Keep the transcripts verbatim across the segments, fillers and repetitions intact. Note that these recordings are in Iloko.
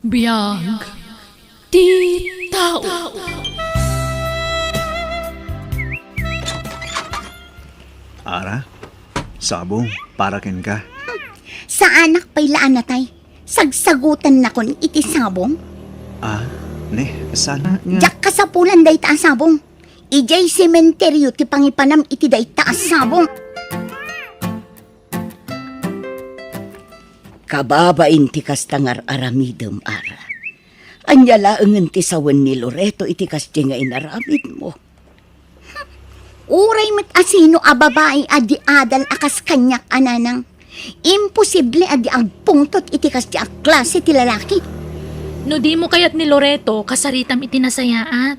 Biag ti tao. Ara, sabong, para kenka. Saanak pay la a natay. Sagsagutannakon iti sabong. Ah, ne, saan nga? Diak kasapulan dayta a sabong. Idiay sementerio ti pangipanam iti dayta a sabong. Kababain ti kasta nga ar-aramidem, Ara. Ania laengen ti sawen ni Loreto iti kasdi nga inaramidmo? Uray met a sino a babai a di adal a kas kaniak a nanang, imposible a di agpungtot iti kasdi a klase ti lalaki. No dimo kayat ni Loreto, kasaritam iti nasayaat.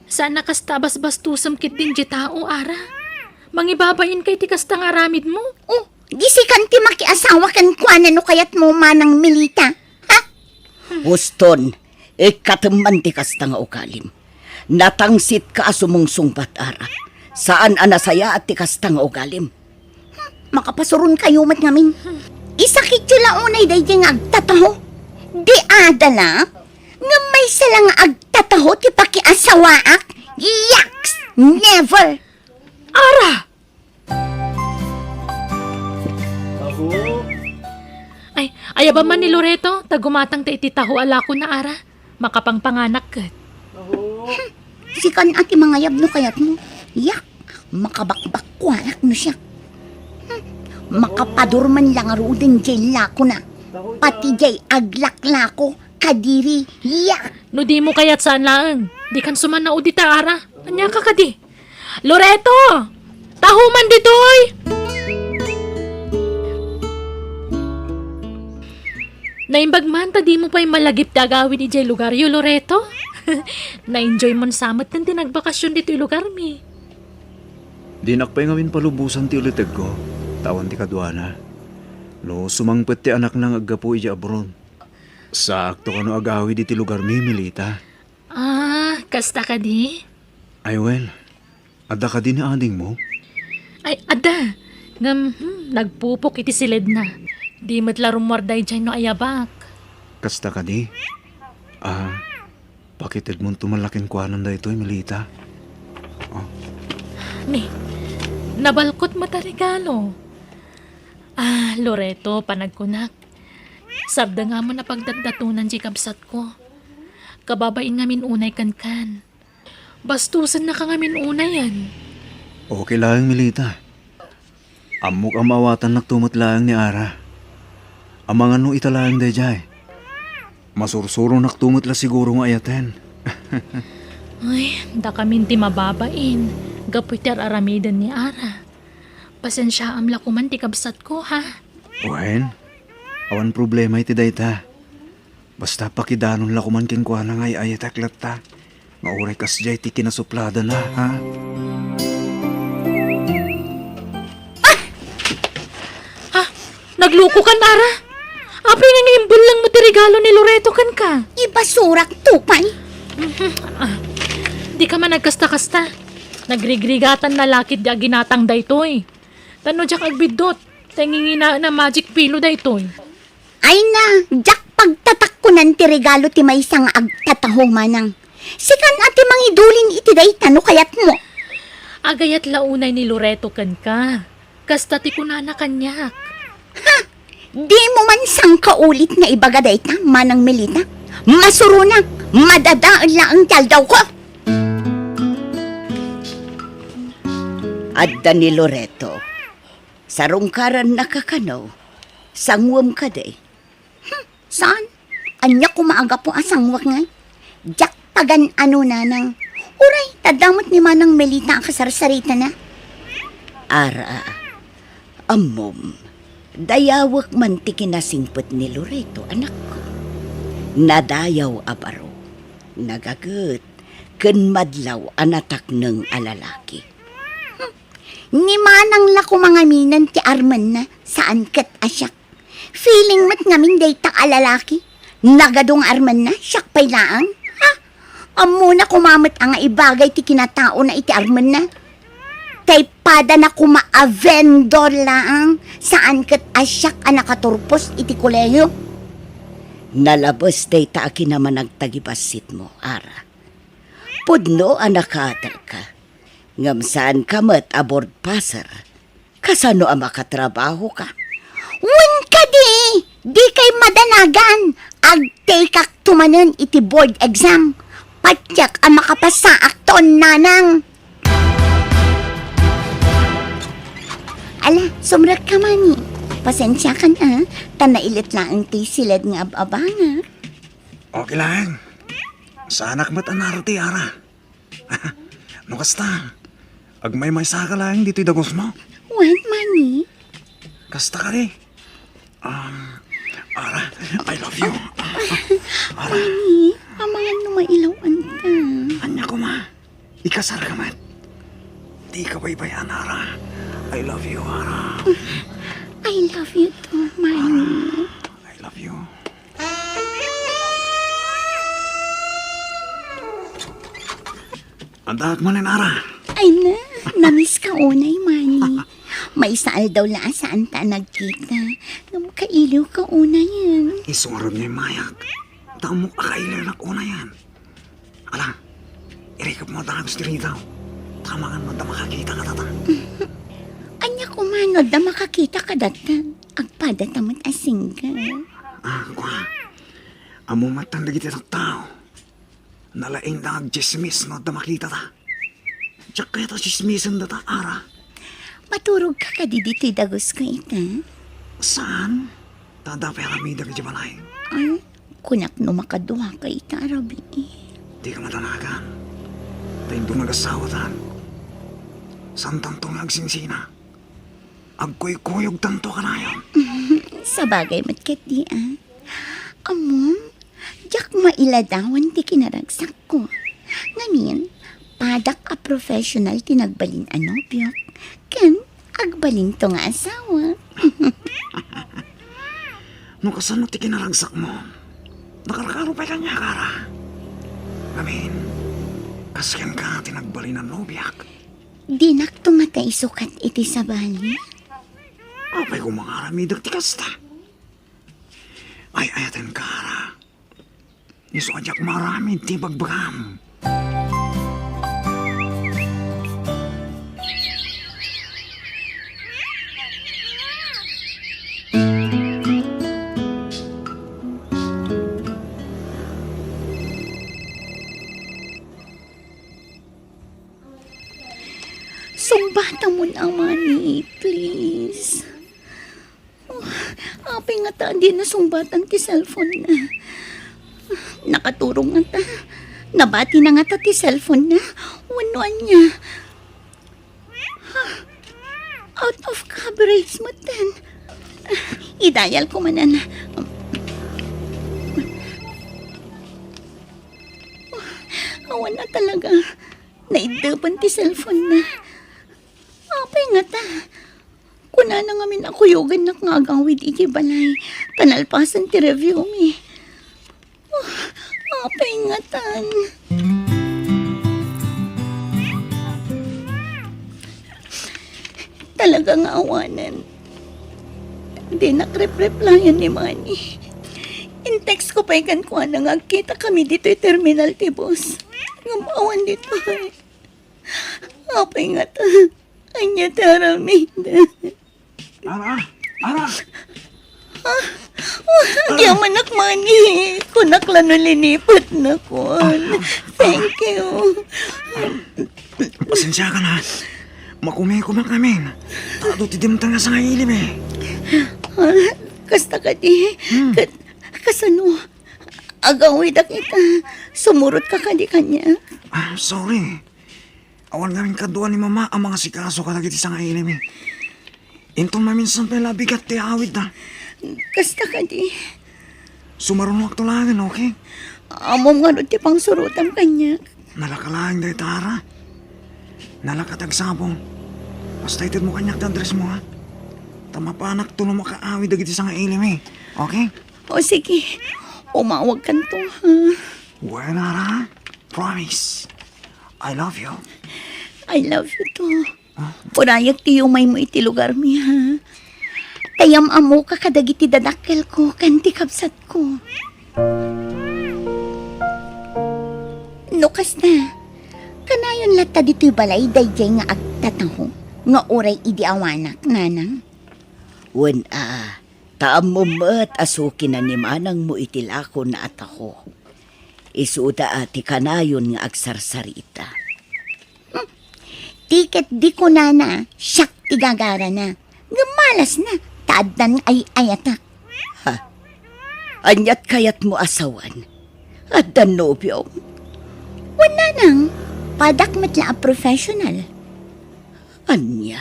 Saan a kasta a basbastusem ketdin diay tao, Ara. Mangibabainka iti kasta nga aramidmo. Oh, di sikan ti makiasawa kenkuana no kayatmo, Manang Melita. Ha? Huston, ikkatem man ti kasta nga ugalim. Natangsitka a sumungsungbat, Ara. Saan a nasayaat ti kasta nga ugalim. Makapasuronkayo met ngamin. Isakityo la unay daydiay nga agtataho. Di adala, ngem maysa la nga agtataho ti pakiasawaak. Yaks! Never! Ara! Ay, ayaba man ni Loreto, ta gumatangta iti taho a lakona, Ara. Makapangpanganak ket. Sikan a ti mangayab no kayatmo. Yak, makabakbakkuanak no siak. Hmm, makapadur man la ngaruden diay lakona. Pati diay aglaklako, kadiri. Yak! No dimo kayat, saan laeng. Dikan sumanao dita, Ara. Ania ka kadi? Loreto! Taho man ditoy! Naimbag man ta dimo pay malagip ti agawid idiay lugaryo, Loreto. Na-enjoy mon sa met ti nagbakasyon ditoy lugarmi. Dinak pay ngamin palubosan ti ulitegko, ta awan ti kaduana. No sumangpet ti anakna nga aggapu idiay abroad. Saakto kano agawid iti lugarmi, Melita. Ah, kasta kadi? Ay, wen, adda kadi ni adingmo? Ay, adda. Ngem, hmm, nagpupok iti siledna. Di met la rummuar daydiay no ayabak. Kasta kadi? Ah, pakitedmonto man la kenkuana daytoy, Melita. Oh. Ni, nabalkot met a regalo. Ah, Loreto, panagkunak. Sardengam a pagdatdatonan diay kabsatko. Kababain ngamin unay kenkan. Bastosennaka ngamin unayen. Okay laeng, Melita. Ammok a maawatannakto met laeng ni Ara. Amangan no ita laeng daydiay. Masursuronakto met la siguro nga ayaten. Ay, dakamin ti mababain gapu iti ar-aramiden ni Ara. Pasensiaam la koman ti kabsatko, ha? Wen, awan problema iti dayta. Basta pakidanon la koman kenkuana nga ay-ayatek latta, nga uray kasdiay ti kinasupladana, ha? Ah! Ha? Naglukokan, Ara? Apay nga imbellengmo ti regalo ni Loreto kenka? Ibasurak to pay. Mhm. Ah, dika man agkasta-kasta. Nagrigrigatanna la ketdi a ginatang daytoy. Ta no diak agbiddut, ta inginginaen a magic pillow daytoy. Ay na, diak pagtatakkonan ti regalo ti maysa nga agtataho, manang. Sikan a ti mangidulin iti dayta no kayatmo. Agayat la unay ni Loreto kenka. Kasta ti kunana kaniak. Ha! Dimo man sangkaulit nga ibaga dayta, Manang Melita. Masuronak, madadael laeng ti aldawko. Adda ni Loreto. Sarungkarannaka kano? Sanguem kadi? Hmm, saan? Ania koma a gapu a sanguek ngay? Diak pagan-ano, nanang. Uray, ta adda met ni Manang Melita a kasarsaritana. Ara, ammom, dayawek man ti kinasingpet ni Loreto, anakko. Nadayaw a baro, nagaget, ken madlaw a natakneng a lalaki. Ni manang la koma ngaminen ti armenna, saan ket a siak. Feeling met ngamin dayta a lalaki. Nagadu nga armenna, siak pay laeng. Ha? Ammona koma met a nga ibagay ti kinataona iti armenna. Tay padana koma a vendor laeng, saan ket a siak a nakaturpos iti kolehio. Nalabes dayta a kinamanag ta gibassitmo, Ara. Pudno a nakaterka, ngem saanka met a board passer. Kasano a makatrabahoka? Wen kadi, dikay madanagan. Agtekakto manen iti board exam. Patiek a makapasaakton, nanang. Ala, sumrekka, Mani. Pasensiakan, a, ta nailet laeng ti siled nga ab-abangak. Okay laeng. Saanak met a narati, Ara. No kasta, agmaymaysaka laeng ditoy dagusmo? Wen, Mani. Kasta kadi. Um, Ara, I love you. Ara. Mani, amangan no mailaw-anta. Ania koma? Ikasarka met. Dika baybay-an, Ara. I love you, Ara. I love you too, Mani. I love you. Addaak manen, Ara. Ay na, namiss ka unay, Mani. Maysa aldaw la a saanta a nagkita. Ngem kailiw ka unayen. Isu ngarud nga immayak. Ta ammok a kailiwnak unayen. Ala, irikepmo a dagus ti ridaw. Ta amangan no adda makakita kadata. Ania koma no adda makakita kadata? Agpadata met a single. Ah, kua. Ammom met dagiti tattao. Nalaingda nga agtsismis no adda makitata. Diak kayat a tsismisendata, Ara. Maturogka kadi ditoy dagusko ita? Saan? Ta adda pay aramidek idiay balay. Ay, kunak no makaduaka ita a rabii. Dika madanagan. Ta inton agasawatan, saantanto nga agsingsina. Agkuykuyogtanto kanayon. Sabagay met ketdi, a. Ammom, diak mailadawan ti kinaragsakko. Ngamin, padak a professional ti nagbalin a nobiok, ken agbalinto nga asawa. No kasano ti kinaragsakmo, nakarkaro pay kaniak, Ara. Ngamin, kas kenka ti nagbalin a nobiak. Dinakto ngata isukat iti sabali? Apay koma nga aramidek ti kasta? Ay-ayatenka, Ara. Isu a diak maaramid ti ibagbagam. Sungbatamon, Mani, please. Oh, apay ngata a dina sungbatan ti cellphone-na? Nakaturong ngata. Nabatina ngata ti cellphone-na. Wenno ania? Out of coverage metten. I-dial ko manen. Awan a talaga. Naiddepen ti cellphone-na. Apay ngata? Kunana ngamin a kuyogannak nga agawid idiay balay, ta nalpasen ti review mi. Ah, apay ngatan? Talaga nga awanen. Dinak rep-replyan ni Mani. In-text ko pay kenkuana nga agkita kami ditoy terminal ti bus. Ngem awan ditoy. Apay ngata? Ania ti aramid? Ara! Ara! Ah, ah, di amanak, Mani. Kunak la no linipatnakon. Thank you. Pasensiakan, a. Makumikumak amin. Adu ti dimteng a sangailim, e. Ah, kasta kadi? Hmm. Kat-, kasano? Agawidak ita. Sumurotka kadi kaniak? Ah, sorry. Awan ngamin kadua ni Mama a mangasikaso kadagiti sangailim, e. Inton maminsan pay la bigat ti awidda. Kasta kadi? Sumarunoakto laengen, okay? Ammom ngarud ti pangsurotam kaniak. Nalaka laeng dayta, Ara. Nalaka ti agsapul. Basta itedmo kaniak ti addressmo, a. Ta mapanakto no makaawid dagiti sangailim, e. Okay? O sige, umawagkanto, a. Wen, Ara. Promise. I love you. I love you too. Urayak ti yumaymo iti lugarmi, a. Ta yam-ammoka kadagiti dadakkelko ken ti kabsatko. No kasta, kanayon latta ditoy balay daydiay nga agtataho nga uray idi awanak, nanang? Wen a, ta ammom met a sukinan ni manangmo iti lakona a taho. Isuda a ti kanayon nga agsarsarita. Hmm. Ti ket di kunana, siak ti gagarana. Ngem malasna, ta addan ay-ayatak. Ha? Aniat kayatmo a sawen? Addan nobiom? Wen, nanang, padak met la a professional. Ania?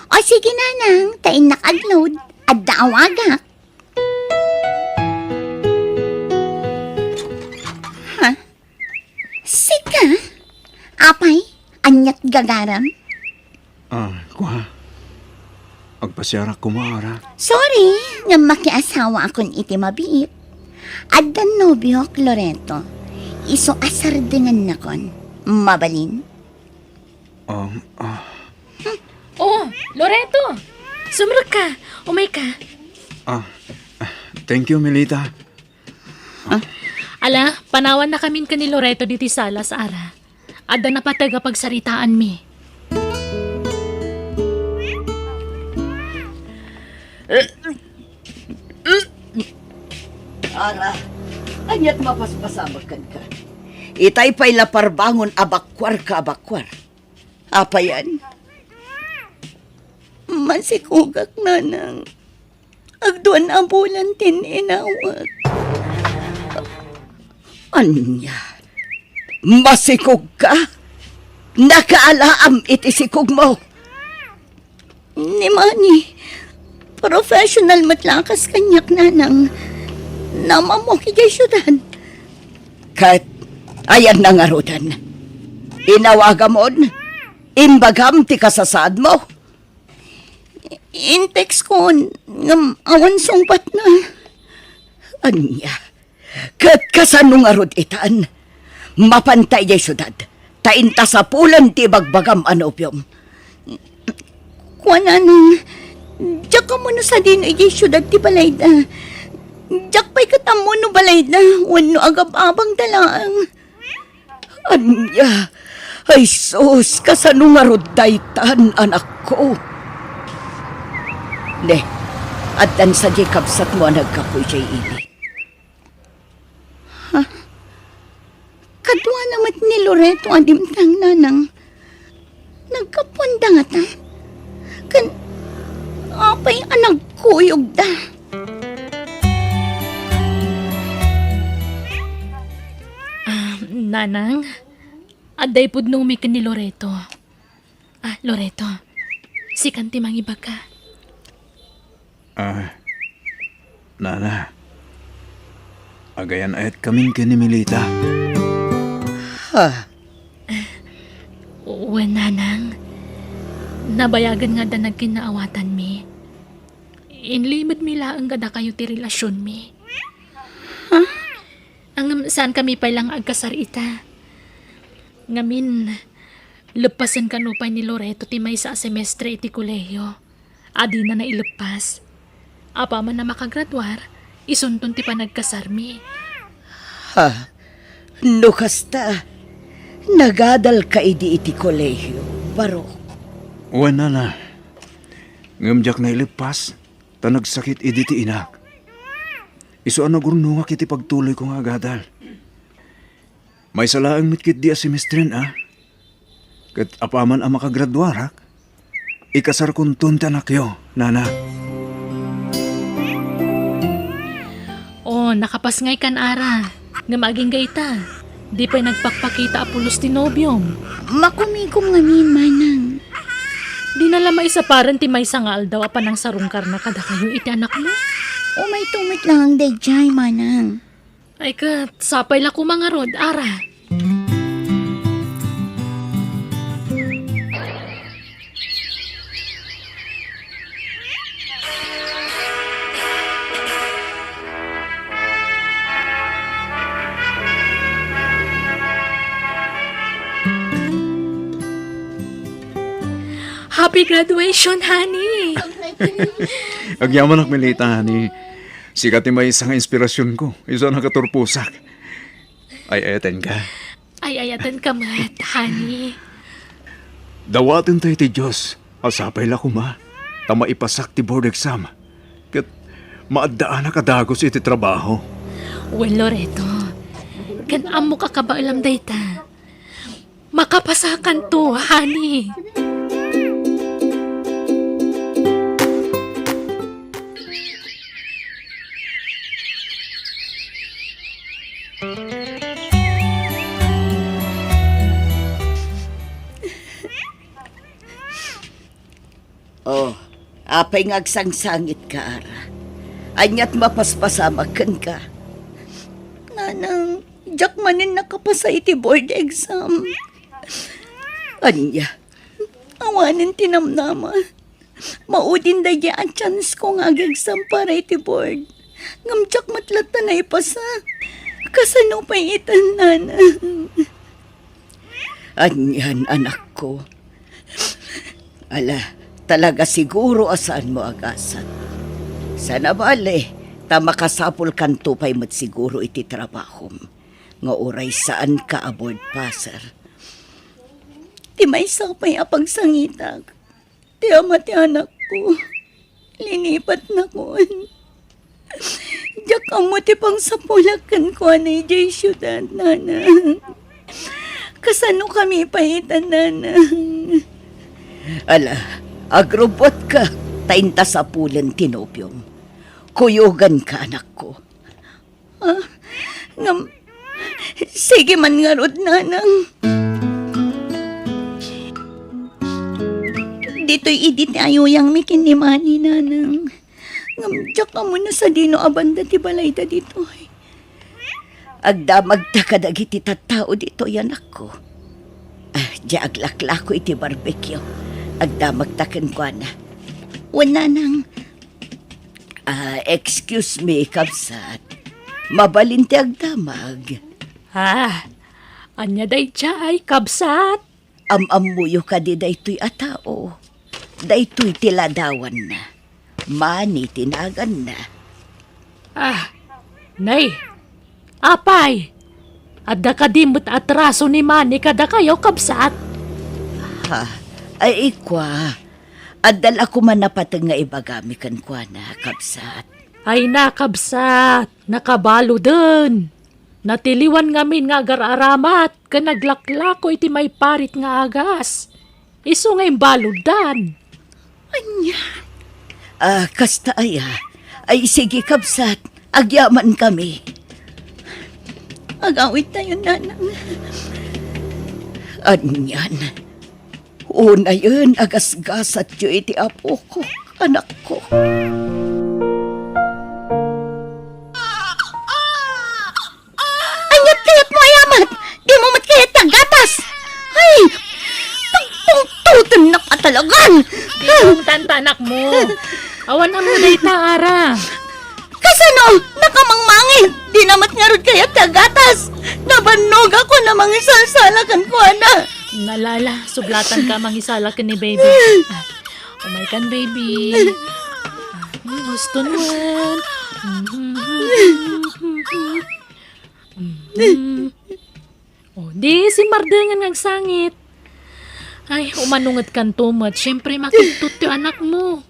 O sige, nanang, ta innak agload, adda awagak. Ha? Sika? Apay, aniat gagaram? Ah, kua. Agpasiarak koma, Ara. Sorry, nga makiasawa akon iti mabiit. Addan nobiok, Loreto. Isu a sardengannakon. Mabalin? Um, ah. Oh, Loreto! Sumrekka! Umayka! Ah, thank you, Melita. Ah? Ala, panawannakamin ken ni Loreto ditoy salas, Ara. Adda napateg a pagsaritaanmi. Ara, aniat mapaspasamak kenka? Itay pay la parbangon a bakuarka a bakuar. Apayan? Masikogak, nanang. Agduan a bulan ti inawak. Ania? Masikogka? Nakaalaam iti sikogmo? Ni Manny, professional met la a kas kaniak, nanang. Namammok idiay siudad. Ket ayanna ngaruden? Inawagamon? Imbagam ti kasasaadmo? In-text kon, ngem awan sungbatna. Ania? Ket kasano ngarud itan? Mapanta idiay siudad, ta inta sapulen ti ibagbagam a nobiom. Kuananang, diak ammo no sadino idiay siudad ti balayda. Diak pay ket ammo no balayda wenno agab-abangda laeng. Ania? Ay sus, kasano ngarud daytan, anakko? Ne, addan sadiay kabsatmo a naggapu idiay ili. Ha? Kaduana met ni Loreto a dimtang, nanang. Naggapuanda ngata? Ken apay a nagkuyogda? Ah, nanang, adda ipudnomi ken ni Loreto. Ah, Loreto, sikan ti mangibaga. Ah, nana, agayan-ayatkamin ken ni Melita. Ha? Wen, nanang, nabayagen nga adda nagkinnaawatanmi. Inlimedmi laeng kadakayo ti relasionmi. Ha? Ngem saankami pay la nga agkasar ita. Ngamin, leppasen kano pay ni Loreto ti maysa a semestre iti kolehiyo a dina naileppas. Apaman a makagraduar, isunton ti panagkasarmi. Ha? No kasta, nagadalka idi iti kolehiyo, Barok? Wen, nana. Ngem diak naileppas, ta nagsakit idi ti inak. Isu a nagurnongak iti pagtuloyko nga agadal. Maysa laeng met ketdi a semestren a. Ket apaman a makagraduarak, ikasarkonton ti anakyo, nana. Oh, nakapasngaykan, Ara. Ngem agingga ita, di pay nagpakpakita a pulos ti nobiom. Makumikom ngamin, manang. Dina la maisaparen ti maysa nga aldaw a panangsarungkarna kadakayo iti anakmo? Umayto met laeng daydiay, manang. Ay ket, sapay la koma ngarud, Ara. Happy graduation, honey! Agyamanak, Melita, honey. Sika ti maysa nga inspirasionko, isu a nakaturposak. Ay, ayatenka. Ay-ayatenka met, honey. Dawaten tayo ti Dios a sapay la koma ta maipasak ti board exam ket maaddaanak a dagus iti trabaho. Wen, Loreto, ken ammok a kabaelam dayta. Makapasakanto, honey. Oh, apay nga agsangsangitka, Ara? Ania ti mapaspasamak kenka? Nanang, diak manen nakapasa iti board exam. Ania? Awanen ti namnama. Maudin daydiay a chance ko nga ag-exam para iti board. Ngem diak met latta naipasa. Kasano pay itan, Nanang? Anian, anakko? Ala, talaga siguro a saanmo a gasat. Saan a bale, ta makasapulkanto pay met siguro iti trabahom, nga uray saanka a board passer. Ti maysa pay a pagsangitak, ti ama ti anakko, linipatnakon. Diak ammo ti pangsapulak kenkuana idiay siudad, Nanang. Kasanokami pay itan, Nanang? Ala, agrubbuatka, ta inta sapulen ti nobiom. Kuyoganka, anakko. Ah, ngem, sige man ngarud, Nanang. Ditoy idi ti ayuyangmi ken ni Manny, Nanang. Ngem diak ammo no sadino a banda ti balayda ditoy. Agdamagta kadagiti tattao ditoy, anakko. Ah, diay aglaklako iti barbecue. Agdamagta kenkuana. Wen, Nanang. Ah, excuse me, kabsat. Mabalin ti agdamag. Ah, ania daydiay, kabsat? Am-ammoyo kadi daytoy a tao? Daytoy ti ladawanna. Manny ti naganna. Ah, nay, apay, adda kadi met atraso ni Manny kadakayo, kabsat? Ha? Ay, ikwa, adda la koma napateg nga ibagami kenkuana, kabsat. Ay na, kabsat, nakabaluden. Natiliwan ngamin nga agar-aramat ken naglaklako iti maiparit nga agas. Isu nga imbaluddan. Ania? Ah, kasta aya. Ay, sige, kabsat. Agyamankami. Agawidtayon, Nanang. Anian? Unayen a gasgasatyo iti apok, anakko. Aniat kayatmo, ay amat? Dimo met kayat ti aggatas? Ay, pagpungtotennak a talagan! Di mo tanta, anakmo. Awan ammo dayta, Ara. Kasano? Nakamangmangit! Dina met ngarud kayat ti aggatas! Nabannogakon a mangisalsala kenkuana! Ala, ala, sublatanka a mangisala ken ni baby. Ah, umaykan, baby. Ah, mm, huston wen. Mm. Oh, di simmardengen nga agsangit. Ay, umanungedkanto met. Siyempre, makibtot ti anakmo.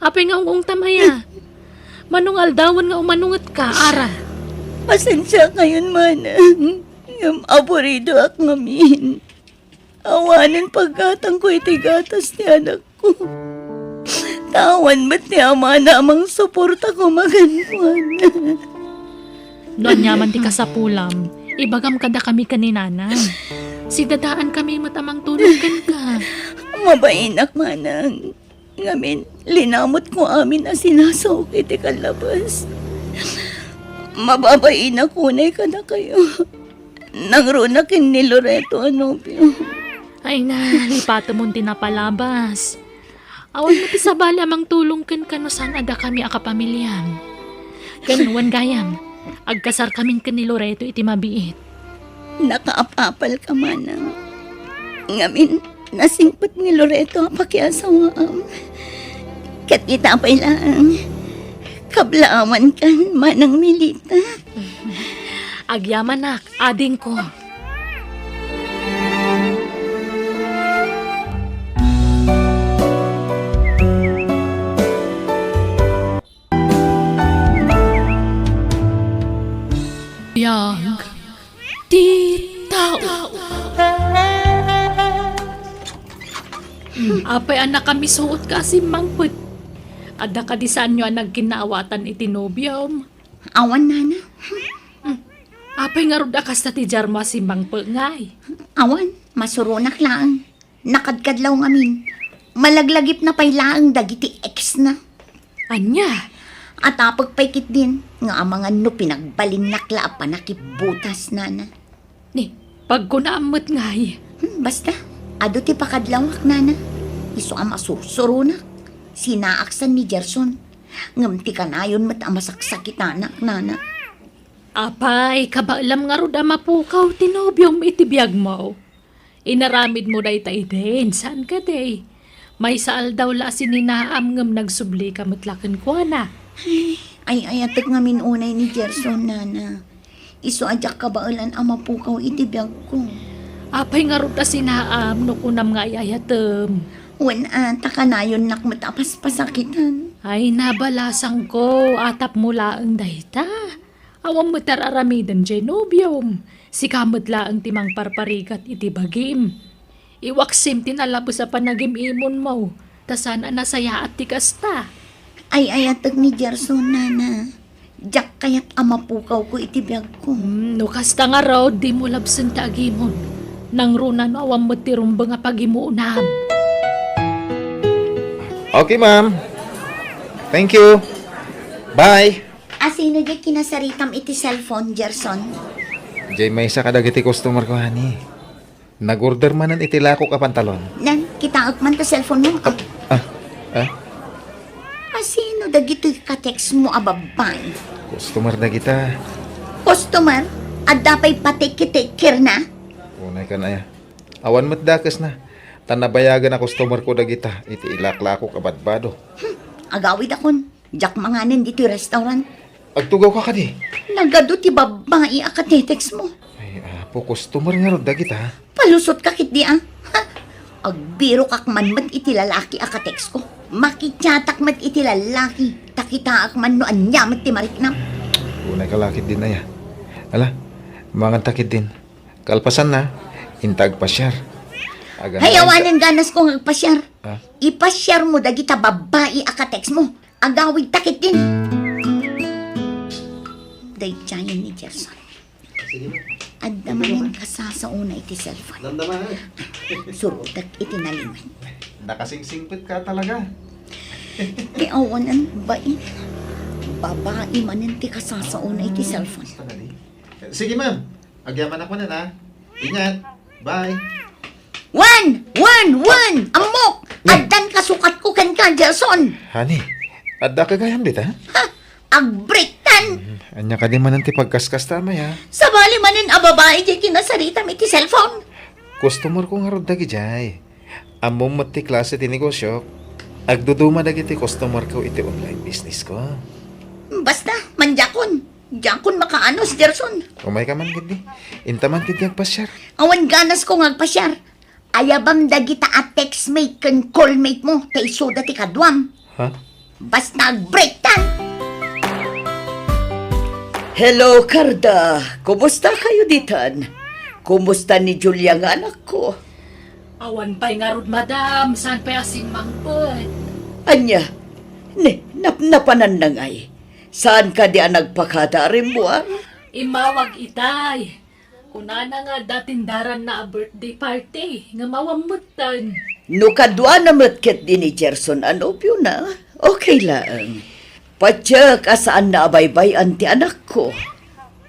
Apay nga ung-ungtam aya? Mano nga aldawen nga umanungetka, Ara? Pasensiakayon, Manang. Ngem aburidoak ngamin. Awanen paggatangko iti gatas ti anakko. Ta awan met ti amana a mangsuporta koma kenkuana. No aniaman ti kasapulam, ibagam kadakami ken ni Nanang. Sidadaankami met a mangtulong kenka. Mabainak, Manang. Ngamin, linamutko amin a sinasaok iti kallabas. Mababainak unay kadakayo. Nangruna ken ni Loreto a nobio. Ay na, lipatemon ti napalabas. Awan met ti sabali a mangtulong kenka no saan a dakami a kapamiliam. Ken wen gayam, agkasarkamin ken ni Loreto iti mabiit. Nakaap-apalka, Manang. Ngamin, nasingpet ni Loreto a pakiasawaam. Ket ita pay laeng, kablaawankan, Manang Melita. Agyamanak, adingko. Ag ti tao. Apay a nakamisuot ka a simmangpet? Adda kadi saanyo a nagkinnaawatan iti nobiom? Awan, nana. Apay ngarud a kasta ti diarmo a simmangpet ngay? Awan, masuronak laeng. Nakadkadlaw ngamin, malaglagipna pay laeng dagiti ex-na. Ania? Atapek pay ketdin nga amangan no pinagbalinnak la a panakibbutas, nana. Ni, pagkunaam met ngay. Hmm, basta, adu ti pakadlawak, nana. Isu a masursuronak. Sinaaksan ni Gerson. Ngem ti kanayon met a masaksakitanak, nana. Apay, kabaelam ngarud a mapukaw ti nobiom iti biagmo? Inaramidmo dayta idin, saan kadi? Maysa aldaw la a sininaam ngem nagsublika met la kenkuana. Ay, ay-ayatek ngamin unay ni Gerson, nana. Isu a diak kabaelan a mapukaw iti biagko. Apay ngarud a sinaam no kunam nga ay-ayatem? Wen a, ta kanayonnak met a paspasakitan. Ay, nabalasangko, atapmo laeng dayta. Awan met ar-aramiden diay nobiom. Sika met laeng ti mangparparigat iti bagim. Iwaksim ti nalabes a panagim-imonmo, ta saan a nasayaat ti kasta. Ay-ayatek ni Gerson, nana. Diak kayat a mapukawko iti biagko. Hmm, no kasta ngarud, dimo labsen ti agimon. Nangruna no awan met ti rumbeng a pagimuonam. Okay, ma'am. Thank you. Bye. Asino diay kinasaritam iti cellphone, Gerson? Diay maysa kadagiti customer ko, honey. Nag-order manen iti lakok a pantalon. Nan, kitaek man ta cellphone mo. Ah, ah, ah? Asino dagitoy ka-text mo a babbai? Customer dagita. Customer? Adda pay pa-take-take care na? Unay kan aya. Awan met dakesna. Ta nabayagen a customer ko dagita iti ilaklakok a badbado. Hmm, agawidakon. Diak manganen ditoy restaurant. Agtugaw ka kadi? Nagadu ti babbai a ka-text mo. Ay, apo, customer ngarud dagita. Palusot ka ketdi, a? Ha? Agbirokak man met iti lalaki a ka-text ko. Makichat-ak met iti lalaki. Ta kitaek man no ania met ti mariknam. Unay ka la ketdin aya. Ala, mangan ta ketdin. Kalpasanna, inta agpasiar. Aganay. Hay, awanen ganas ko nga agpasiar. Ah? Ipasiar mo dagita babbai a ka-text mo. Agawid ta ketdin. Daydiayen ni Gerson. Sige na. Adda manen kasasaona iti cellphone. Damdama, ha? Surotek iti nalimed. Nakasingsingpet ka talaga. Ti awanan, bain. Babai manen ti kasasaona iti cellphone. Basta na di. Sige, ma'am. Agyamanak manen, ha? Ingat. Bye. Wen! Wen! Wen! Ammok! Addan kasukatko kenka, Gerson! Honey, adda ka gayam dita? Ha? Agbreaktan! Hmm, ania kadi manen ti pagkaskasta, Maya? Sabali manen a babai diay kinasaritam iti cellphone. Customer ko ngarud dagidiay. Ammom met ti klase ti negosyo. Agduduma dagiti customer ko iti online business ko. Basta, mandiakon. Diakon makaanus, Gerson. Umay ka man ketdi. Inta man ketdi agpasiar. Awan ganas ko nga agpasiar. Ayabam dagita a textmate ken callmate mo, ta isuda ti kaduam. Ha? Basta agbreaktan! Hello, Carda. Kumusta kayo ditan? Kumusta ni Julia nga anakko? Awan pay ngarud, madam. Saan pay a simmangpet? Ania? Ne, napnapanan na ngay. Saan kadi a nagpakada a rimmuar? Immawag itay. Kunana nga adda tindaranna a birthday party, ngem awan metten. No kaduana met ketdi ni Gerson a nobiona, okay laeng. Patiek a saanna a baybay-an ti anakko.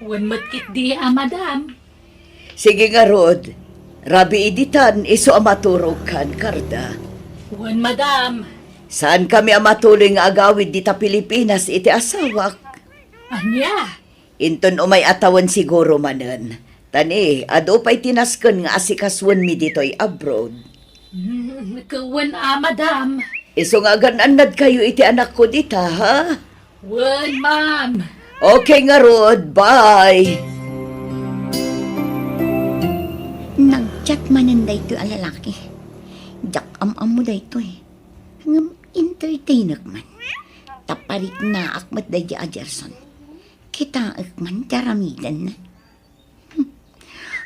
Wen met ketdi a, madam. Sige ngarud, rabii ditan isu a maturogkan, Carda. Wen, madam. Saankami a matuloy nga agawid dita Pilipinas iti asawak. Ania? Inton umay a tawen siguro manen. Ta ni, adu pay ti nasken nga asikasoenmi ditoy abroad. Mm, wen a, madam. Isu nga agan-annadkayo iti anakko dita, ha? Wen, ma'am. Okay ngarud, bye. Nag-chat manen daytoy a lalaki. Diak am-ammo daytoy. Ngem entertainek man. Ta pariknaak met daydi a Gerson. Kitaek man ti aramidenna.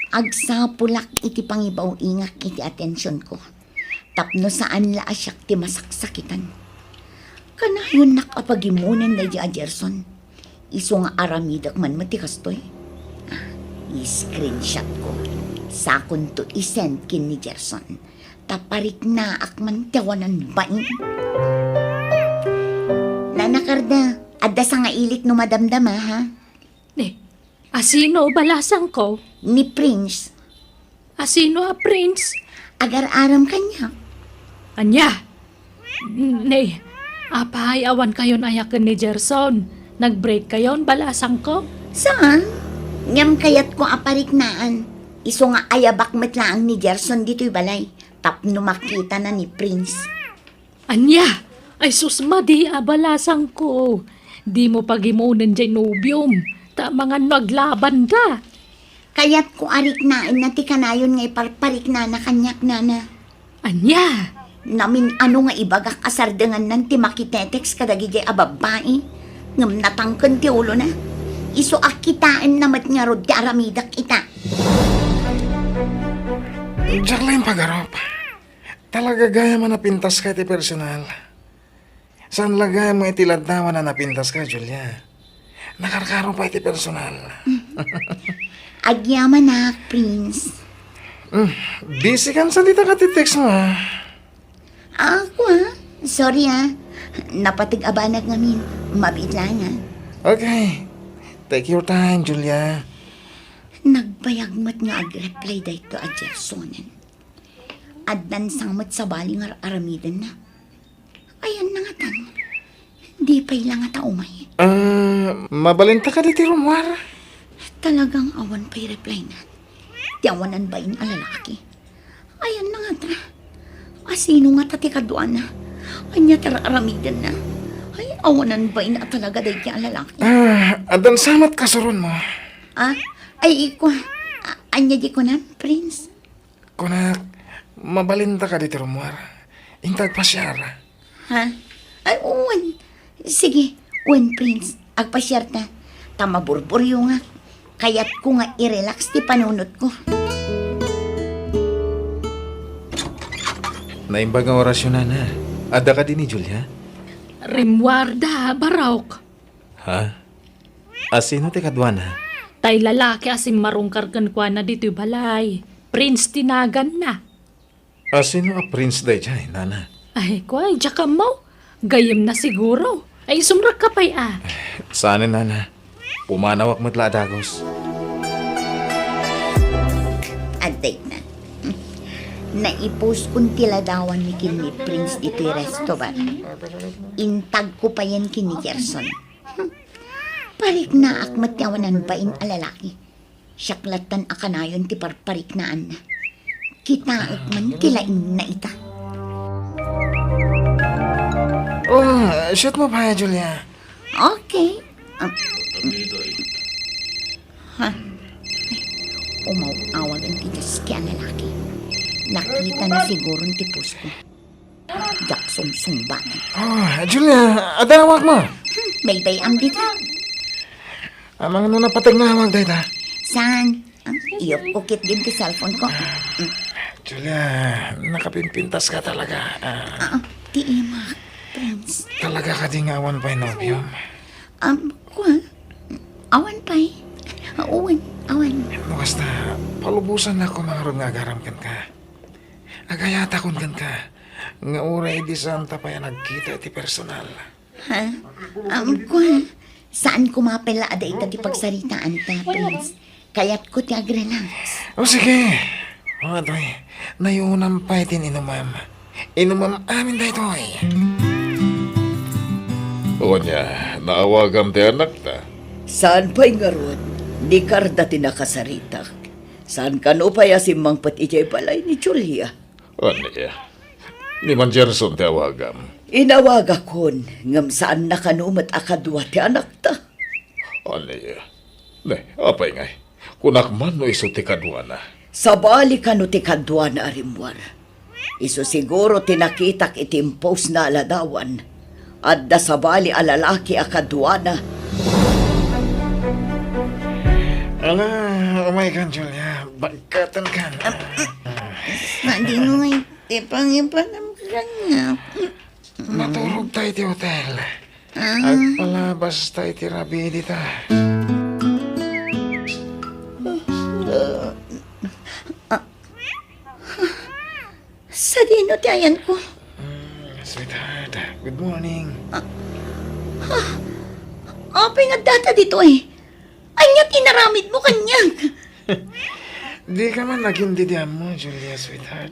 Agsapulak iti pangibaw-ingak iti atensionko tapno saan la a siak ti masaksakitan. Kanayonnak a pagimonen daydi a Gerson. Isu nga aramidek man met ti kastoy. Ah, i-screenshotko. Sakonto i-send ken ni Gerson. Ta pariknaak man ti awanan bain. Nana Carda, adda sangailik no madamdama, ha? Eh, asino balasangko? Ni Prince. Asino a Prince? Agar-aram kaniak. Ania? Ne, apay awan kayon aya ken ni Gerson? Nag-break kayon, balasangko? Saan? Ngem kayatko a pariknaan. Isu nga ayabak met laeng ni Gerson ditoy balay tapno makitana ni Prince. Ania? Ay sus, madi a balasangko. Dimo pagimonen jay nobiom, ta amangan no aglabanda. Kayatko a riknaenna ti kanayon nga iparpariknana kaniak, nana. Ania? Namin-ano nga ibagak a sardengannan ti makitetext kadagijay a babbai, ngem natangken ti ulona. Isu a kitaenna met ngarud ti aramidek ita. Diak la impagarup. Talaga gayam a napintaska iti personal. Saan la gayam nga iti laddawan a napintaska, Julia. Nakarkaro pay iti personal. Agyamanak, Prince. Hmm, busy kan sa dita ka ti text mo, ah. Ah, ako, ah. Sorry, ah. Napateg a banag ngamin. Mabiit laeng, ah. Okay. Take your time, Julia. Nagbayag met nga ag-reply daytoy a Gersonen. Addan sa met sabali nga ar-aramidenna. Ayanna ngatan. Di pay la ngata umay. Ah, mabalinta kadi ti rummuar? Talagang awan pay reply na. Ti awanan bain a lalaki. Ayanna ngata. Asino ngata ti kaduana? Ania ti ar-aramidenna? Ay, awanan bain a talaga daydi a lalaki. Ah, addan sa met kasuron mo? Ah, ay, ikua. A-, ania di kunam, Prince? Kunak, mabalinta kadi ti rummuar? Inta agpasiar. Ha? Ay, wen. Sige, wen, Prince. Agpasiarta. Ta maburburionga. Kayatko nga i-relax ti panunotko. Naimbag nga orasyo, nana. Adda kadi ni Julia? Rimmuarda, Barok. Ha? Asino ti kaduana? Tay lalaki a simmarungkar kenkuana ditoy balay. Prince ti naganna. Asino a Prince daydiay, nana? Ay, kuay, diak ammo. Gayyemna siguro. Ay, sumrekka pay a. Saanen, nana. Pumanawak met la a dagus. Adda na. Naipuskon ti ladawanmi ken ni Prince ditoy resto bar. Intagko payen ken ni Gerson. Hmm. Pariknaak met ti awanan bain a lalaki. Siak lattan a kanayon ti parpariknaanna. Kitaek man ti laingna ita. Oh, shoot mo pa, Julia. Okay. Ah, ha? Umaw-awagan ti daski a lalaki. Nakitana siguro ti pusko. Diak sungsungbanan. Ah, Julia, adda awagmo? Hmm, baybay-am dita. Amangan no napateg nga awag dayta? Saan? Ah, iyupko ketdin ti cellphoneko. Hmm. Julia, nakapimpintaska talaga. Ah. Ah, ti imak, Prince. Talaga kadi nga awan pay nobiom? Um, kua? Awan pay. Awan, awan. No kasta, palubosannak koma ngarud nga agaram kenka. Agayatakon kenka nga uray idi saanta pay a nagkita iti personal. Ha? Um, kua? Saan koma pay la a dayta ti pagsaritaanta, Prince? Kayatko ti agrelax. O sige. O, atoy, nayunam pay ti inumam. Inumam amin daytoy. Ania, naawagam ti anakta? Saan pay ngarud, ni Carda ti nakasaritak. Saan kano pay a simmangpet idiay balay ni Julia? Ania? Ni Mang Gerson ti awagam. Inawagakon, ngem saanna kano met a kadua ti anakta. Ania? Ne, apay ngay? Kunak man no isu ti kaduana. Sabali kano ti kaduana a rimmuar. Isu siguro ti nakitak iti imposna a ladawan. Adda sabali a lalaki a kaduana. Ala, umaykan, Julia. Bagkatenkan. Sadino nga iti pangipanam kaniak? Maturogta iti hotel. Ah. Agpalabasta iti rabii dita. Sadino ti ayanko? Mm, sweetheart, good morning. Apay nga addata ditoy? Ania ti inaramidmo kaniak? Dika man agin-, didiammo, Julia, sweetheart.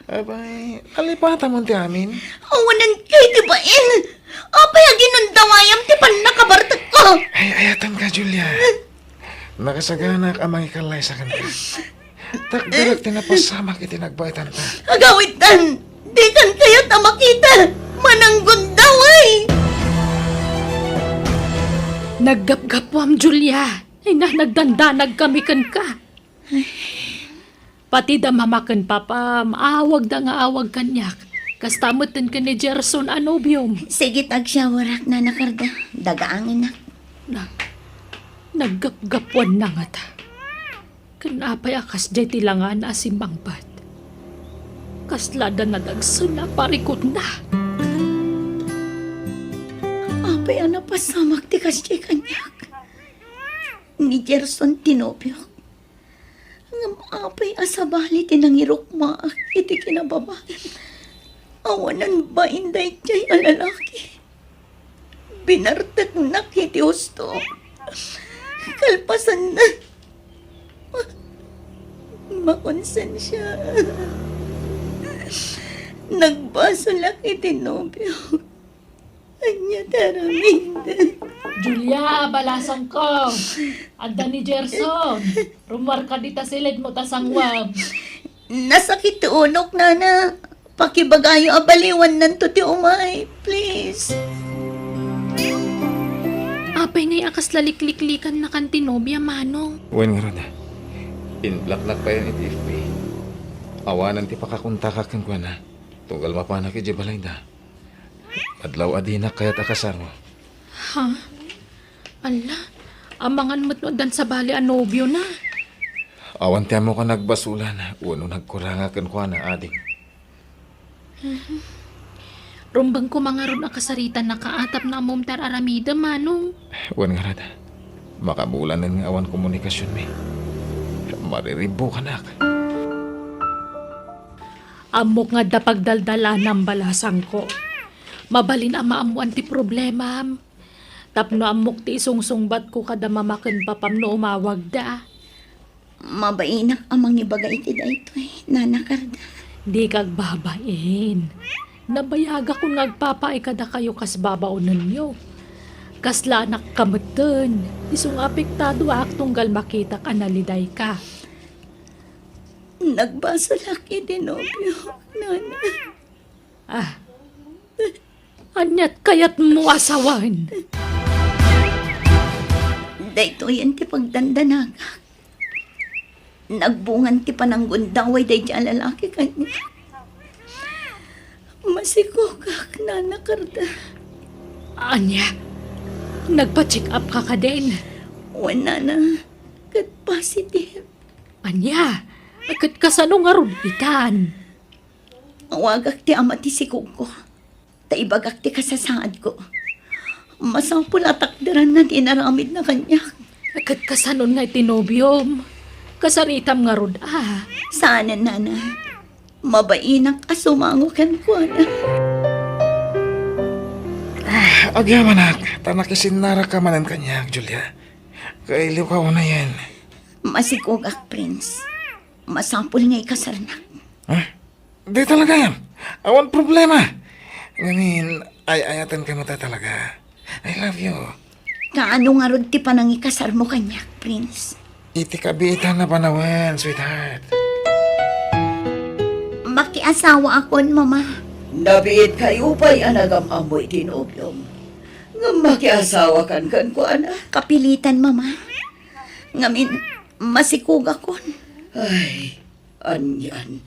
Apay, nalipatam ti amin? Awanan kay ti bain. Apay aginundawayam ti pannakabartekko? Ay, ayatenka, Julia. Nakasaganak a mangikallaysakanta. Takderak ti napasamak iti nagbaetanta. Agawitan, dikan kayat a makita. Mananggundaway. Naggapgapuam, Julia. Ay na, nagdandanag kami kenka. Pati da mama ken papam, awagda nga awag kaniak. Kasta metten ken ni Gerson a nobiom. Sige, agsyawarak, Nana Carda. Dagaangenak. Na, naggapgapuanna ngata. Ken apay a kasdiay ti langana a simmangpet? Kasla da nadagsen a parikutna. Apay a napasamak ti kasdiay kaniak? Ni Gerson ti nobiok. Ngem apay a sabali ti nangirukmaak iti kinababain? Awanan bain daydiay a lalaki. Binarteknak iti husto. Kalpasanna, makonsensia. Nagbasolak iti nobiok. Ania ti aramid? Julia, balasangko. Adda ni Gerson. Rummuarka dita siled mo ta sanguam. Nasakit ti ulok, Nana. Pakibagayo a baliwannanto ti umay, please. Apay ngay a kasla likliklikannakan ti nobia, Manong? Wen ngarud, inblocknak payen iti F B. Awanan ti pakakontakak kenkuana. Tunggal mapanak idiay balayda. Adlaw a dinak kayat a kasarmo. Ha? Ala, amangan met no addan sabali a nobiona. Awan ti ammok a nagbasolan wenno nagkuranga kenkuana, ading. Mhm. Rumbeng koma ngarud a kasaritanaka a tapno ammom ti ar-aramidem, Manong. Wen ngarud, makabulanen nga awan komunikasionmi. Mariribbukanak. Ammok nga adda pagdaldalanam, balasangko. Mabalin a maammoan ti problemam. Tapno ammok ti isungsungbatko kada mama ken papam no umawagda. Mabainak a mangibaga iti daytoy, Nana Carda. Dika agbabain. Nabayagakon nga agpapaay kadakayo kas babaonenyo. Kasla anakka metten, isu nga apektadoak tunggal makitak a nalidayka. Nagbasolak iti nobiok, Nana. Ah, aniat kayatmo a sawen? Daytoyen ti pagdandanagak. Nagbungan ti pananggundaway daydiay a lalaki kaniak. Masikogak, Nana Carda. Ania? Nagpa-check up ka kadin? Wen, Nana, ket positive. Ania? Ket kasano ngarud itan? Awagak ti ama ti sikogko, ta ibagak ti kasasaadko. Masapul a takderanna ti inaramidna kaniak. Ket kasanon nga iti nobiom? Kasaritam ngarud a? Saanen, Nana. Mabainak a sumango kenkuana. Ah, agyamanak, ta nakisinnaraka manen kaniak, Julia. Kailiwka unayen. Masikogak, Prince. Masapul nga ikasarnak. Ha? Di talaga yan. Awan problema. Ngamin, ay-ayatenka met talaga. I love you. Kaano ngarud ti panangikasarmo kaniak, Prince? Iti kabiitan a panawen, sweetheart. Makiasawaakon, Mama. Nabiit kayo pay a nagam-ammo iti nobiom. Ngem makiasawakan kenkuana. Kapilitan, Mama. Ngamin, masikogakon. Ay, anian.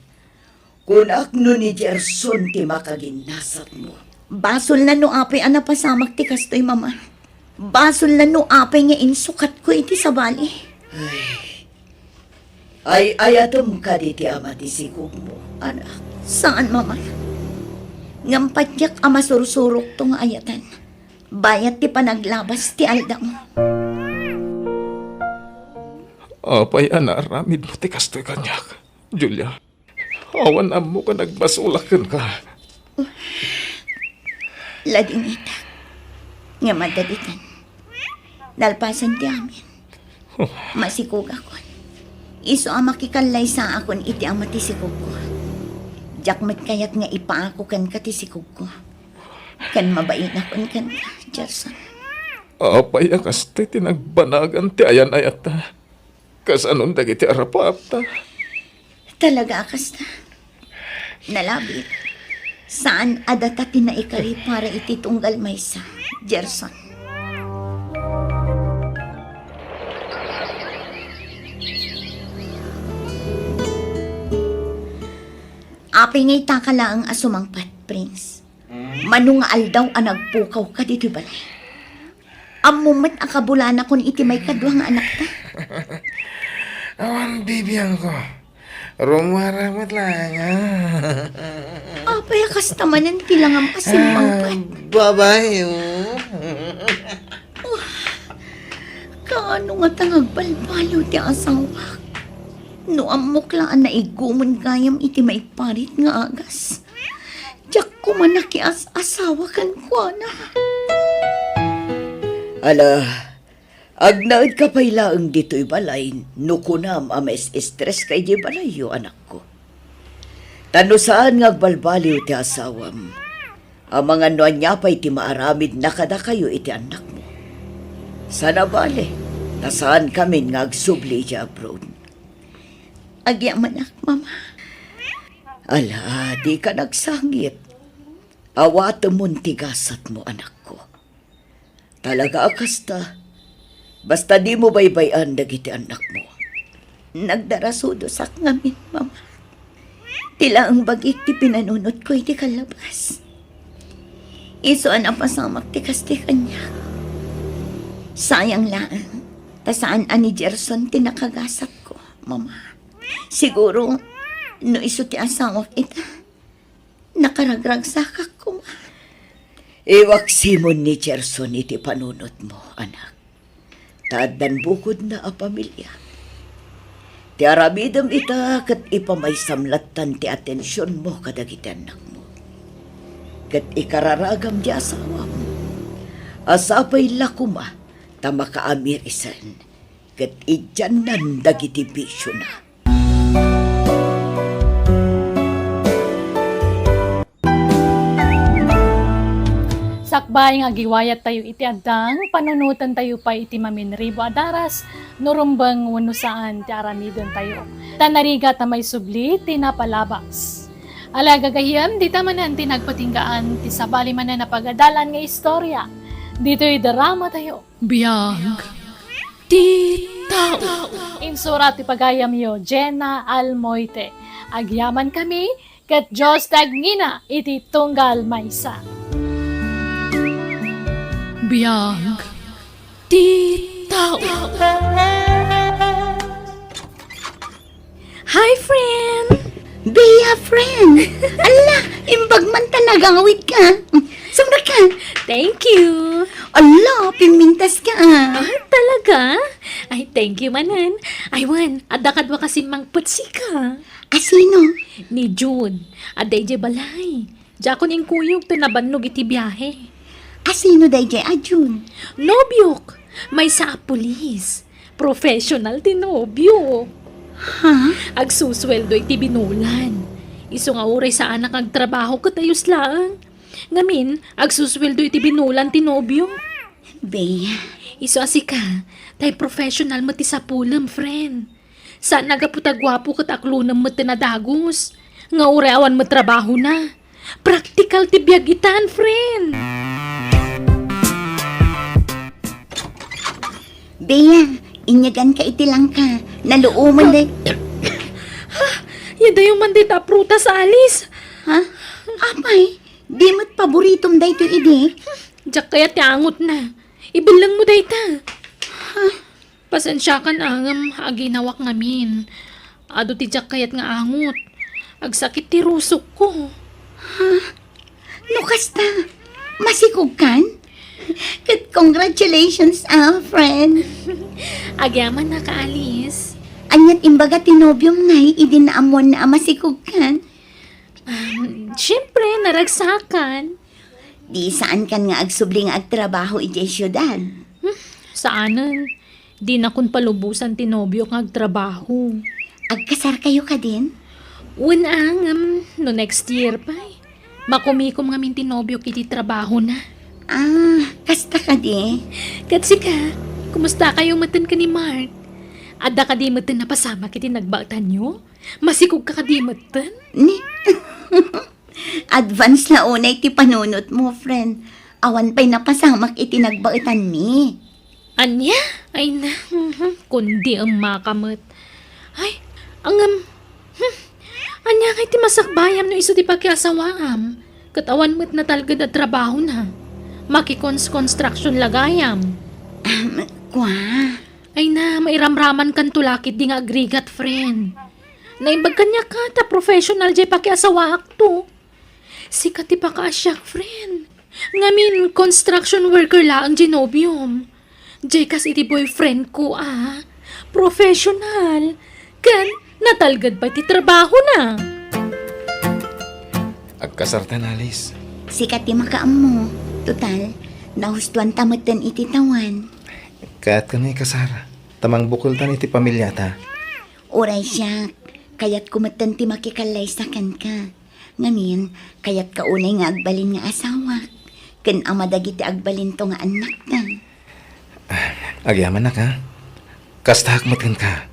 Kunak no ni Gerson ti makaginnasatmo. Basolna no apay a napasamak ti kastoy, Mama. Basolna no apay nga insukatko iti sabali. Ay, ay-ayatem kadi ti ama ti sikogmo, anak? Saan, Mama. Ngem patiek a masursurokto nga ayatan. Bayat ti panaglabas ti aldaw. Apay a naaramidmo ti kastoy kaniak, Julia? Awan ammok a nagbasolak kenka. Ladingitak. Ngem adda ditan. Nalpasen ti amin. Masikogakon. Isu a makikallaysaakon iti ama ti sikogko. Diak met kayat nga ipaako kenka ti sikogko. Ken mabainakon kenka, Gerson. Apay a kasta ti nagbanagan ti ayan-ayatta? Kasanon dagiti arapaapta? Talaga a kasta. Nalabit. Saan a data ti naikari para iti tunggal maysa, Gerson. Apay nga itaka laeng a sumangpet, Prince? Mano nga aldaw a nagpukawka ditoy balay? Ammom met a kabulanakon iti maikadua nga anakta. Awan bibiangko. Rummuar met laeng, a. Apay a kasta manen ti langam a simmangpet? Ah, babae, oh. Kaano ngata nga agbalbaliw ti asawak? No ammok la a naigumen gayam iti maiparit nga agas, diak koma nakias-asawa kenkuana. Ala, agnaedka pay laeng ditoy balay no kunam a maes-estreska idiay balayyo, anakko. Ta no saan nga agbalbaliw ti asawam, amangan no ania pay ti maaramidna kadakayo iti annakmo. Sana bale, ta saankamin nga agsubli idiay abroad. Agyamanak, Mama. Ala, dika nagsangit. Awatemon ti gasatmo, anakko. Talaga a kasta, basta dimo baybay-an dagiti annakmo. Nagdarasudosak ngamin, Mama. Ti laeng bagik ti pinanunotko iti kallabas. Isu a napasamak ti kasta kaniak. Sayang laeng, ta saan a ni Gerson ti nakagasatko, Mama. Siguro, no isu ti asawak ita, nakaragragsakak koma. Iwaksimon ni Gerson iti panunotmo, anak. Ta addan bukodna a pamilia. Ti aramidem ita ket ipamaysam lattan ti atensionmo kadagiti annakmo. Ket ikararagam ti asawam a sapay la koma ta makaamir isen ket idiannan dagiti bisiona. Sakbay nga agiwayattayo iti addang, panunotentayo pay iti maminribo a daras no rumbeng wenno saan ti aramidentayo. Ta narigat a maisubli ti napalabas. Ala, gagayyem, dita manen ti nagpatinggaan ti sabali manen a pagadalan nga istorya ditoy dramatayo. Biag ti tao. Insurat ti pagayamyo, Jenna Almoite. Agyamankami ket Dios ti agngina iti tunggal maysa. Biag ti tao. Hi, friend! Bea, friend! Ala, imbag man ta nagawid ka. Sumrek ka. Thank you. Ala, pimintas ka, ah. Ah, talaga? Ay, thank you manen. Ay, wen, adda kadua ka simmangpet sika. Asino? Ni June. Adda idiay balay. Diakon inkuyog ta nabannog iti biahe. Asino daydiay a June? Nobiok. Maysa a pulis. Professional ti nobio. Ha? Agsusueldo iti binulan. Isu nga uray saanak nga agtrabaho ket ayos laeng. Ngamin, agsusueldo iti binulan ti nobio. Bea. Isu a sika, tay professional met ti sapulem, friend. Saan a gapu ta guapo ket aklonem met ti nadagus, nga uray awan met trabahona. Praktikal ti biag itan, friend. Bea, inyaganka iti langka. Naluomen day. Ha? Yadayo man dayta a prutas, Alice. Ha? Apay, di met paboritom daytoy idi? Diak kayat ti angotna. Ibellengmo dayta. Ha? Pasensiakan a ngem aginawak ngamin. Adu ti diak kayat nga angot. Agsakit ti rusokko. Ha? No kasta, masikogkan? Ket congratulations, ah, friend. Agyamanak, Alice. Ania't imbaga ti nobiom ngay idi naammoanna a masikogkan? Um, siyempre, naragsakan. Di saankan nga agsubli nga agtrabaho idiay siudad? Hmm, saanen. Dinakon palubosan ti nobiok nga agtrabaho. Agkasarkayo kadin? Wen a, ngem no next year pay. Makumikom ngamin ti nobiok iti trabahona. Ah, kasta kadi? Ket sika, kumustakayo metten ken ni Mark? Adda kadi metten napasamak iti nagbaetanyo? Masikogka kadi metten? Ni, advance la unay ti panunotmo, friend. Awan pay napasamak iti nagbaetanmi. Ania? Ay na, mhm, kundi emmaka met. Ay, ngem, hmm, ania ngay ti masakbayam no isu ti pakiasawaam? Ket awan met natalged a trabahona. Makikons-construction la gayam. Ahem, kua. Ay na, mairamramankanto la ketdi nga agrigat, friend. Naimbag kaniak ta professional diay pakiasawaakto. Sika ti pakaasiak, friend. Ngamin, construction worker laeng diay nobiom. Diay kas iti boyfriend ko a professional. Ken natalged pay ti trabahona. Agkasartan, Alice. Sika ti makaammo. Total, nahustoanta metten iti tawen. Kayatkan nga ikasar, ta mangbukeltan iti pamiliata. Uray siak, kayatko metten ti makikallaysa kenka. Ngamin, kayatka unay nga agbalin nga asawak, ken ama dagiti agbalinto nga annakta. Agyamanak, ha? Kastaak met kenka.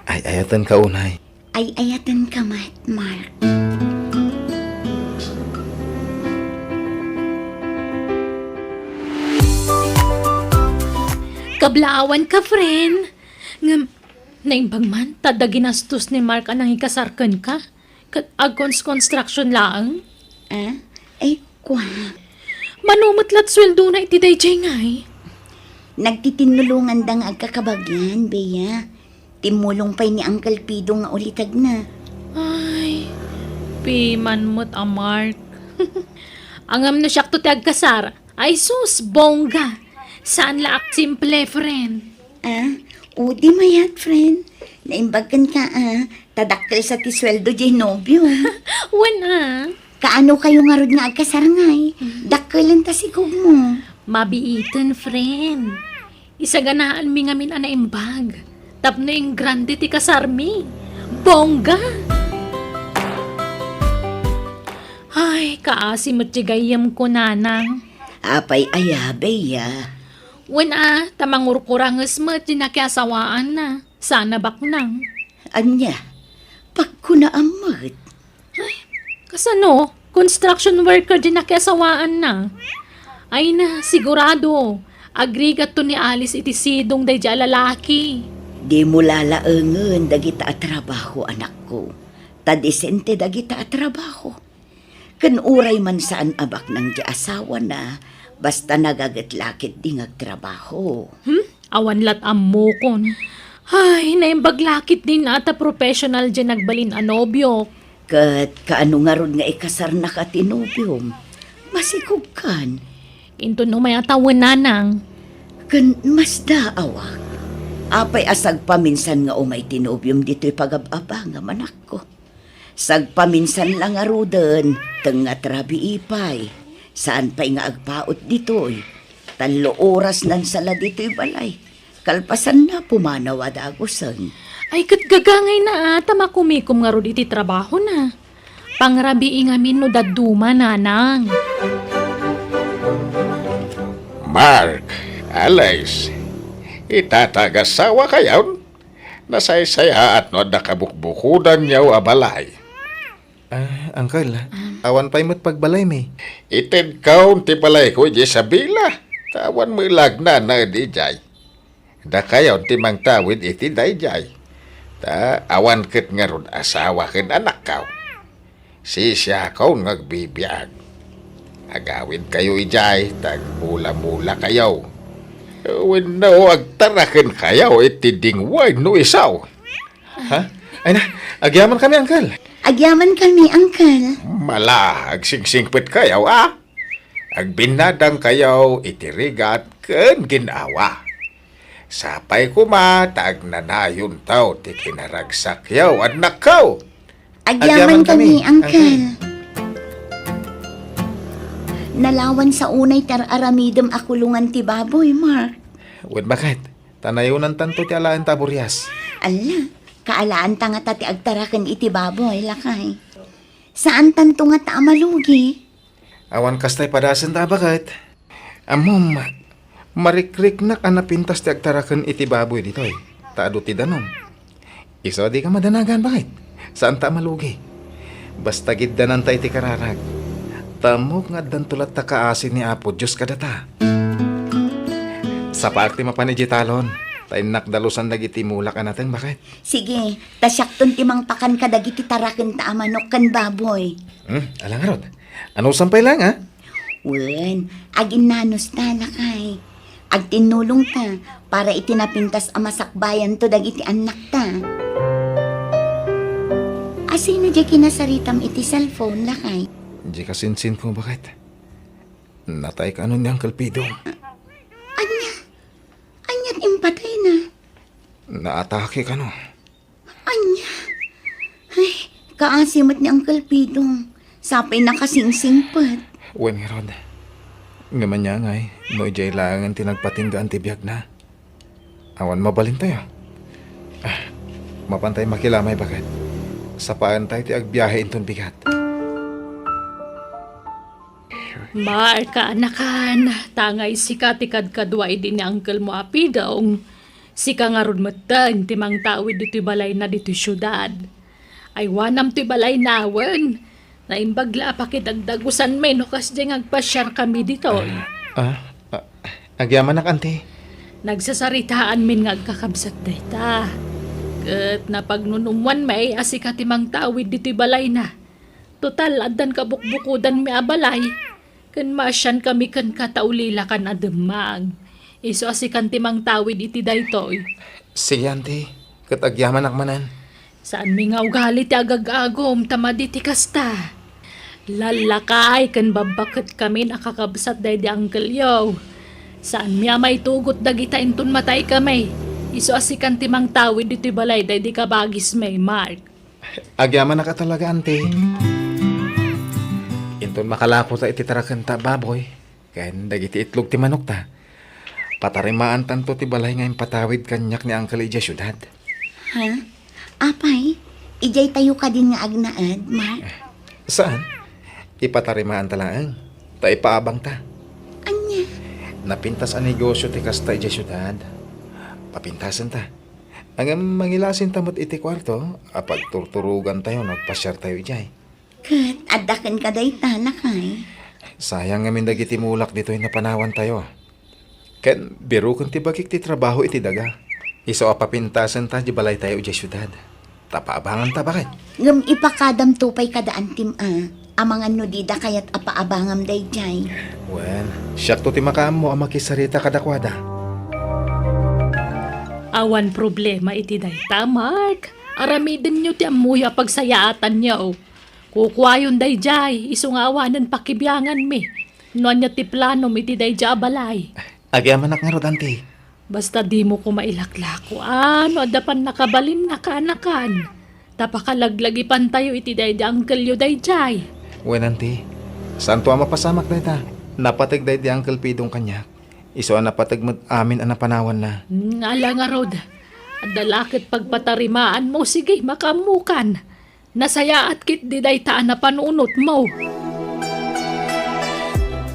Ay-ayatenka unay. Ay-ayatenka met, Mark. Kablaawanka, friend. Ngem, naimbag man, ta adda ginastos ni Mark a nangikasar kenka. Ket agkons-construction laeng? Ah? Ay, kua. Mano met lat sueldona iti daydiay ngay? Nagtitinulonganda nga agkakabagian, Bea. Timmulong pay ni Uncle Pido nga ulitedna. Ay, piman met a Mark. Ngem no siakto ti agkasar, ay sus, bongga. Saan la ak simple, friend. Ah, udi mayat, friend. Naimbag kenka, ah. Ta dakkel sa ti sueldo diay nobiom. Wen a. Kaano kayo ngarud nga agkasar ngay? Dakkelen ta sikogmo. Mabiiten, friend. Isaganaanmi ngamin a naimbag. Tapno ingrande ti kasarmi. Bongga! Ay, kaasi met ti gayyemko, nanang. Apay aya, Bea? Wen a, ta mangurkuranges met ti nakiasawaanna. Sana baknang. Ania? Pagkunaam met. Ay, kasano? Construction worker diay nakiasawaanna. Ay na, sigurado. Agrigatto ni Alice iti sidong daydiay a lalaki. Dimo lalaengen dagita a trabaho, anakko. Ta disente dagita a trabaho. Ken uray man saan a baknang ti asawana, basta nagaget la ketdi nga agtrabaho. Hmm? Awan lat ammokon. Ay, naimbag la ketdin a ta professional diay nagbalin a nobiok. Ket kaano ngarud nga ikasarnaka ti nobiom? Masikogkan. Inton umay a tawen, nanang. Ken masdaawak. Apay a sagpaminsan nga umay ti nobiom ditoy pagab-abangam, anakko? Sagpaminsan la ngaruden, tengnga ti rabii pay. Saan pay nga agpaut ditoy. Tallo oras nansala ditoy balay. Kalpasanna, pumanaw a dagusen. Ay, ket gagangayna a, ta makumikom ngarud iti trabahona. Pangrabii ngamin no dadduma, nanang. Mark, Alice, itata agasawa kayon? Nasaysayaat no adda kabukbukodanyo a balay. Ah, uncle, awan pay met pagbalaymi. Itedkon ti balayko idiay Isabela, ta awan met la agnanaed idiay. Dakayon ti mangtawid iti daydiay. Ta awan ket ngarud asawa ken anakko. Sisiakon nga agbibiag. Agawidkayo idiay, ta agmula-mulakayo. Wenno agtarakenkayo iti dingway no isu? Ha? Ay na, agyamankami, Uncle. Agyamankami, Uncle. Mala, agsingsingpetkayo, a? Agbinnadangkayo iti rigat ken gin-awa. Sapay koma ta agnanayonto ti kinaragsakyo, annakko. Agyamankami, Uncle. Nalawan sa unay ti ar-aramidem a kulongan ti baboy, Mark. Wen, baket? Ta nayonantanto ti alaenta a burias. Alla, kaalaanta ngata ti agtaraken iti baboy, lakay. Saantanto ngata a malugi. Awan kasta a padasenta, baket? Ammom, marikriknak a napintas ti agtaraken iti baboy ditoy, ta adu ti danum. Isu a dika madanagan, baket? Saanta a malugi. Basta giddananta iti kararag. Ta ammok nga addanto latta kaasi ni Apo Dios kadata. Sapaak ti mapan idiay talon, ta innak dalusan dagiti mulak a nateng, baket? Sige, ta siakton ti mangpakan kadagiti tarakenta a manok ken baboy. Hmm, ala ngarud. Anusan pay laeng, a? Wen, aginnanosta, lakay. Agtinnulongta para iti napintas a masakbayanto dagiti annakta. Asino diay kinasaritam iti cellphone, lakay? Diay kasinsinko, baket? Natay kano ni Uncle Pidong. Ania? Ania't impatayna? Naatake kano. Ania? Ay, kaasi met ni Uncle Pidong. Sapay nakasingsingpet. Wen ngarud. Ngem ania ngay, no idiay laengen ti nagpatinggaan ti biagna? Awan mabalintayo. Ah, mapantay makilamay, baket? Sapaentayo ti agbiahe inton bigat. Mark, kaanakan, ta ngay sika ti kadkadua idi ni uncle mo a Pidong. Sika ngarud metten ti mangtawid ditoy balayna ditoy siudad. Aywanam toy balayna wen. Naimbag la a pakidagdagusanmi no kasdiay nga agpasiarkami ditoy. Ah, ah, agyamanak, anti. Nagsasaritaanmin nga agkakabsat dayta. Ket napagnunummoanmi a sika ti mangtawid ditoy balayna. Total, addan kabukbukodanmi a balay. Ken maasiankami kenka ta ulilakan a demmag. Isu a sikan ti mangtawid iti daytoy. Sige, anti. Ket agyamanak manen. Saanmi nga ugali ti agag-agum ta madi ti kasta. Lallakay ken babbaketkamin a kakabsat daydi uncle-yo. Saanmi a maitugot dagita inton mataykami. Isu a sikan ti mangtawid ditoy balay daydi kabagismi, Mark. Agyamanak a talaga, anti. Inton makalakota iti tarakenta a baboy ken dagiti itlog ti manokta, patarimaantanto ti balay nga impatawid kaniak ni uncle idiay siudad. Ha? Apay, idiay tayo kadin nga agnaed, Mark? Saan? Ipatarimaanta laeng, ta ipaabangta. Ania? Napintas a negosio ti kasta idiay siudad. Papintasenta. Ngem mangilasinta met iti kuarto a pagturturogantayo no agpasiartayo idiay. Ket adda kenka dayta, lakay? Sayang ngamin dagiti mulak ditoy napanawantayo. Ken biroken ti bagik ti trabaho iti daga. Isu a papintasenta di balaytayo idiay siudad. Ta paabanganta, baket? Ngem ipakadamto pay kada antim a, amangan no dida kayat a paabangam daydiay. Wen, siakto ti makaammo a makisarita kadakuada. Awan problema iti dayta, Mark. Aramidenyo ti ammoyo a pagsayaatanyo. Kukuayon daydiay, isu nga awanen pakibianganmi. No ania ti planom iti daydiay a balay? Agyamanak ngarud, anti. Basta dimo koma ilaklako, a, no adda pannakabalinna, kaanakan. Ta pakalaglagipantayo iti daydi uncle-yo daydiay. Wen, anti. Saanto a mapasamak dayta. Napateg daydi Uncle Pidong kaniak. Isu a napateg met amin a napanawanna. Hmm, ala ngarud. Adda la ket pagpatarimaanmo, sige, makaammokan. Nasayaat ketdi dayta a napanunotmo.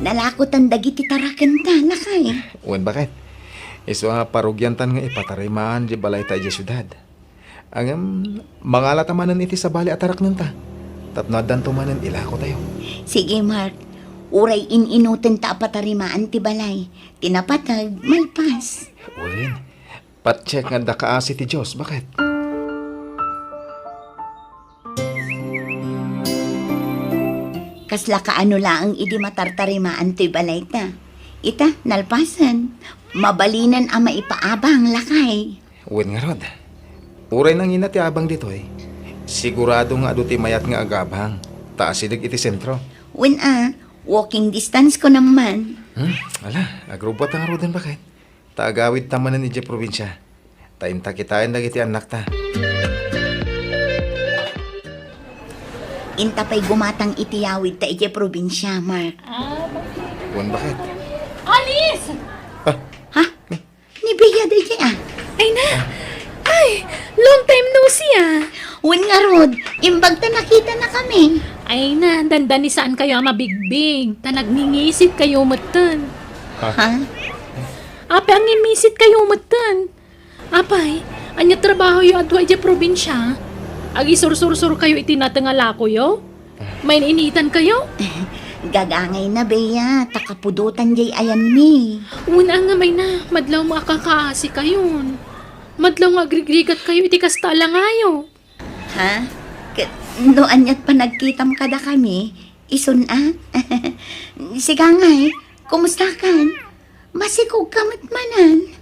Nalakotan dagiti tarakenta, lakay. Wen, baket? Isu a parugiantan nga ipatarimaan di balayta idiay siudad. Ngem, mangalata manen iti sabali a taraknenta. Tapno addanto manen ilakotayo. Sige, Mark. Uray in-inutenta a patarimaan ti balay. Ti napateg, malpas. Wen, patiek nga adda kaasi ti Dios, baket? Kasla kaano laeng idi matartarimaan toy balayta. Ita, nalpasen. Mabalinen a maipaabang, lakay. Wen ngarud, uray nangina ti abang ditoy, sigurado nga adu ti mayat nga agabang, ta asideg iti sentro. Wen a, walking distance ko naman. Hmm, ala, agrubbuat ta ngaruden, baket. Ta agawidta manen idiay probinsia. Ta inta kitaen dagiti annakta. Inta pay gumatang iti yawidta idiay probinsia, Mark. Ah, bakit? Wen, baket. Alice! Ah, ha? Ni Bea daydiay, ah. Ay na! Ay! Long time no see, ah! Wen ngarud, imbag ta nakitanakami. Ay na, dandani saan kayo a mabigbig, ta nagngingisittayo metten. Ha? Ha? Apay a ngingisittayo metten? Apay, ania trabahoyo adu idiay probinsia? Agisursursurkayo iti nateng a lakoyo? Main-initankayo? Gagangayna, Bea, ta kapudotan diay ayanmi. Wen a nga, mayna, madlaw nga akakaasikayon. Madlaw nga agrigrigatkayo iti kasta a langayo. Ha? Ket no aniat panagkitam kadakami, isun a? Sika ngay, kumustakan? Masikogka met manen.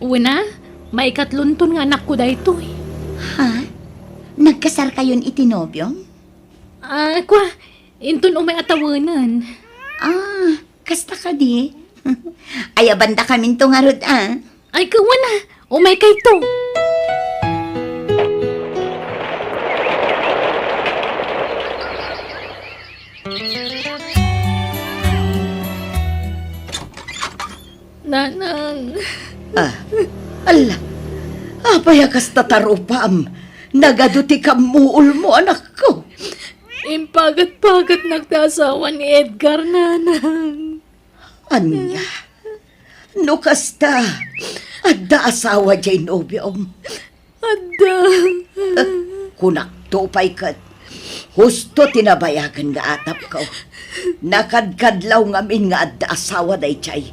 Wen a, maikatlonton nga anakko daytoy. Ha? Nagkasarkayon iti nobiom? Ah, kua, inton umay a tawenen. Ah, kasta kadi? Ayabandakaminto ngarud, ah. Ay, kawana, umaykayto. Nanang. Ah, ala. Apay a kasta tarupam? Nagadu ti kammuolmo, anakko. Impagat-pagatnak ti asawa ni Edgar, nanang. Ania? No kasta, adda asawa diay nobiom? Adda. Eh, kunakto pay ket, husto ti nabayagen nga atapko. Nakadkadlaw ngamin nga adda asawa daydiay.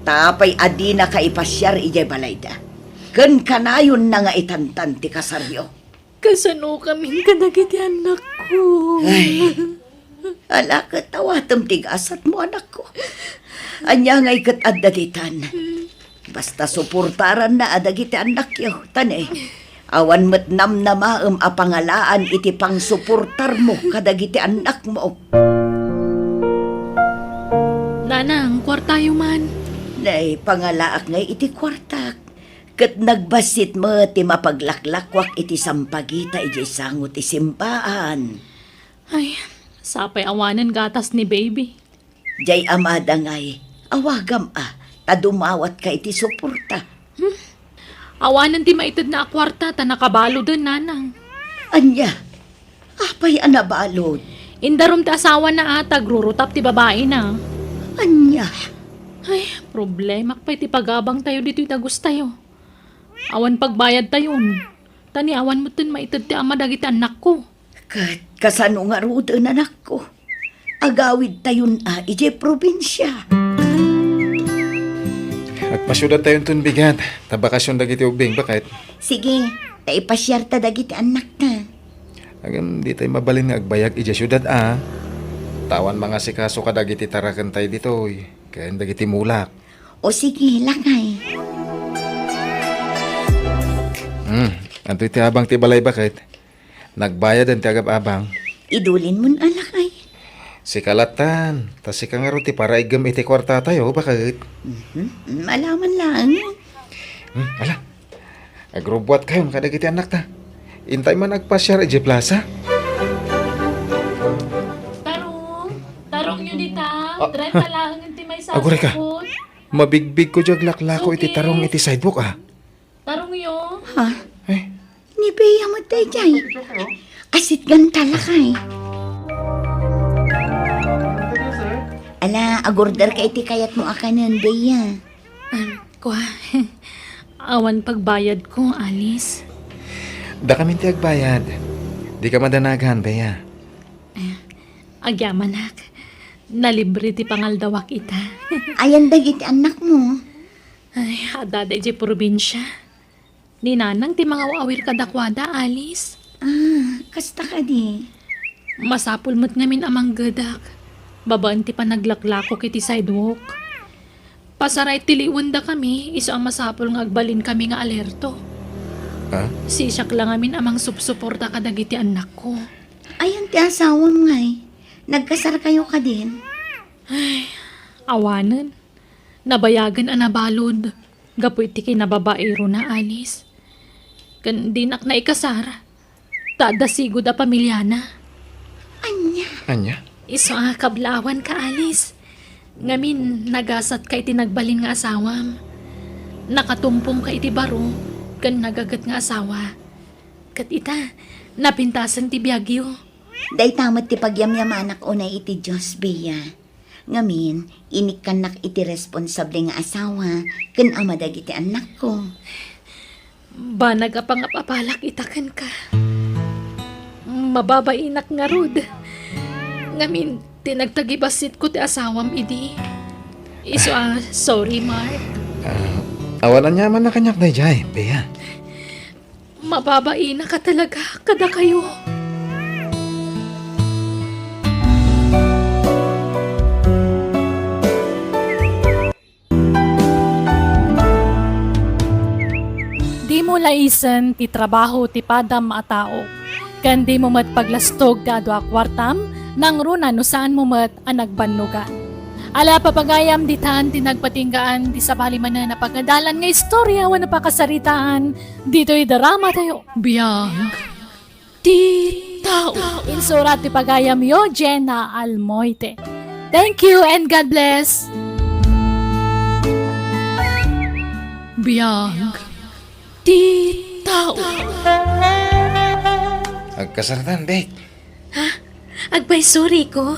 Ta apay a dinaka ipasiar idiay balayda? Ken kanayonna nga itantan ti kasaryo. Kasanokamin kadagiti annakko? Ay, ala ket awatem ti gasatmo, anakko. Ania ngay ket adda ditan? Basta suportaranna a dagiti annakyo, ta ne, awan met namnamaem a pangalaan iti pangsuportarmo kadagiti annakmo. Nanang, kuartayo man. Nay, pangalaak ngay iti kuartak. Ket nagbassit met ti mapaglaklakuak iti sampagita idiay sango ti simbaan. Ay, sapay awanen gatas ni baby. Diay amada ngay, awagam a, ta dumawatka iti suporta. Hmm? Awanen ti maitedna a kuarta ta nakabaloden, nanang. Ania? Apay a nabalod? Indarum ti asawana a ta agrurutap ti babaina. Ania? Ay, problemak pay ti pagabangtayo ditoy dagustayo. Awan pagbayadtayon. Ta ni awan metten maited ti ama dagiti annakko. Ket kasano ngaruden, anakko? Agawidtayon a idiay probinsia. Agpasiudadtayon ton bigat, ta bakasion dagiti ubbing, baket. Sige, ta ipasiarta dagiti annakta. Ngem ditay mabalin nga agbayag idiay siudad a. Ta awan mangasikaso kadagiti tarakentay ditoy, ken dagiti mulak. O sige, lakay. Hmm, adtoy ti abang ti balay, baket. Nagbayaden ti agab-abang. Idulinmon a, lakay. Sika lattan, ta sika ngarud ti paraiggem iti kuartatayo, baket. Mhm. Ala man laeng. Hmm, ala. Agrubbuatkayon kadagiti annakta. Intay man agpasiar idiay plaza. Tarong, tarongyo dita. Ah, trenta laeng ti may aguray ka. Sasukot. Mabigbigko diay aglaklako iti tarong iti sidewalk, ah. Tarongyo. Ha? Eh? Ni Bea met daydiay. Asitgan ta, lakay. Ala, agorder ka iti kayatmo a kanen, Bea. Ah, kua. Awan pagbayadko, Alice. Dakamin ti agbayad. Dika madanagan, Bea. Eh, agyamanak. Nalibre ti pangaldawak ita. Ayan dagiti annakmo? Ay, adda idiay probinsia. Ni nanang ti mangaw-awir kadakuada, Alice. Ah, kasta kadi? Masapul met ngamin a manggedak, babaen ti panaglaklakok iti sidewalk. Pasaray ti liwendakami, isu a masapul nga agbalinkami nga alerto. Ha? Siak la ngamin a mangsupsuporta kadagiti annakko. Ayan ti asawam ngay? Nagkasarkayo kadin? Ay, awanen. Nabayagen a nabalud gapu iti kinababairona, Alice. Ken dinak naikasar. Ta adda sigud a pamiliana. Ania? Ania? Isu a kablawanka, Alice. Ngamin, nagasatka iti nagbalin nga asawam. Nakatumpongka iti baro ken nagaget nga asawa. Ket ita, napintasen ti biagyo. Dayta met ti pagyamyamanak unay iti Dios, Bea. Ngamin, inikkannak iti responsable nga asawa ken ama dagiti annakko. Banag a pangapapalak ita kenka. Mababainak ngarud. Ngamin, ti nagtagibasitko ti asawam idi. Isu a, sorry, Mark. Ah, awan aniamanna kaniak daydiay, Bea. Mababainak a talaga kadakayo. Dimo laisen ti trabaho ti padam a tao, ken dimo met paglastog ti adu a kuartam, nangruna no saanmo met a nagbannogan. Ala, papagayam, ditan ti nagpatinggaan ti sabali manen a pagadalan nga istorya wenno pakasaritaan ditoy drama tayo. Biag ti tao. Insurat ti pagayamyo, Jenna Almoite. Thank you and God bless. Biag ti tao. Agkasartan, Bek. Ha? Agpayso, Rico?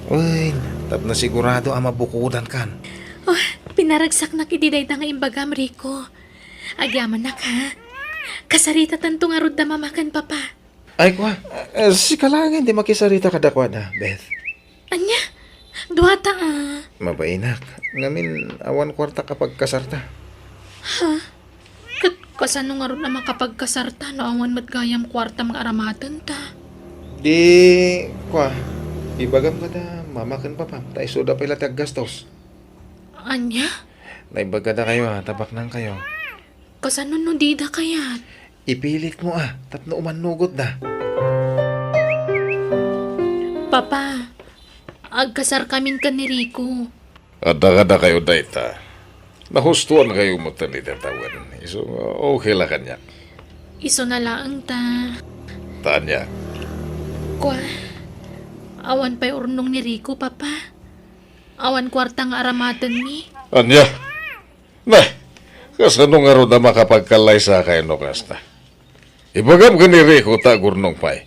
Uy, tapno sigurado a mabukodankan. Oh, pinaragsaknak iti dayta nga imbagam, Rico. Agyamannak, ha? Kasaritatanto ngarud da mama ken papa. Ay, kua, eh, sika laeng ti makisarita kadakuada, Beth. Ania? Duata, a. Mabainak. Ngamin, awan kuartak a pagkasarta. Ha? Ket kasano ngarud a makapagkasarta no awan met gayam kuartam nga aramatenta? Di, kua, ibagam kada mama ken papam, ta isuda pay la ti aggastos. Ania? Naimbag kadakayo, a, ta baknangkayo. Kasano no dida kayat? Ipilitmo, a, tapno umannugotda. Papa, agkasarkamin ken ni Rico. Adda kadakayo dayta. Nahustoankayo metten iti tawen. Isu, okay la kaniak. Isuna laeng ta. Ta ania? Kua, awan pay urnong ni Rico, Papa. Awan kuarta nga aramatenmi. Ania? Na, kasano ngarud a makapagkallaysakay no kasta? Ibagam ken ni Rico ta agurnong pay.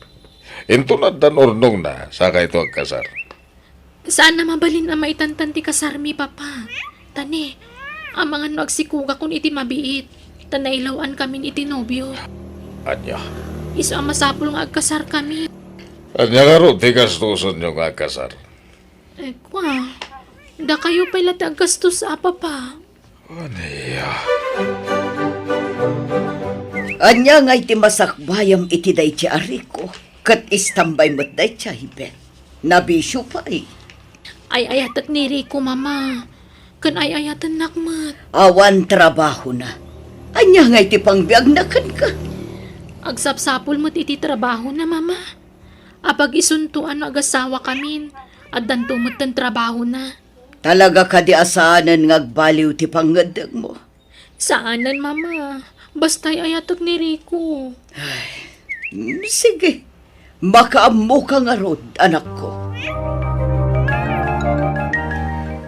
Inton addan urnongna, sakayto agkasar. Saan a mabalin a maitantan ti kasarmi, Papa. Ta ni, amangan no agsikugakon iti mabiit, ta nailaw-ankamin iti nobio. Ania? Isu a masapul nga agkasarkami. Ania ngarud ti gastosenyo nga agkasar? Eh, kua, dakayo pay la ti aggastos a, Papa. Ania? Ania ngay ti masakbayam iti daydi a Rico? Ket istambay met daydi a Beth. Nabisio pay. Ay-ayatek ni Rico, Mama. Ken ay-ayatennak met. Awan trabahona. Ania ngay ti pangbiagna kenka? Agsapsapul met iti trabahona, Mama. Apag-isunto a no agasawakamin, addanto metten trabahona. Talaga kadi a saanen nga agbaliw ti pangngeddengmo? Saanen, Mama. Basta ay-ayatek ni Rico. Ay, mm, sige. Makaammoka ngarud, anakko.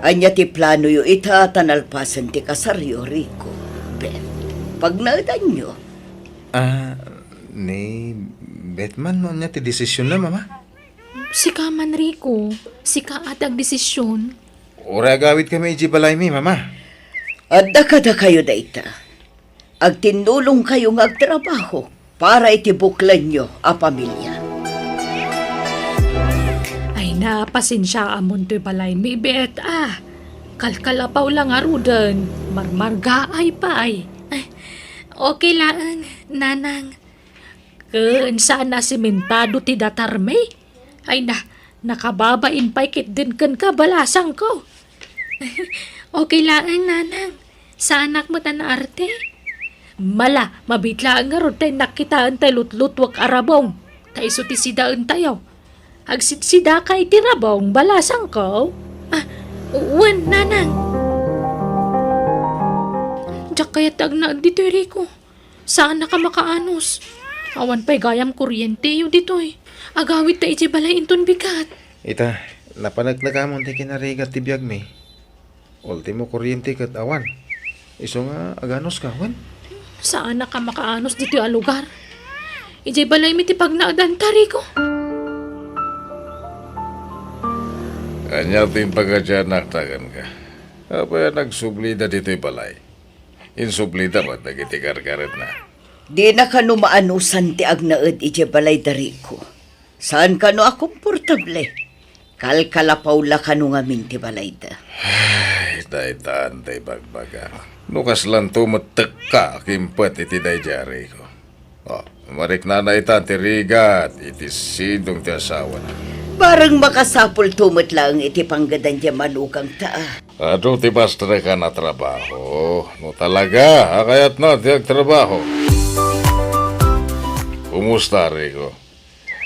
Ania ti planoyo ita ta nalpasen ti kasaryo, Rico? Beth, pagnaedanyo. Ah, ni Beth man no ania ti desisionna, Mama? Sika man, Rico. Sika a ti agdesisyon. Uray agawidkami idiay balaymi, Mama. Adda kadakayo dayta. Agtinnulongkayo nga agtrabaho para iti buklanyo a pamilia. Ay na, pasensiaamon toy balaymi, Beth, a. Kalkalapaw la ngaruden, marmargaay pay. Ay, okay laeng, Nanang. Ken saan a simentado ti datarmi? Ay na, nakababain pay ketdin kenka, balasangko. Okay laeng, Nanang. Saanak met a naarte. Mala, mabiit laeng ngarud ta innak kitaen tay lutlutuek a rabong. Ta isu ti sidaentayo. Agsidsidaka iti rabong, balasangko? Ah, wen, Nanang. Diak kayat ti agnaed ditoy, Rico. Saannak a makaanus. Awan pay gayam kuryente ditoy. Agawidta idiay balay inton bigat. Ita, napaneknekamon ti kinarigat ti biagmi. Ultimo, kuryente ket awan. Isu nga aganuska, wen? Saanak a makaanus ditoy a lugar. Idiay balaymi ti pagnaedanta, Rico. Ania ti impakadianakta kenka? Apay a nagsublida ditoy balay? Insublida met dagiti karkaretna. Dina kano maanusan ti agnaed idiay balayda, Rico. Saan kano a komportable. Kalkalapaw la kano ngamin ti balayda. Ay, daytan ti ibagbagak. No kaslanto met tekka a kimpet iti daydiay, Rico. Oh, mariknana ita ti rigat iti sidong ti asawana. Bareng makasapulto met laeng iti panggedan ti manugangta. Adu ti bastrekan a trabaho. No talaga a kayatna ti agtrabaho. Kumusta, Rico?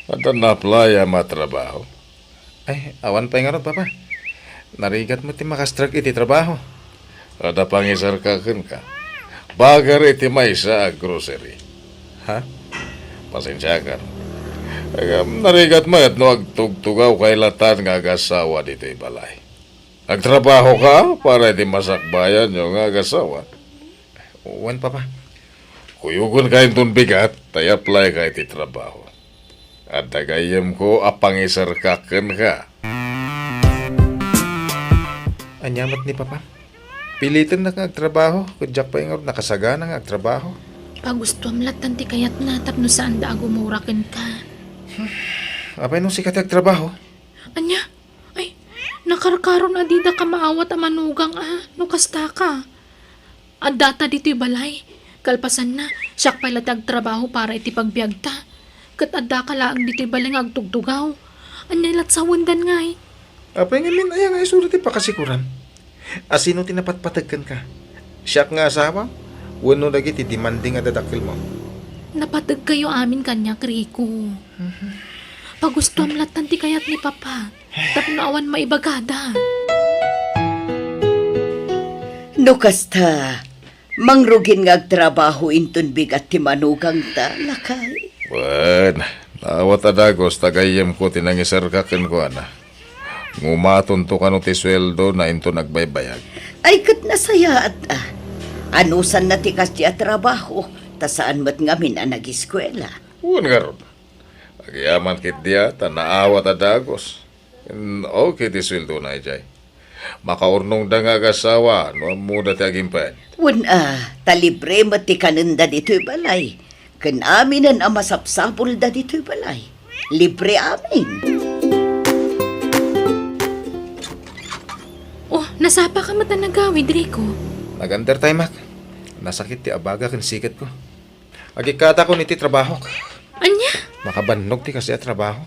Adda na-apply-am a trabaho? Ay, awan pay ngarud, Papa. Narigat met ti makastrek iti trabaho. Adda pangisarka kenka. Bager iti maysa a grocery. Ha? Pasensiakan. Agam, narigat met no agtugtugawka latta nga agasawa ditoy balay. Agtrabahoka para iti masakbayanyo nga agasawa? Wen, Papa. Kuyogenka inton bigat ta i-apply-ka iti trabaho. Adda gayyemko a pangisarka kenka. Ania met ni Papa? Pilitennak nga agtrabaho, ket diak pay ngarud nakasagana nga agtrabaho. Pagustuam lattan ti kayatna tapno saanda a gumura kenka. Apay no sika ti agtrabaho? Ania? Ay, nakarkaron a didaka maawat a manugang a no kastaka. Addata ditoy balay. Kalpasanna, siak pay la ti agtrabaho para iti pagbiagta. Ket addaka laeng ditoy balay nga agtugtugaw. Ania lat sawendan ngay? Apay ngamin aya nga isu ti pakasikuram? A sino ti napatpateg kenka? Siak nga asawa? Wenno dagiti demanding a dadakkelmo? Napategkayo amin kaniak, Rico. Mhm. Pagustuam lattan ti kayat ni Papa. Tapno awan maibagada. No kasta, mangrugin nga agtrabaho inton bigat ti manugangta, lakay. Wen, naawat a dagus ta gayyemko ti nangisarka kenkuana. Ngumatonto kano ti sueldona inton agbaybayag. Ay, ket nasayaat a. Anusanna ti kasdi a trabaho, ta saan met ngamin a nagiskuela. Wen ngarud. Agyamankit dia ta naawat a dagus. Mm, okay ti sueldona idiay. Makaurnongda nga agasawa no ammoda ti agimped. Wen a, ta libre met ti kanenda ditoy balay. Ken aminen a masapsapulda ditoy balay. Libre amin. Oh, nasapaka met a nagawid, Rico? Nag-under time-ak. Nasakit ti abaga ken siketko. Agikkatakon iti trabahok. Ania? Makabannog ti kasdi a trabaho.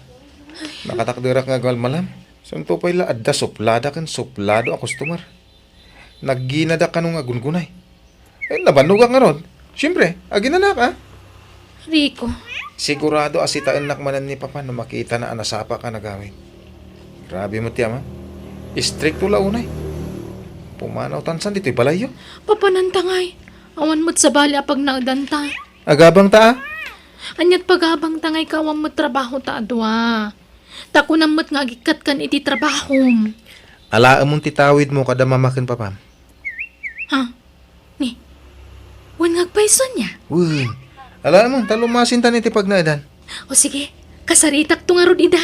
Nakatakderak nga agmalmalam. Santo pay la adda suplada ken suplado a customer. Nagginadak kano nga aggungunay. Eh, nabannogak ngarud. Siempre, aginanak, a. Rico. Sigurado a sitaennak manen ni Papa no makitana a nasapaka a nagawid. Grabe met ti ama. Istrikto la unay. Pumanaw tansan ditoy balayyo. Papananta ngay. Awan met sabali a pagnaedanta. Agabangta, a? Aniat pagabangta ngay ka awan met trabahota a dua? Ta kunam met nga agikkat kan iti trabahom. Alaemon ti tawidmo kada mama ken papam. Ha? Ni? Wen nga agpayso ania? Wen. Alaemon, ta lumasintan iti pagnaedan. O sige, kasaritakto ngarud ida.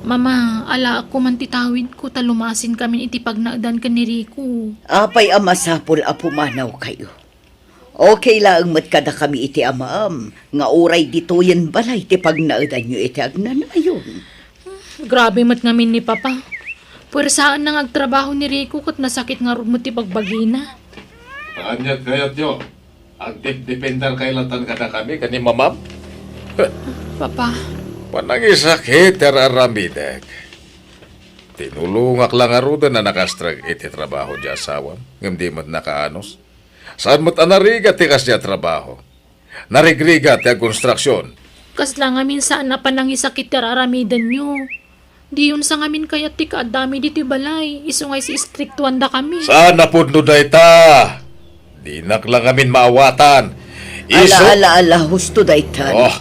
Mama, alaekko man ti tawidko ta lumasinkamin iti pagnaedan ken ni Rico. Apay a masapul a pumanawkayo? Okay laeng met kadakami iti amaam nga uray ditoyen balay ti pagnaedanyo iti agnanayon. Grabe met ngamin ni Papa. Puersaanna nga agtrabaho ni Rico ket nasakit ngarud met ti bagbagina. Ania ti kayatyo? Agdepdepender kay latan kadakami ken ni mamam? Papa. Panangisakit ti ar-aramidek. Tinulongak la ngaruden a nakastrek iti trabaho ti asawam, ngem di met nakaanus. Saan met a narigat ti kasdiay a trabaho. Narigrigat ti agkonstruksion. Kasla ngamin saan a panangisakit ti ar-aramidenyo. Diyon sa ngamin kayat ti kaaddami ditoy balay, isu nga istriktuandakami. Saan a pudno dayta? Dinak la ngamin maawatan. Isu- Ala, ala, ala, husto daytan. Oh.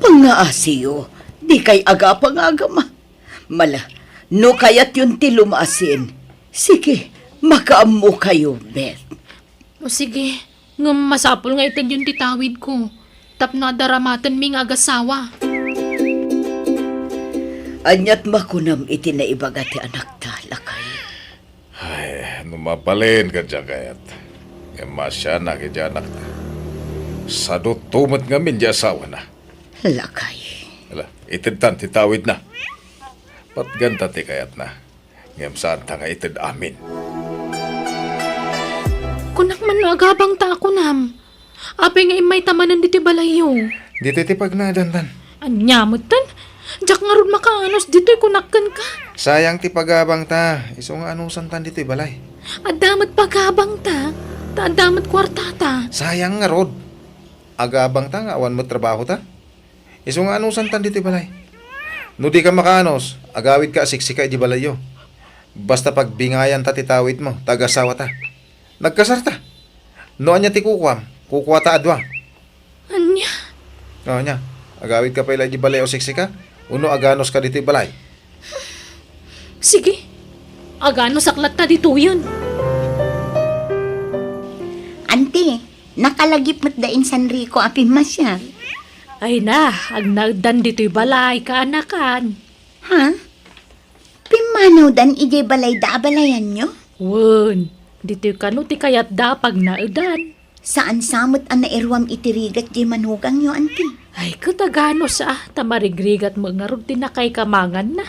Pangngaasiyo, dikay agapa nga agama. Mala, no kayatyon ti lumasin, sige, makaammokayo, Beth. O sige, ngem masapul nga itedyon ti tawidko, tapno adda ramatenmi nga agasawa. Aniat makunam iti naibaga ti anakta, lakay? Ay, no mabalin ka, Jacket. Ngem maasianak iti anakta. Sadutto met ngamin ti asawana. Lakay. Ala, itedtan ti tawidna. Patganta ti kayatna. Ngem saanta nga ited amin. Kunak man no agabangta a kunam. Apay nga immayta manen ditoy balayyo? Ditoy ti pagnaedantan. Ania metten? Diak ngarud makaanus ditoy kunak kenka. Sayang ti pagabangta. Isu nga anusantan ditoy balay. Adda met pagabangta. Ta adda met kuartata. Sayang ngarud. Agabangta nga awan met trabahota. Isu nga anusantan ditoy balay. No dika makaanus, agawidka a siksika idiay balayyo. Basta pagbingayanta ti tawidmo, ta agasawata. Nagkasarta. No ania ti kukuam, kukuata a dua. Ania? O, ania? Agawidka pay la idiay balay a siksika? Wenno aganuska ditoy balay? Sige. Aganusak latta ditoyen. Anti, nakalagip met da insan Rico a pimmasiar. Ay na, agnaeddan ditoy balay, kaanakan. Ha? Pimmanawdan idiay balayda a balayanyo? Wen, ditoy kano ti kayatda a pagnaedan. Saan sa met a nairuam iti rigat diay manugangyo, anti? Ay, ket aganus a, ta marigrigat met ngarud ti nakaikamanganna.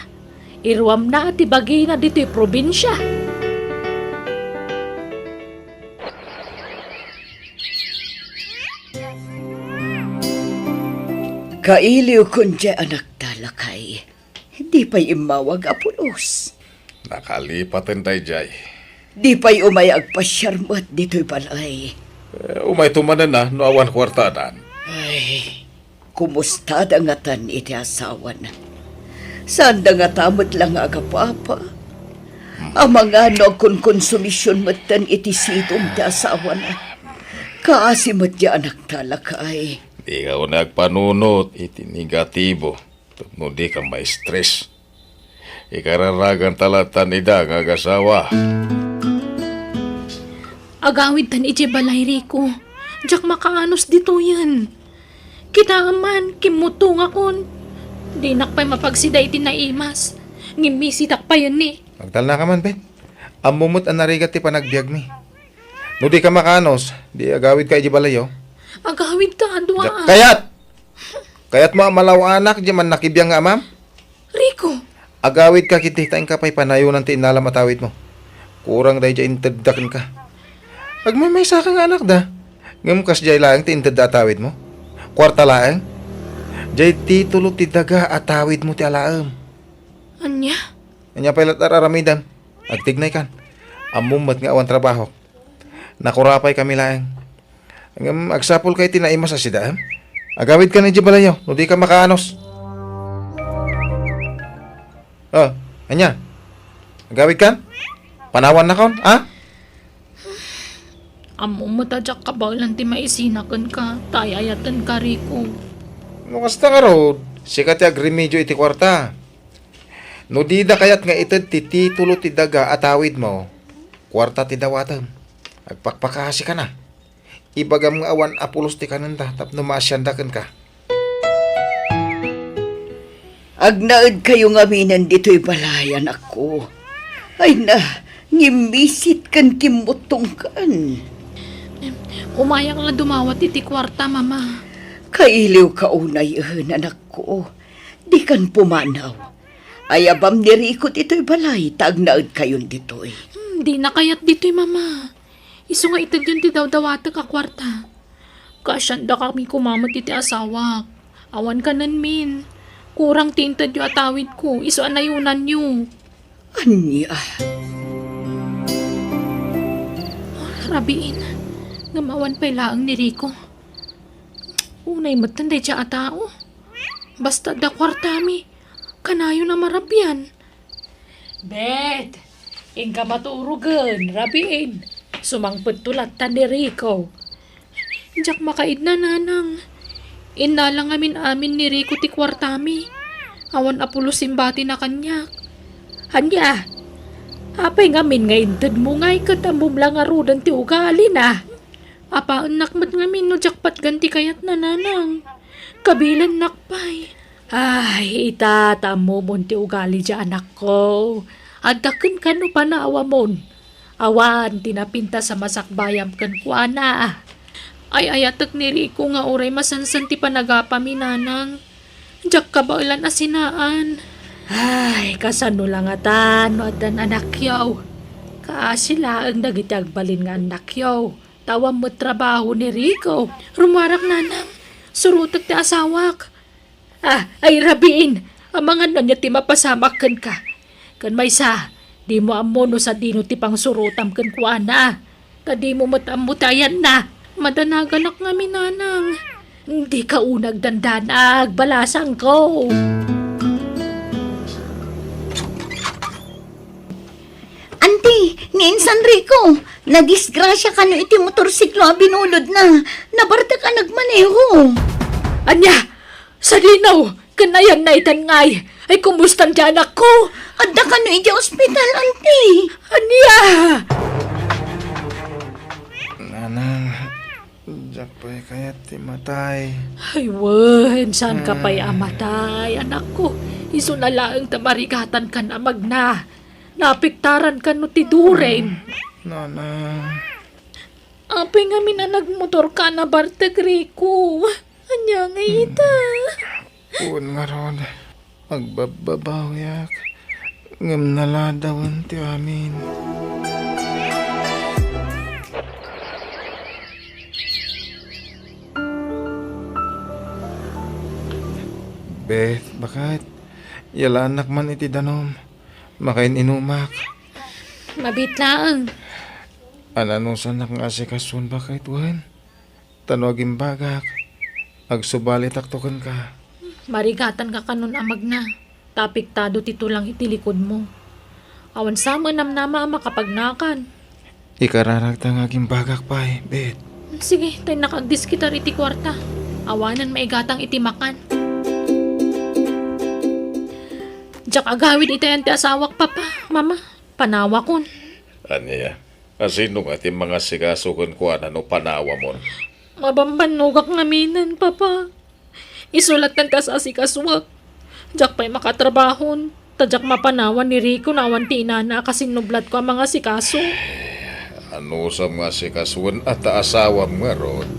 Iruamna ti bagina ditoy probinsia. Kailiwkon diay anakta, lakay. Di pay immawag a pulos. Nakalipaten daydiay. Di pay umay agpasiar met ditoy balay. Eh, umayto manen a no awan kuartanan. Ay, kumustada ngatan iti asawana? Saanda ngata met la nga agapapa? Amangan no agkonkonsumision metten iti sidong ti asawana? Kaasi met diay anakta, lakay. Dika unay agpanunot iti negatibo. Tapno dika ma-stress. Ikararaganta lattan ida nga agasawa. Agawidtan idiay balay, Rico. Diak makaanus ditoyen. Kitaem man, kimmutongakon. Dinak pay mapagsida iti naimas. Ngem misitak payen ni. Agtalnaka man, Beth. Ammom met a narigat ti panagbiagmi. No dika makaanus, di agawidka idiay balayyo. Agawidka, dua. Diak kayat! Kayatmo a malaw-anak diay mannakibiang nga amam? Rico! Agawidka ketdi ta inka pay panayonan ti innalam a tawidmo. Kurang daydiay intedda kenka. Agmaymaysaka nga anakda. Ngem kasdiay laeng ti intedda a tawidmo? Kuarta laeng? Diay titulo ti daga a tawidmo ti alaem. Ania? Ania pay latta ar-aramidem? Agtignaykan. Ammom met nga awan trabahok. Nakurapay kami laeng. Ngem agsapulka iti naimas a sida, em? Agawidkan idiay balayyo, no dika makaanus. O, ania? Agawidkan? Panawannakon, a? Ammom met a diak kabaelan ti maisina kenka, ta ay-ayatenka, Rico. No kasta ngarud, sika ti agremedio iti kuarta. No dida kayat nga ited ti titulo ti daga a tawidmo, kuarta ti dawatem. Agpakpakaasika. Ibagam nga awan a pulos ti kanenda tapno maasianda kenka. Agnaedkayo ngaminen ditoy balay, anakko. Ay na, ngimmisit ken kimmuttongkan. Umayak la dumawat iti kuarta, Mama. Kailiwka unay, anakko. Dikan pumanaw. Ayabam ni Rico ditoy balay ta agnaedkayon ditoy. Hmm, dina kayat ditoy, Mama. Isu nga itedyon ti dawdawatek a kuarta. Kaasiandakami koma met iti asawak. Awan kanenmin. Kurang ti intedyo a tawidko, isu a nayonanyo. Ania? Rabiin, ngem awan pay laeng ni Rico. Unay metten daydiay a tao. Basta adda kuartami, kanayon a marabian. Bet, inka maturogen, rabiin. Sumangpetto latta ni Rico. Diak makaidna, nanang. Innala ngamin-amin ni Rico ti kuartami. Awan a pulos imbati na kaniak. Ania? Apay ngamin nga intedmo ngay ket ammom la ngaruden ti ugalina? Apaennak met ngamin no diak patgan ti kayatna, nanang. Kabilennak pay. Ay, ita, ta ammomon ti ugali diay anakko. Adda kenka no panawamon. Awan ti napintas a masakbayam kenkuana. Ay-ayatek ni Rico nga uray masansan ti panagapami, nanang. Diak kabaelan a sinaan. Ay, kasano la ngatan no addan anakyo? Kaasi laeng dagiti agbalin nga annakyo. Ta awan met trabaho ni Rico. Rummuarak, nanang. Surotek ti asawak. Ah, ay rabiin. Amangan ania ti mapasamak kenka. Ken maysa, dimo ammo no sadino ti pangsurotam kenkuana. Ta dimo met ammo ti ayanna. Madanaganak ngamin, nanang. Dika unay agdandanag, balasangko. Anti, ni Insan Rico, nadisgrasia kano iti motorsiklo a binulodna. Nabartek a nagmaneho. Ania? Sadino? Ken ayanna itan ngay? Ay, kumustan ti anakko? Adda kano idiay ospital, anti. Ania? Nanang, diak pay kayat ti matay. Ay, wen, saanka pay a matay, anakko. Isuna laeng ta marigatankan a magna. Naapektaran kano ti duren. Nanang. Apay ngamin a nagmotorka a nabartek, Rico? Ania ngay ita? Wen ngarud, agbabbabawiak, ngem naladawen ti amin. Beth, baket, yalaannak man iti danum. Makain-inumak. Mabiit laeng. Ananusanak nga asikasuon, baket, wen? Ta no agimbagak, agsubalitakto kenka. Marigatanka kanon a magna, ta apektado ti tulang iti likudmo. Awan sa met namnama a makapagnakan. Ikararagta nga agimbagak pay, Bet. Sige, ta innak agdiskitar iti kuarta. Awanen maigatang iti makan. Diak agawid itayan ti asawak, Papa, Mama. Panawakon. Ania? Asino nga ti mangasikaso kenkuana no panawamon? Mabambannogak ngaminen, Papa. Isu latta ti as-asikasuak. Diak pay makatrabahon, ta diak mapanawan ni Rico no awan ti inana a kasinnublatko a mangasikaso. Anusam nga asikasuen a ta asawam ngarud?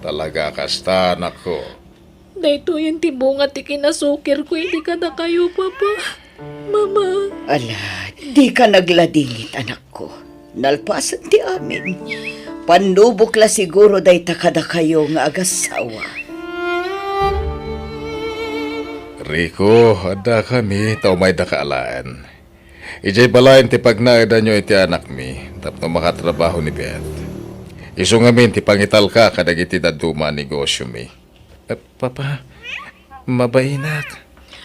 Talaga kasta, anakko. Daytoyen ti bunga ti kinasukirko idi kadakayo, Papa. Mama. Ala, dika nagladingit, anakko. Nalpasen ti amin. Pannubok la siguro dayta kadakayo nga agassawa. Rico, addakami, ta umaydaka alaen. Idiay balayen ti pagnaedanyo iti anakmi, tapno makatrabaho ni Beth. Isu ngamin ti pangitalka kadagiti dadduma a negosyomi. Eh, Papa, mabainak.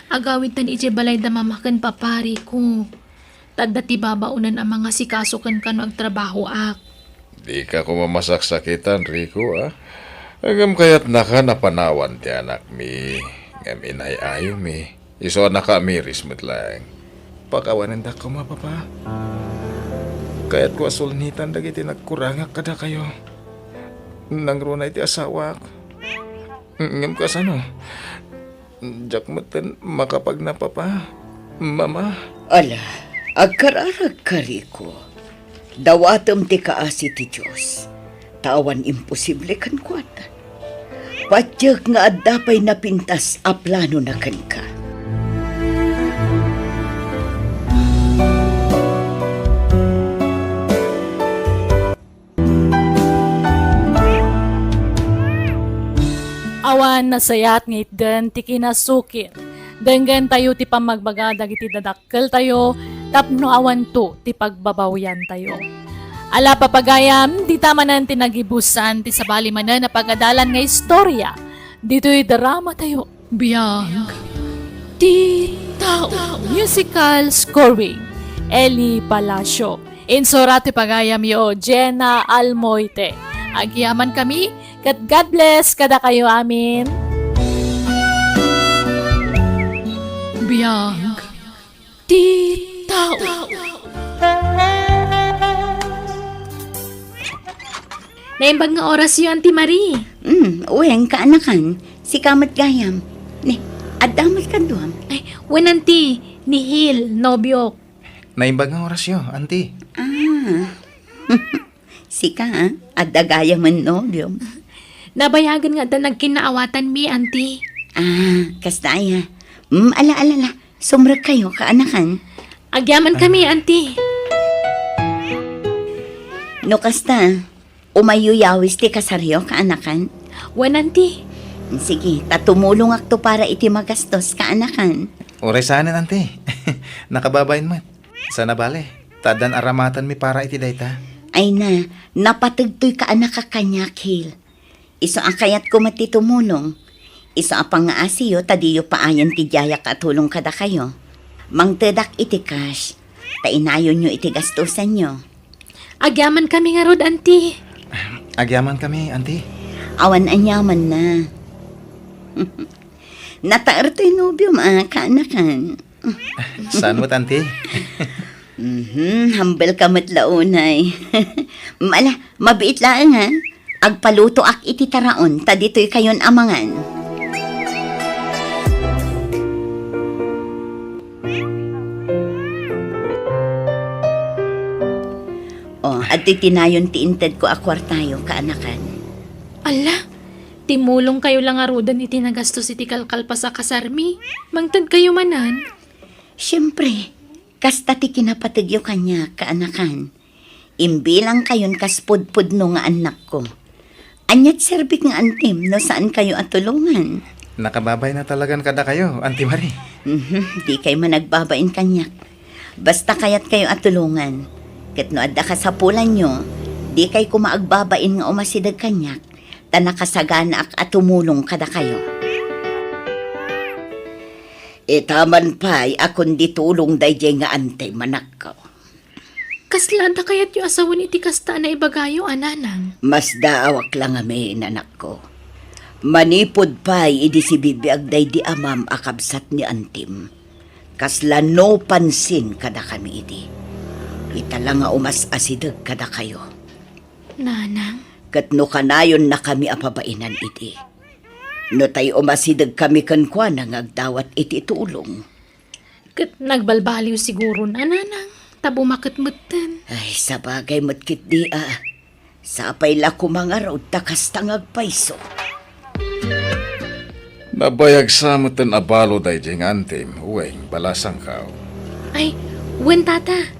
Agawidtan idiay balay da Mama ken Papa, Rico. Ta adda ti babaonan a mangasikaso kenka no agtrabahoak. Dika koma masaksakitan, Rico, a? Ngem kayatnaka a panawan ti anakmi, ngem inay-ayomi. Isu a nakaamiris met laeng. Pakawanendak koma, Papa. Kayatko a sulnitan dagiti nagkurangak kadakayo. Nangruna iti asawak. Ngem kasano? Diak metten makapagna, Papa. Mama. Ala, agkararagka, Rico. Dawatem ti kaasi ti Dios, ta awan imposible kenkuana. Patiek nga adda pay napintas a planona kenka. Awan nasayaat nga itden ti kinasukir. Denggentayo ti pammagbaga dagiti dadakkeltayo tapno awanto ti pagbabawiantayo. Ala, papagayam, dita manen ti nagibusan ti sabali manen a pagadalan nga istorya ditoy dramatayo. Biag ti tao. Musical scoring, Eli Palacio. Insurat ti pagayamyo, Jenna Almoite. Agyamankami, ket God bless kadakayo amin. Biag ti tao. Naimbag nga orasyo, Auntie Marie. Hmm, wen, kaanakan. Sika met gayam. Ni, adda met kaduam. Ay, wen, Auntie, ni Hil, nobiok. Naimbag nga orasyo, Auntie. Ah. Sika, ah? Adda gayamen nobiom. Nabayagen nga adda nagkinnaawatanmi, Auntie. Ah, kasta aya. Mm, ala, ala, ala. Sumrekkayo, kaanakan. Agyamankami, Auntie. No kasta, umayyo yawis ti kasaryo, kaanakan. Wen, Auntie. Sige, ta tumulongakto para iti magastos, kaanakan. Uray saanen, Auntie. Nakababain met. Saan a bale, ta addan aramatenmi para iti dayta. Ay na, napateg toy kaanakak kaniak, Hil. Isu a kayatko met ti tumulong. Isu a pangngaasiyo ta diyo paayen ti diayak a tulong kadakayo. Mangtedak iti cash, ta inayonyo iti gastusanyo. Agyamankami ngarud, Auntie. Agyamankami, Auntie. Awan aniamanna. Nataer toy nobiom a, kaanakan. Saan met, Auntie? Mhm, humble ka met la unay. Ala, mabiit laeng, ha? Agpalutoak iti taraon, ta ditoy kayon a mangan. O, adtoy tinayon ti intedko a kuartayo, kaanakan. Ala, timulongkayo la ngaruden iti nagastos iti kalkalpas a kasarmi. Mangtedkayo manen. Siempre, kasta ti kinapategyo kaniak, kaanakan. Imbilangkayon kas pudpudno nga annakko. Ania ti serbik nga antim no saankayo a tulongan? Nakababain a talagan kadakayo, Auntie Marie. Mhm, dikay man agbabain kaniak. Basta kayatkayo a tulongan. Ket no adda kasapulanyo, dikay koma agbabain nga umasideg kaniak, ta nakasaganaak a tumulong kadakayo. Ita man pay a kundi tulong daydiay nga antim, anakko. Kasla adda kayatyo a sawen iti kasta a naibagayo a nanang? Masdaawak la ngamin, anakko. Manipud pay idi sibibiag daydi amam a kabsat ni antim, kasla no pansin kadakami idi. Ita la nga umas-asideg kadakayo. Nanang? Ket no kanayonnakami a pabainan idi, no tay umasidegkami kenkuana nga agdawat iti tulong. Ket nagbalbaliw siguron a nanang, ta bumaket metten. Ay, sabagay met ketdi a. Sapay la koma ngarud ta kasta nga agpayso. Nabayag sa metten a balo daydiay nga antim, wen, balasangko. Ay, wen, tata.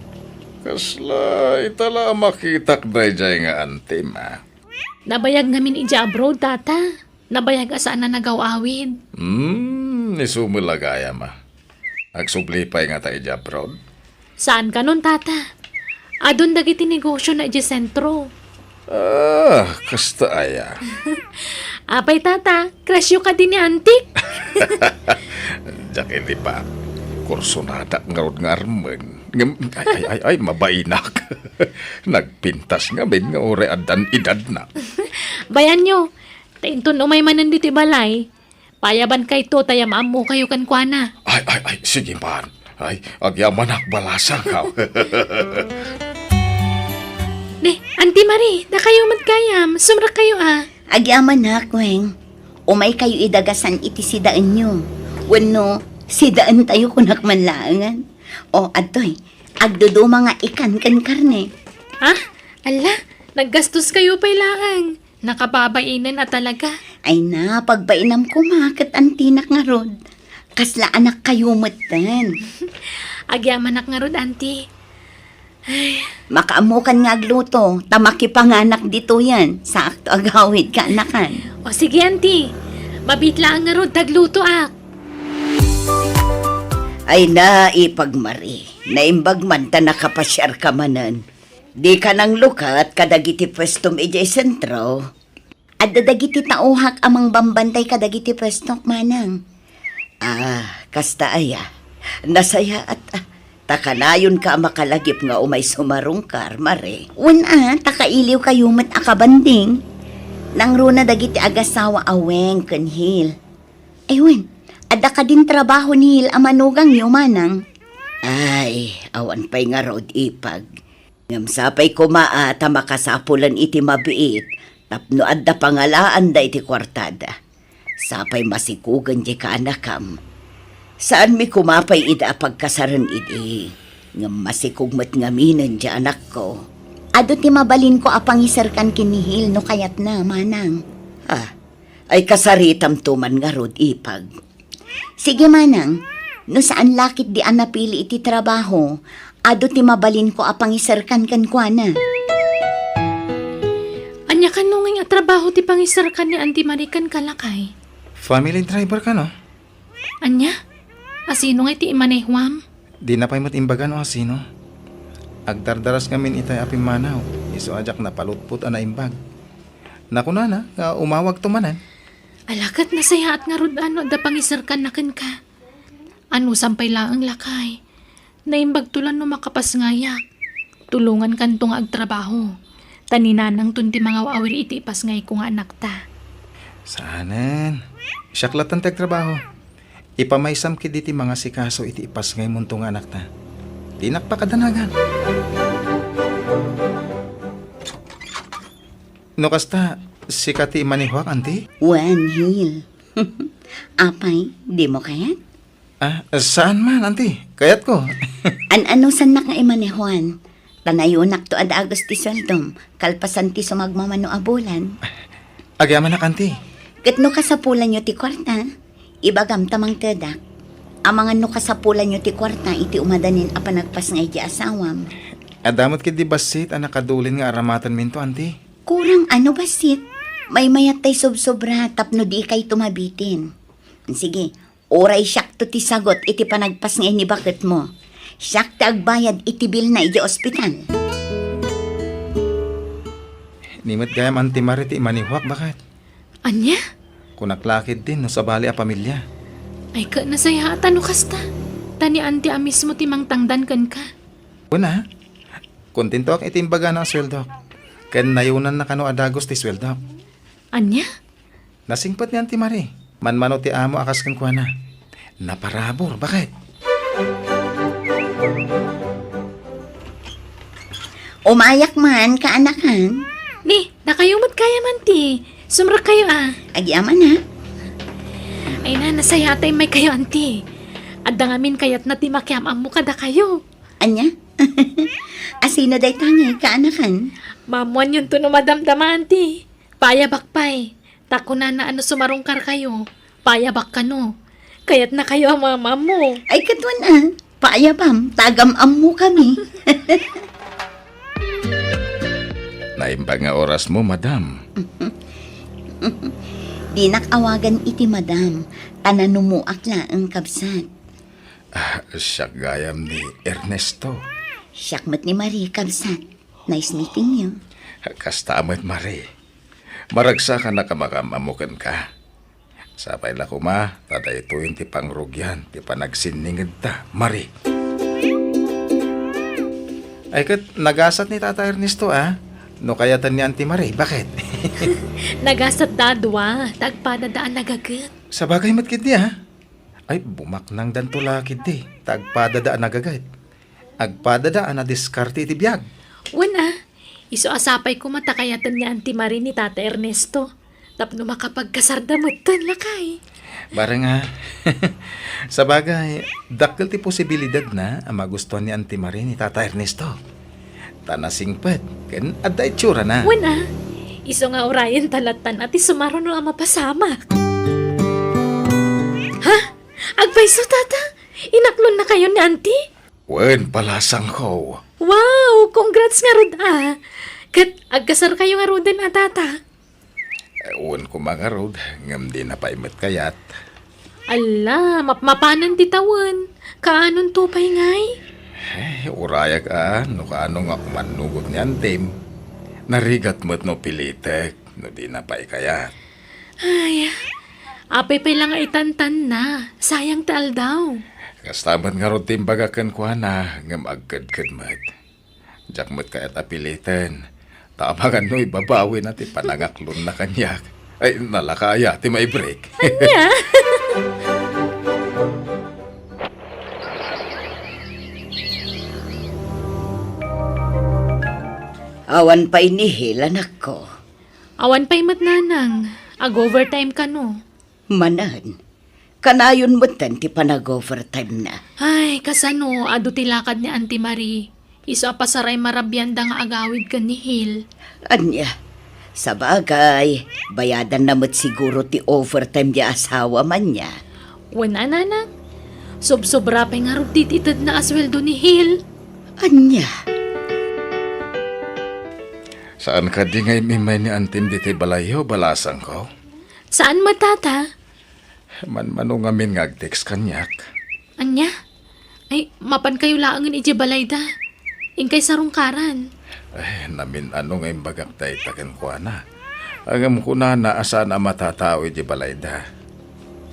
Kasla, ita la a makitak daydiay nga antim, a. Nabayag ngamin idiay abroad, tata. Nabayag a saan a nagaw-awid. Hmm, isu met la gayam, a. Agsubli pay ngata idiay abroad? Saan kanon, tata? Adun dagiti negosiona idiay sentro. Ah, kasta aya. Apay, tata, crushyo kadi ni antik? Diak idi pa. Kursonadak ngarud nga armen. Ngem, ay, ay, ay, ay, mabainak. Nagpintas ngamin nga uray addan edadna. Bayanyo, ta inton umay manen ditoy balay, payabankayto ta maammokayo kenkuana. Ay, ay, ay, sige man. Ay, agyamanak, balasangko. Ne, Auntie Marie, dakayo met gayam, sumrekkayo a. Agyamanak, Weng. Umaykayo idagasan iti sidaenyo. Wenno, sidaentayo kunak man laengen. O, adtoy, agduduma nga ikan ken karne. Ha? Ala, naggastoskayo pay laeng. Nakababainen a talaga. Ay na, pagbainam koma ket antinak ngarud. Kasla anakkayo metten. Agyamanak ngarud, anti. Ay. Makaammokan nga agluto, ta makipanganak ditoyen. Saakto agawid kaanakan. O sige, anti. Mabiit laeng ngarud ta aglutoak. Ay na, ipagmari. Naimbag man ta nakapasiarka manen. Dika nanglukat kadagiti puestom idiay sentro. Adda dagiti tauhak a mangbambantay kadagiti puestok, manang. Ah, kasta aya. Nasayaat, ah. Ta kanayonka a makalagip nga umay sumarungkar, Mare. Wen a, ta kailiwkayo met a kabanding. Nangruna dagiti agasawa a Weng ken Hil. Ay wen, adda kadin trabaho ni Hil a manugangyo, manang? Ay, awan pay ngarud, Ipag. Ngem sapay koma a ta makasapulan iti mabiit tapno adda pangalaanda iti kuartada. Sapay masikugen diay kaanakam. Saanmi koma pay ida a pagkasaren idi, ngem masikog met ngaminen diay anakko. Adu ti mabalinko a pangiserkan ken ni Hil no kayatna, manang. Ah, ay kasaritamto man ngarud, Ipag. Sige, manang, no saan la ketdi a napili iti trabaho, adu ti mabalinko a pangiserkan kenkuana. Ania kano ngay a trabaho ti pangiserkan ni Auntie Marie kenka, lakay? Family driver kano? Ania? Asino ngay ti imanehuam? Dina pay met imbaga no asino. Agdardaras ngamin itay a pimmanaw, isu a diak napalutpot a naimbag. Nakunana nga umawagto manen. Ala ket nasayaat ngarud a no adda pangiserkanna kenka. Anusan pay laeng, lakay. Naimbagto la no makapasngayak. Tulongankanto nga agtrabaho. Ta ni nanangton ti mangaw-awir iti ipasngayko nga anakta. Saanen. Siak lattan ti agtrabaho. Ipamaysam ketdi ti mangasikaso iti ipasngaymonto nga anakta. Dinak pakadanagan. No kasta, sika ti imanehuak, Auntie? Wen, Hil. Apay, dimo kayat? Ah, saan man, Auntie? Kayatko. An-anusannak nga imanehuan? Ta nayonakto a dagus ti sueldom, kalpasan ti sumagmamano a bulan. Agyamanak, Auntie. Ket no kasapulanyo ti kuarta, ibagam ta mangtedak. Amangan no kasapulanyo ti kuarta iti umadanin a panagpasngay ti asawam. Adda met ketdi bassit a nakadulin nga aramatenminto, Auntie. Kurang a no bassit? Maymayat tay sobsobra tapno dikayto mabitin. Sige, uray siakto ti sagut iti panagpasngay ni baketmo. Siak ti agbayad iti bilna idiay ospital. Ni met gayam Auntie Marie ti imanehuak, baket. Ania? Kunak la ketdin no sabali a pamilia. Ay, ket nasayaat a no kasta. Ta ni Auntie a mismo ti mangtangdan kenka. Wen a, kontentoak iti imbagana a sueldok. Ken nayonanna kano a dagus ti sueldok. Ania? Nasingpet ni Auntie Marie. Manmano ti amo a kas kenkuana. Naparabur, baket. Umayak man, kaanakan. Ni, dakayo met gayam, Auntie. Sumrekkayo a. Agyaman a. Ay na, nasayaat a immaykayo, Auntie. Adda ngamin kayatna ti makiam-ammo kadakayo. Ania? Asino dayta ngay, kaanakan? Maammoanyonto no madamdama, Auntie. Paayabak pay. Ta kunana a no sumarungkarkayo, paayabak kano. Kayatnakayo a maam-ammo. Ay, ket wen a, paayabam, ta agam-ammokami. Naimbag nga orasmo, madam. Dinak awagan iti madam, ta nanumoak laeng, kabsat. Ah, siak gayam ni Ernesto. Siak met ni Marie, kabsat. Nice meeting you. Kasta met, Marie. Maragsakanak a makaam-ammo kenka. Sapay la koma, ta daytoyen ti pangrugian ti panagsinningedta, Marie. Ay ket, nagasat ni Tata Ernesto, a? No kayatan ni Auntie Marie, baket? Nagasatda a dua, ta agpadada a nagaget. Sabagay met ketdi, a? Ay, bumaknangdanto la ketdi, ta agpadada a nagaget. Agpadada a nadiskarte iti biag. Wen a, isu a sapay koma ta kayatan ni Auntie Marie ni Tata Ernesto. Tapno makapagkasarda metten, lakay. Bareng a, sabagay, dakkel ti posibilidadna a magustuan ni Auntie Marie ni Tata Ernesto. Ta nasingpet, ken adda itsurana. Wen a, isu nga urayenta lattan a ti sumaruno a mapasamak. Ha? Agpayso, Tata? Inaklonnakayo ni Auntie? Wen, palasangko. Wow! Congrats ngarud a! Ket agkasarkayo ngaruden a, Tata? Eh, wen koma ngarud, ngem dina pay met kayat. Alla, mapmapanen ti tawen. Kaanonto pay ngay? Eh, urayak a, no kaano nga umannugot ni antim. Narigat met no pilitek, no di na pay kayat. Ay, apay pay la nga itantanna. Sayang ti aldaw. Kasta met ngarud ti imbagak kenkuana, ngem agkedked met. Diak met kayat a piliten. Ta amangan no ibabawina ti panangaklonna kaniak. Ay, nalaka aya ti maibreak. Ania? Awan pay ni Hil, anakko. Awan pay met, nanang. Ag-overtime kano? Manen. Kanayon metten ti panag-overtime na. Ay, kasano, adu ti lakad ni Auntie Marie. Isu a pasaray marabianda nga agawid ken ni Hil. Ania? Sabagay, bayadanna met siguro ti overtime ti asawam, ania? Wen a, nanang. Sobsobra pay ngarud ti itedna a sueldo ni Hil. Ania? Saan kadi nga im-immay ni antim ditoy balayyo, balasangko? Saan met, tata? Manmano ngamin nga ag-text kaniak. Ania? Ay, mapankayo laengen idiay balayda. Inkay sarungkaran. Ay, namin-ano nga imbagak dayta kenkuana. Ngem kunana a saan a matatao idiay balayda.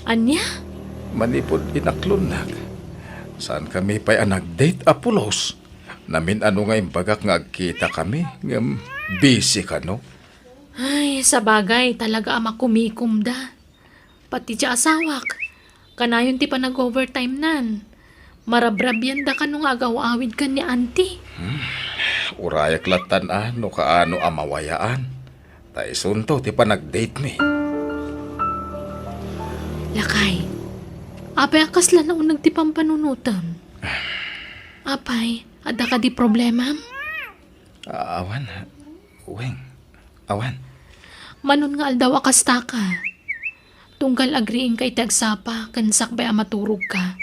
Ania? Manipud inaklonnak. Saankami pay a nag-date a pulos. Namin-ano nga imbagak nga agkitakami, ngem busy kano. Ay, sabagay, talaga a makumikomda. Pati ti asawak, kanayon ti panag-overtime nan. Marabrabianda kano nga agaw-awid ken ni Auntie. Hmm, urayak lattan a no kaano a mawayaan. Ta isunto ti panag-date mi. Lakay, apay a kasla nauneg ti pampanunotem? Apay, adda kadi problemam? A-, awan, Weng. Awan. Manon nga aldaw a kastaka. Tunggal agriingka iti agsapa ken sakbay a maturogka,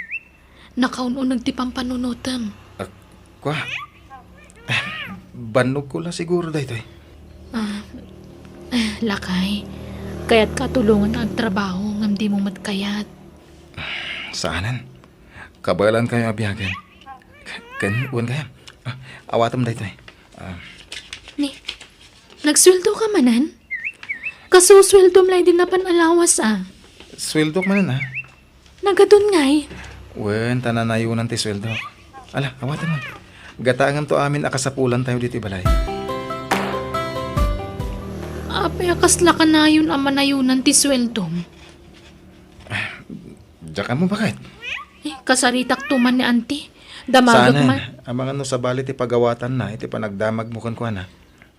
nakaun-uneg ti pampanunotem. Ah, kua? Ah, bannogko la siguro daytoy. Ah, eh, lakay. Kayatka a tulongen nga agtrabaho ngem dimo met kayat. Saanen. Kabaelankayo a biagen. Ken, wen gayam. Ah, awatem daytoy. Ah. Ni, nagsueldoka manen? Kasusueldom la idi napan a lawas, a. Sueldok manen, a. Nagadun ngay? Wen, ta nanayonan ti sueldok. Ala, awatem man. Gataengamto amin a kasapulantayo ditoy balay. Apay a kasla kanayon a manayonan ti sueldom? Diak ammo baket. Eh, kasaritakto man ni Auntie. Damagek man. Saanen, amangan no sabali ti pagawatanna iti panagdamagmo kenkuana.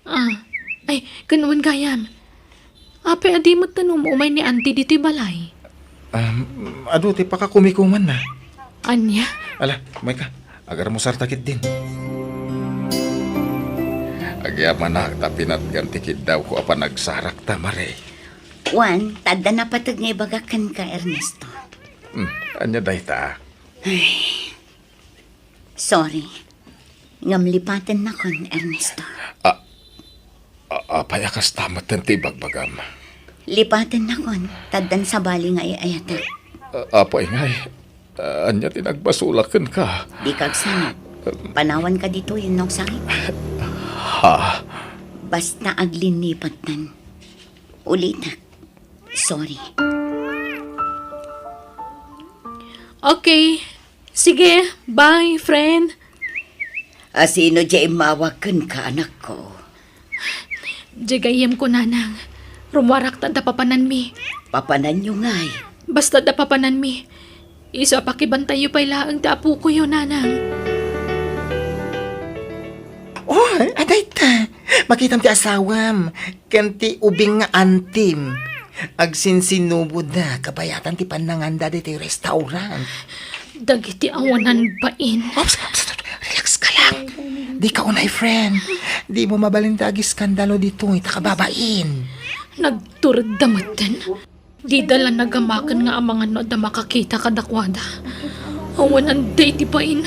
Ah, ay, ken wen gayam. Apay a di met um-umay ni Auntie ditoy balay? Um, adu ti pakakumikumanna. Ania? Ala, umayka. Agarmusarta ketdin. Agyamanak ta pinatgam ti kiddawko a panagsarakta, Mare. Wen, ta adda napateg nga ibagak kenka, Ernesto. Hmm, ania dayta? Ay. Sorry. Ngem lipatennakon, Ernesto. A-, a-, apay a kasta metten ti ibagbagam? Lipatennakon, ta addan sabali nga iyayatek. A-, apay ngay? Ania ti nagbasolak kenka? Dika agsanag. Panawanka ditoy, no, sakit? Ha? Basta aglinnipattan. Ulitek. Sorry. Okay. Sige, bye, friend. A, sino diay immawag kenka, anakko? Diay gayyemko, nanang. Rummuarak ta adda papananmi. Papananyo ngay? Basta adda papananmi. Isu a pakibantayyo pay laeng ti apokoyo, nanang. Oh, adayta. Makitam ti asawam ken ti ubing nga antim. Agsinsinuboda kabayatan ti pannanganda ditoy restaurant. Dagiti awanan bain. Ops, ops, ops, relax ka lang. Dika unay, friend. Dimo mabalin ti agiskandalo ditoy, ta kababain. Nagturedda metten. Dida la nagamaken nga amangan no adda makakita kadakuada. Awanan daydi bain.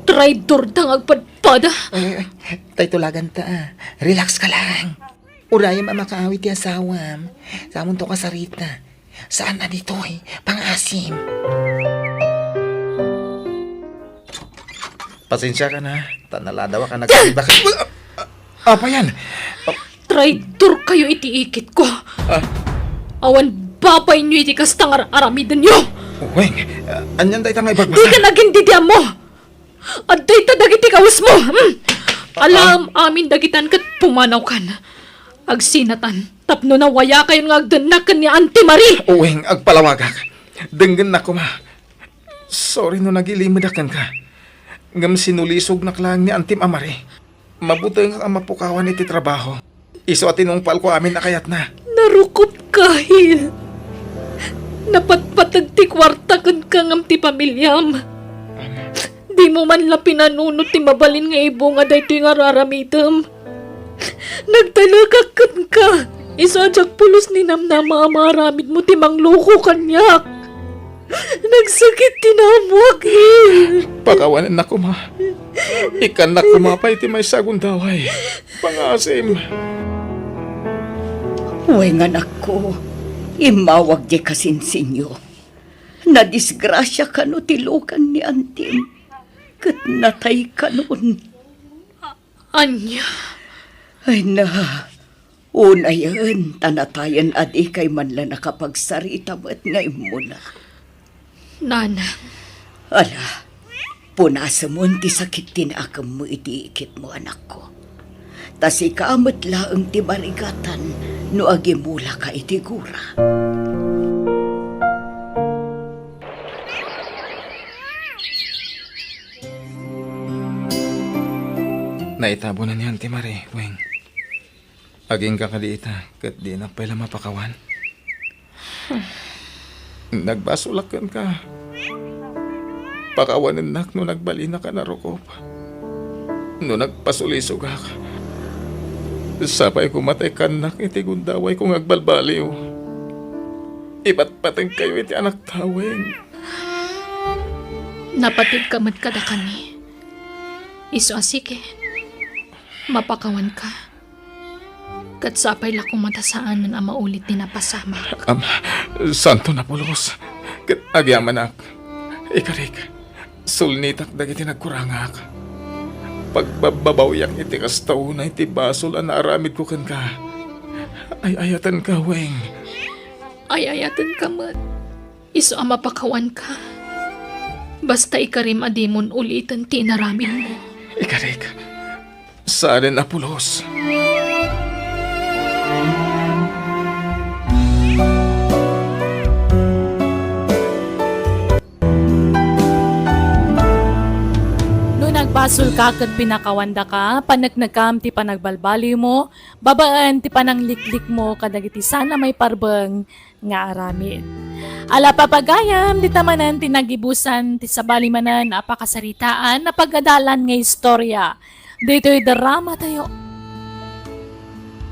Traidorda nga agpadpada. Ay, ay, ay. Tay tulaganta, a. Relax ka lang. Urayem a makaawid ti asawam. Samonto kasarita. Saan a ditoy, pangaasim. Pasensiakan, ha, ta naladawak a nagkaiba ka. Apay yan? Traidor kayo iti ikit ko. Ah. Awan babainyo iti kasta nga ar-, aramidenyo. Weng, ah, anian dayta nga ibagbaga? Dikan agin didiammo. Adda ita dagiti kawesmo. Hmm. Alam amin dagitan ket pumanawkan. Agsinatan tapno nawayakayon nga agdennak ken ni Auntie Marie. Weng, agpalawagak. Denggennak koma. Sorry no nagilimedak kenka. Ngem sinulisognak laeng ni Antim a Marie. Mabutengak a mapukawan iti trabaho. Isu a tinungpalko amin a kayatna. Narukopka, Hil. Napatpateg ti kuarta kenka ngem ti pamiliam. Dimo man la pinanunot ti mabalin nga ibunga daytoy nga ar-aramidem. Nagtalekak kenka. Isu a diak pulos ninamnama a maaramidmo ti mangloko kaniak. Nagsakit ti naammoak, Hil. Pakawanennak koma. Ikkannak koma pay ti maysa a gundaway. Pangaasim. Wen, anakko, immawag diay kasinsinyo. Nadisgrasia kano ti lukan ni Antim, ket natay kanon. Ania? Ay na, unayen ta natayen a dikay man la nakapagsarita met nga immuna. Nanang. Ala, punasemon ti sakit ti naakemmo iti ikitmo, anakko. Ta sika met laeng ti marigatan no agimulaka iti gura. Naitabonan ni Auntie Marie, Weng. Agingga kadi ita, ket dinak pay la mapakawan. Nagbasolak kenka. Pakawanennak no nagbalinaka a narukop. No nagpasulisogak, sapay koma ta ikkannak iti gundawayko nga agbalbaliw. Ipatpategkayo iti anakta, Weng. Napategka met kadakami. Isu a sige, mapakawanka. Ket sapay la koma ta saanen a maulit ti napasamak. Am, santo napulos. Ket agyamanak. Ikarik, sulnitak dagiti nagkurangak. Pagbabbabawiak iti kasta unay ti basol a naaramidko kenka. Ay-ayatenka, Weng. Ay-ayatenka met. Isu a mapakawanka. Basta ikarim a dimon uliten ti inaramidmo. Ikarik, saanen a pulos. No nagbasolka ket pinakawandaka, paneknekam ti panagbalbaliwmo, babaen ti panangliklikmo kadagiti saan a maiparbeng nga aramid. Ala, papagayam, dita manen ti nagibusan ti sabali manen a pakasaritaan a pagadalan nga istorya ditoy dramatayo.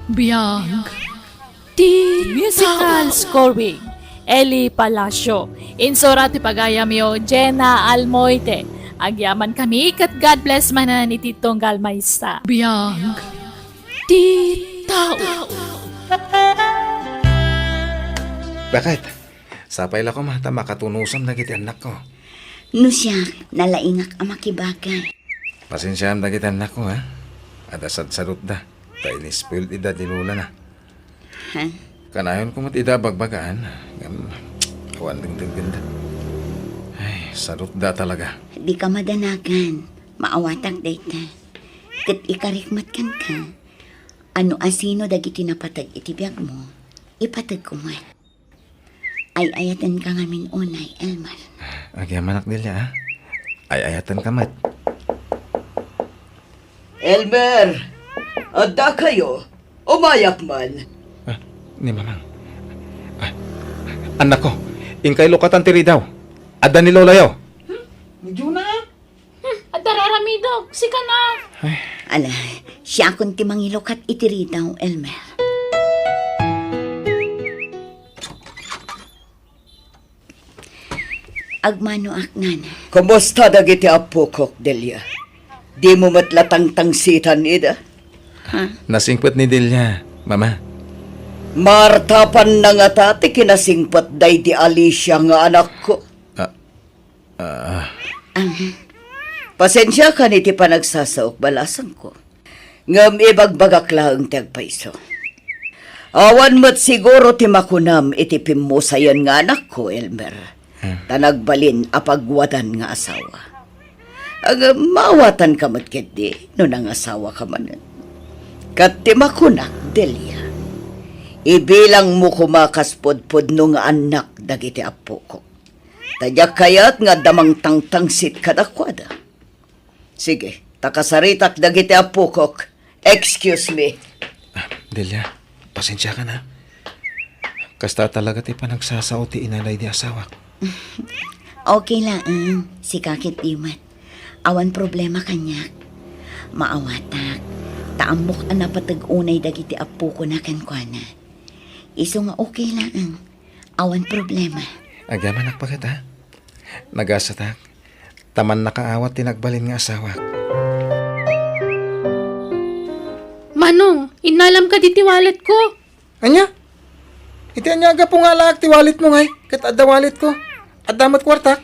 Biag ti musical scoring, Eli Palacio. Insura ti pagayamyo, Jenna Almoite. Agyaman kami, ket God bless manen iti tunggal maysa. Biag ti tao. Bakit? Sapay la koma ta makatunosam dagiti annakko. No siak, nalaingak a makibagay. Pasensiaam dagiti annakko, ha? Adda sadsadotda. Ta inispoil ida ti lolana. Ha? Kanayon ko met ida bagbagaan, ngem awan dengdenggenna. Ay, sadotda talaga. Dika madanagan. Maawatak dayta. Ket ikarik met kenka. Ano a sino dagiti napateg iti biagmo, ipategko met. Ay-ayatenka ngamin unay, Elmer. Agyamanak, Delia, a. Ay-ayatenka met. Elmer! Adda kayo? Umayak man. Ah, ni Mamang. Ah, annakko, inkay lukatan ti ridaw. Adda ni Lolayo. Hmm? Medyo na. Hmm, adda raramidog, sika na. Ay. Ala, siakon ti mangilukat iti ridaw, Elmer. Agmanoak, Nana. Kumusta dagiti appokok, Delia? Dimo met la tangtangsitan ida? Ha? Nasingpet ni Delia, Mama. Martapan na ngata ti kinasingpet daydi Alicia nga anakko. Ah, Ah. Ah, Pasensiakan iti panagsasaok, balasangko. Ngem ibagbagak laeng ti agpayso. Awan met siguro ti makunam iti pimmusayan nga anakko, Elmer. Hmm. Ta nagbalin a pagwadan nga asawa. Ngem maawatanka met ketdi no nangasawaka manen. Ket ti makunak, Delia, ibilangmo koma kas pudpudno nga annak dagiti appokok. Ta diak kayat nga adda mangtangtangsit kadakuada. Sige, ta kasaritak dagiti appokok. Excuse me. Ah, Delia, pasensiakan, ha. Kasta talaga ti panagsasao ti inalay di asawak. Okay laeng, sika ketdi met. Awan problema kaniak. Maawatak, ta ammok a napateg unay dagiti appokona kenkuana. Isu nga okay laeng. Awan problema. Agyamanak paket, ha? Nagasatak, ta mannakaawat ti nagbalin nga asawak. Manong, innalam kadi ti wallet ko. Ania? Iti ania a gapu nga alaak ti wallet mo ngay? Ket adda wallet ko. Adda met kuartak?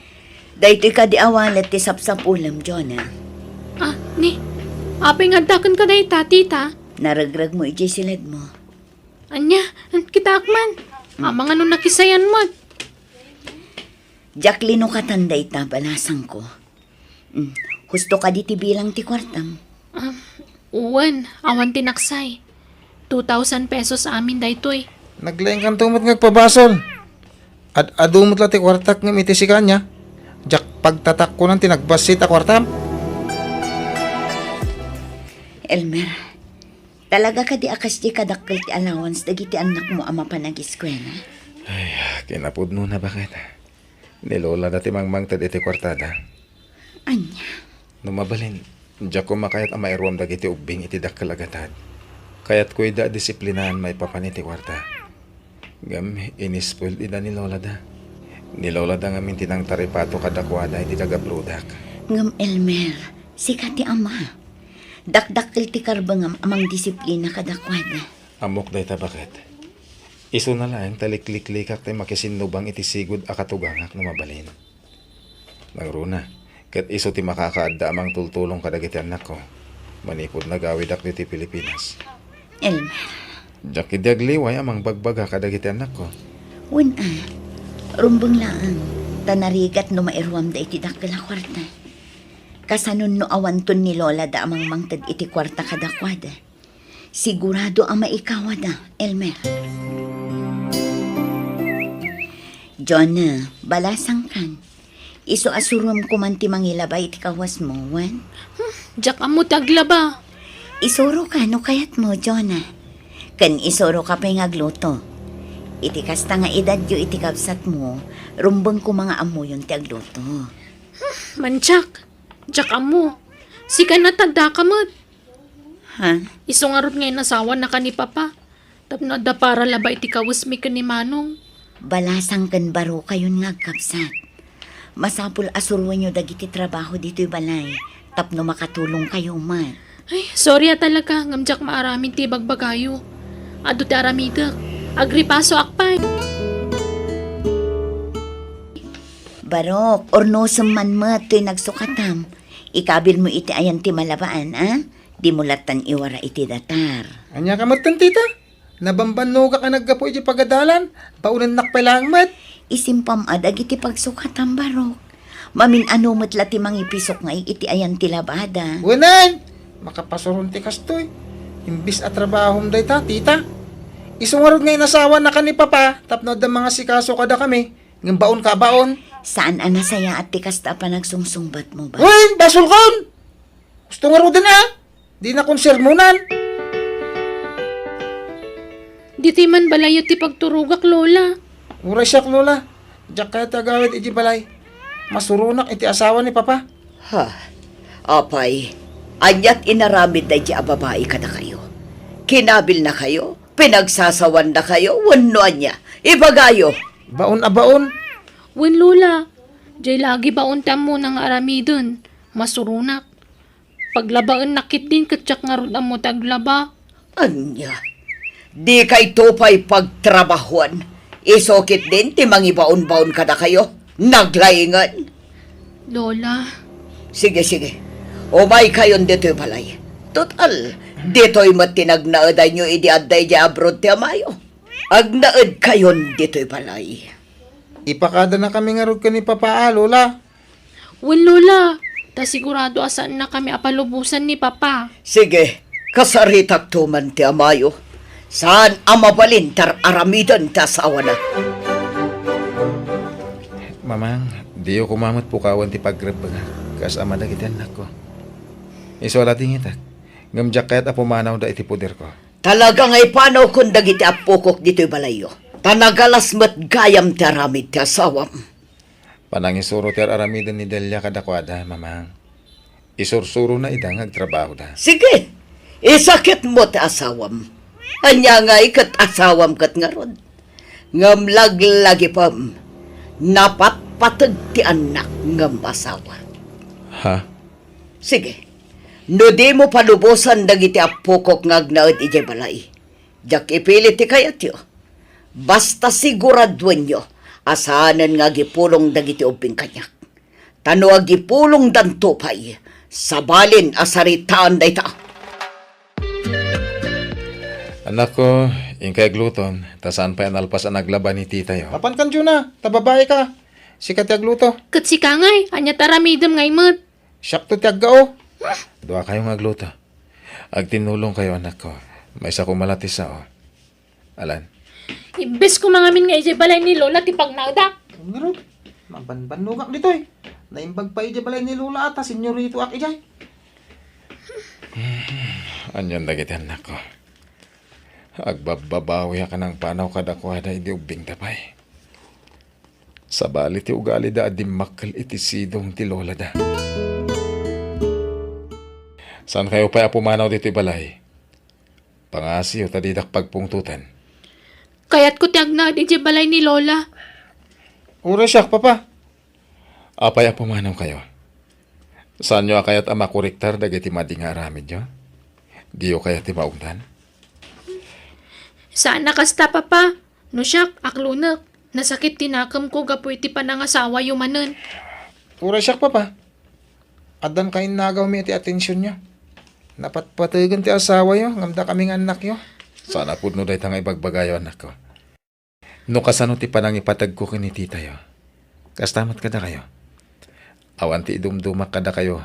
Daytoy kadi a wallet ti sapsapulem, Jonah. Ah, ni, apay nga adda kenka dayta, tita? Naregreg mo idiay siled mo. Ania, kitaak man. Hmm. Amangan no nakisayan met. Diak linukatan dayta, balasangko. Hmm. Husto kadi ti bilang ti kuartam? Ah, wen, awan ti naksay. Two thousand pesos amin daytoy. Naglaingkanto met nga agpabasol. Ad-adu met la ti kuartak ngem iti sika ania, diak pagtatakkonan ti nagbassit a kuartam. Elmer, talaga kadi a kasdi kadakkel ti allowance dagiti annakmo a mapan agiskuela? Ay, kinapudnona baket. Ni Lola da ti mangmangted iti kuartada. Ania? No mabalin, diak koma kayat a mairuam dagiti ubbing iti dakkel a gatad. Kayatko ida a disiplinaan maipapan iti kuarta. Ngem inispoil ida ni Lola da. Ni Lola da ngamin ti nangtaripato kadakuada iti dagabrodak. Ngem Elmer, sika ti ama. Dakdakkel ti karbengam a mangdisiplina kadakuada. Ammok dayta baket. Isuna laeng ta likliklikak ti makisinnubang iti sigud a katugangak no mabalin. Nangruna, ket isu ti makakaadda a mangtultulong kadagiti annakko manipud nagawidak ditoy Pilipinas. Elmer. Diak idi agliway a mangbagbaga kadagiti annakko. Wen a, rumbeng laeng, ta narigat no mairuamda iti dakkel a kuarta. Kasanon no awanton ni Lola da a mangmangted iti kuarta kadakuada? Sigurado a maikawada, Elmer. John, balasangkan. Isu a surom koman ti mangilaba iti kawasmo, wen? Hmm, diak ammo ti aglaba. Isuroka no kayatmo, Jonah. Ken isuroka pay nga agluto. Iti kasta nga edadyo iti kabsatmo, rumbeng koma nga ammoyon ti agluto. Hmm, mantiak. Diak ammo. Sika nataddaka met. Ha? Isu ngarud nga inasawanaka ni Papa. Tapno adda para labaw iti kawesmi ken ni Manong. Balasang ken barokayon nga agkabsat. Masapul a suroenyo dagiti trabaho ditoy balay tapno makatulongkayo met. Ay, sorry a talaga, ngem diak maaramid ti ibagbagayo. Adu ti aramidek. Agripasoak pay. Barok, urnosem man met toy nagsukatam. Ikabilmo iti ayan ti malabaan, a? Dimo lattan iwara iti datar. Ania ka metten, tita? Nabambannogak a naggapu iti pagadalan, baonennak pay laeng met. Isimpam a dagiti pagsukatam, Barok. Mamin-ano met la ti mangipisok nga iti ayan ti labada. Wen, makapasuron ti kastoy. Imbis a trabahom dayta, tita. Isu ngarud nga inasawanaka ni Papa tapno adda mangasikaso kadakami, ngem baonka a baon. Saan a nasayaat ti kasta a panagsungsungbatmo, Barok? Wen, basolkon! Gusto ngaruden a, dinakon sermonan. Ditoy man balayyo ti pagturogak, Lola. Uray siak, Lola. Diak kayat ti agawid iti balay. Masuronak iti asawa ni Papa. Ha? Apay, ania ti inaramid daydi a babai kadakayo? Kinabilnakayo? Pinagsasawannakayo? Wenno ania? Ibagayo. Baon a baon. Wen, Lola. Diay lagi baon ti ammona nga aramiden. Masuronak. Paglabaennak ketdin ket diak ngarud ammo ti aglaba. Ania? Dikayto pay pagtrabahuan. Isu ketdin ti mangibaonbaon kadakayo. Naglaingen. Lola. Sige, sige. Umaykayon ditoy balay. Total, ditoy met ti nagnaedanyo idi adda idiay abroad ti amayo. Agnaedkayon ditoy balay. Ipakadanakami ngarud ken ni Papa, a, Lola. Wen, Lola, ta sigurado a saannakami a palubosan ni Papa. Sige, kasaritakto man ti amayo. Saan a mabalin ti ar-aramiden ti asawana. Mamang, diyo koma met pukawen ti pagrebbengak kas ama dagiti annakko. Isu a ladingitak, ngem diak kayat a pumanawda iti poderko. Talaga nga ipanawkon dagiti appokok ditoy balayyo. Ta nagalas met gayam ti aramid ti asawam. Panangisuro ti ar-aramiden ni Delia kadakuada, Mamang. Isursurona ida nga agtrabahoda. Sige, isakitmo ti asawam. Ania ngay ket asawam ket ngarud. Ngem laglagipem, napatpateg ti annak ngem asawa. Ha? Sige, no dimo palubosan dagiti appokok nga agnaed idiay balay, diak ipilit ti kayatyo. Basta siguraduenyo a saanen nga agipulong dagiti ubbing kaniak. Ta no agipulongdanto pay, sabalin a saritaan dayta. Annakko, inkay agluton, ta saan pay a nalpas a naglaba ni titayo. Apan kan Juna, ta babaika. Sika ti agluto. Ket sika ngay, ania ti aramidem ngay met? Siakto ti aggao. Duakayo nga agluto. Agtinnulongkayo, annakko. Maysa koma la ti sao. Alan. Imbes ko mangamin nga idiay balay ni Lola ti pagnaedak. Ngarud, mabanbannogak ditoy. Naimbag pay idiay balay ni Lola a ta senyoritoak idiay. Anian dagiti annakko. Agbabbabawiak a nangpanaw kadakuada idi ubbingda pay. Sabali ti ugalida a dimmakkel iti sidong ti lolada. Saankayo pay a pumanaw ditoy balay? Pangasiyo ta didak pagpungtotan. Kayatko ti agnaed idiay balay ni Lola. Uray siak, Papa. Apay a pumanawkayo? Saanyo a kayat a makoriktar dagiti madi nga aramidyo? Diyo kayat ti maungtan? Saan a kasta, Papa. No siak, aklonek. Nasakit ti nakemko gapu iti panangasawayo manen. Uray siak, Papa. Addan kainnagawmi iti atensionyo. Napatpategen ti asawayo, ngem dakami nga annakyo. Saan a pudno dayta nga ibagbagayo, annakko. No kasano ti panangipategko ken ni titayo, kasta met kadakayo. Awan ti idumdumak kadakayo.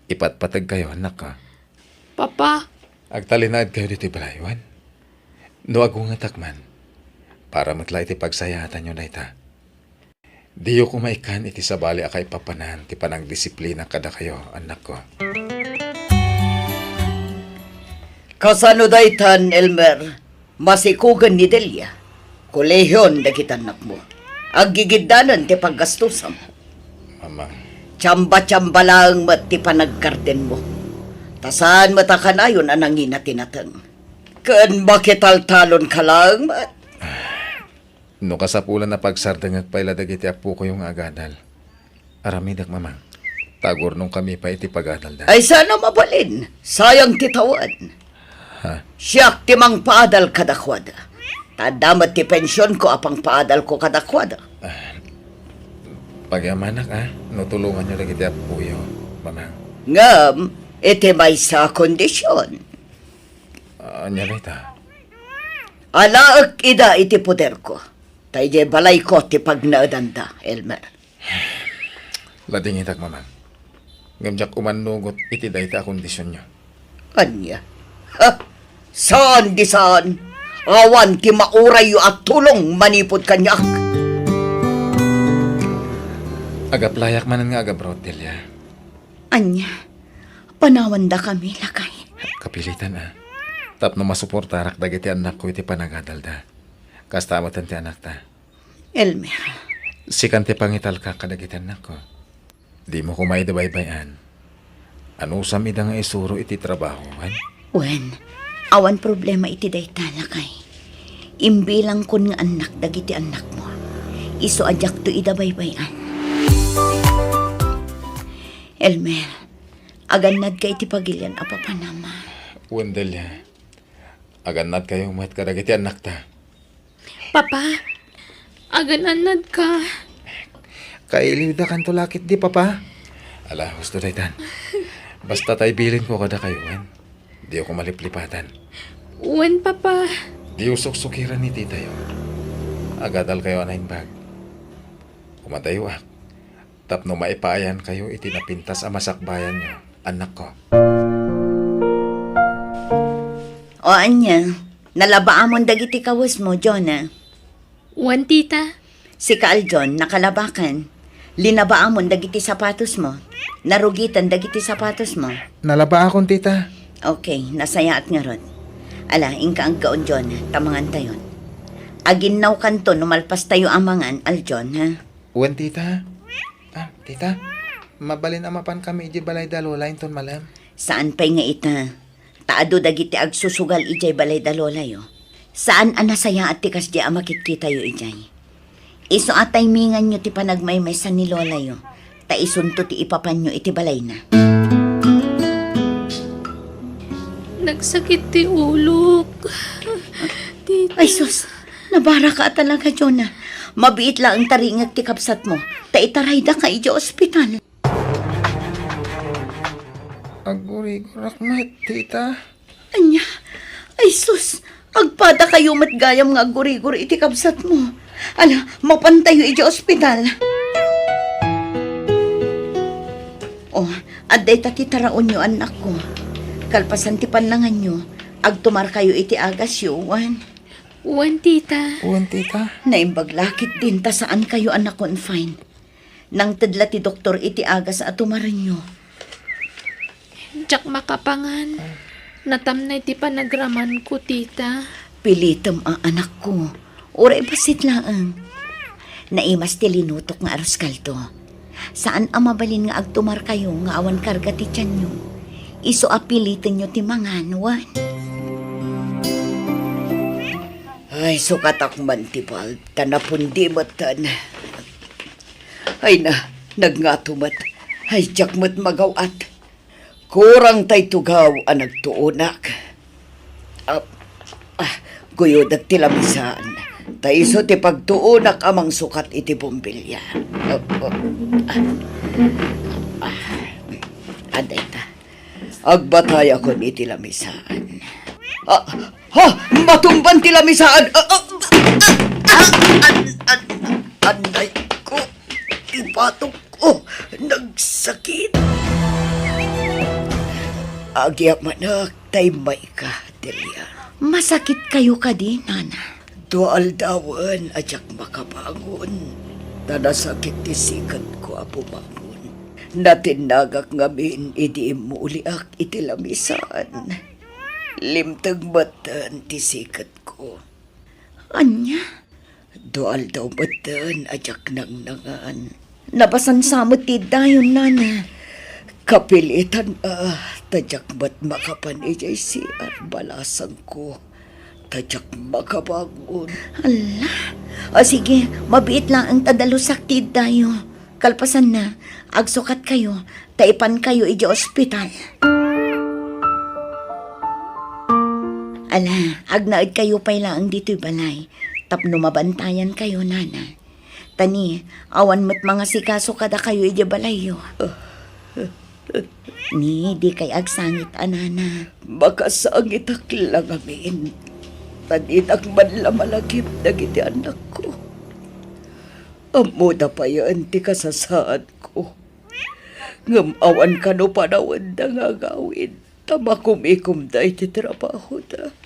Ipatpategkayo, annakko. Papa. Agtalinaedkayo ditoy balay, wen? No agungetak man, para met la iti pagsayaatanyo dayta. Diyo koma ikkan iti sabali a kaipapanan ti panangdisiplina kadakayo, annakko. Kasano daytan, Elmer? Masikogen ni Delia. Kolehion dagiti annakmo. Aggigiddanen ti paggastusam. Mamang. Tsamba-tsamba laeng met ti panaggardenmo. Ta saan met a kanayon a nangina ti nateng. Ken makitaltalonka laeng met. No kasapulan a pagsardengek pay la dagiti appokoyo nga agadal, aramidek, Mamang. Ta agurnongkami pay iti pagadalda. Ay, saan a mabalin. Sayang ti tawen. Ha? Siak ti mangpaadal kadakuada. Ta adda met ti pensionko a pangpaadalko kadakuada. Ah, pagyamanak, a, no tulonganyo dagiti appoyo, Mamang. Ngem, iti maysa a kondision. Ania dayta? Alaek ida iti poderko, ta idiay balayko ti pagnaedanda, Elmer. Ladingitak, Mamang. Ngem diak umannugot iti dayta a kondisionyo. Ania? Ha? Saan di saan? Awan ti maurayyo a tulong manipud kaniak. Agaplayak manen nga agabroad, Delia. Ania? Panawandakami, lakay. Kapilitan, a. Tapno masuportarak dagiti annakko iti panagadalda. Kasta metten ti anakta. Elmer. Sikan ti pangitalka kadagiti annakko. Dimo koma ida baybay-an. Anusam ida nga isuro iti trabaho, wen? Wen, awan problema iti dayta, lakay. Imbilangkon nga annak dagiti annakmo. Isu a diakto ida baybay-an. Elmer, agannadka iti pagilian a papanam. Wen, Delia. Agannadkayo met kadagiti annakta. Papa, agan-annadka. Kailiwdakanto la ketdi, Papa. Ala, husto daytan. Basta tay bilinko kadakayo, wen? Diyo ko maliplipatan. Wen, Papa. Diyo suksukiran ni titayo. Agadalkayo a naimbag. Umadayoak tapno maipaayankayo iti napintas a masakbayanyo, annakko. O ania, nalabaamon dagiti kawesmo, Jonah? Wen, tita. Sika, Aljon, nakalabakan. Linabaamon dagiti sapatosmo. Narugitan dagiti sapatosmo. Nalabaakon, tita. Okay, nasayaat ngarud. Ala, inka aggaon, Jonah, ta mangantayon. Aginnawkanto no malpastayo a mangan, Aljon, ha? Wen, tita. Ah, tita, mabalin a mapankami idiay balay da Lola inton malem? Saan pay nga ita. Ta adu dagiti agsusugal idiay balay da Lolayo. Saan a nasayaat ti kasdi a makitkitayo idiay. Isu a timinganyo ti panagmaymaysa ni Lolayo, ta isunto ti ipapanyo iti balayna. Nagsakit ti ulok. Tita. Ay sus, nabaraka a talaga, Jonah. Mabiit laeng taringek ti kabsatmo, ta itaraydaka idiay ospital. Aggurigorak met, tita. Ania? Ay sus, agpadakayo met gayam nga aggurigor iti kabsatmo. Ala, mapantayo idiay ospital. Oh, adda ita ti taraonyo, annakko. Kalpasan ti pannanganyo, agtumarkayo iti agasyo, wen? Wen, tita. Wen, tita. Naimbag la ketdin ta saankayo a na-confine. Nangted la ti doktor iti agas a tumarenyo. Diak makapangan. Natamnay ti panagramanko, tita. Pilitem a, anakko. Uray bassit laeng. Naimas ti linutok nga arroz caldo. Saan a mabalin nga agtumarkayo nga awan karga ti tianyo. Isu a pilitenyo ti mangan, wen? Ay, sukatak man ti bulb, ta napundi metten. Ay na, nagngato met. Ay, diak met magaw-at. Kurang tay tugaw a nagtuonak. Ah, ah, guyodek ti lamisaan. Ta isu ti pagtuonak a mangsukat iti bombilya. Ah, ah, ah. Ah, adda ita. Agbatayakon iti lamisaan. Ah, ha! Matumban ti lamisaan! Ah, ah, ah, ah, an-, an-, anday ko! Ti batok ko! Nagsakit! Agyamanak, tay mayka, Delia. Masakitkayo kadi, nana? Dua aldawen a diak makabangon, ta nasakit ti siketko a bumabon. Natinnagak ngamin idi immuliak iti lamisaan. Limteg metten ti siketko. Ania? Dua aldaw metten a diak nangnangan. Napasansa met ti iddayon, nana. Kapilitan a, ta diak met makapan idiay C R, balasangko. Ta diak makabangon. Ala. O sige, mabiit laeng ta dalusak ti iddayo. Kalpasanna, agsukatkayo, ta ipankayo idiay ospital. Ala, agnaedkayo pay laeng ditoy balay, tapno mabantayankayo, nana. Ta ni, awan met mangasikaso kadakayo idiay balayyo. Ni, dikay agsangit a nana. Makasangitak la ngamin. Ta dinak man la malagip dagiti anakko. Ammoda payen ti kasasaadko. Ngem awan kano panawenda nga agawid. Ta makumikomda iti trabahoda.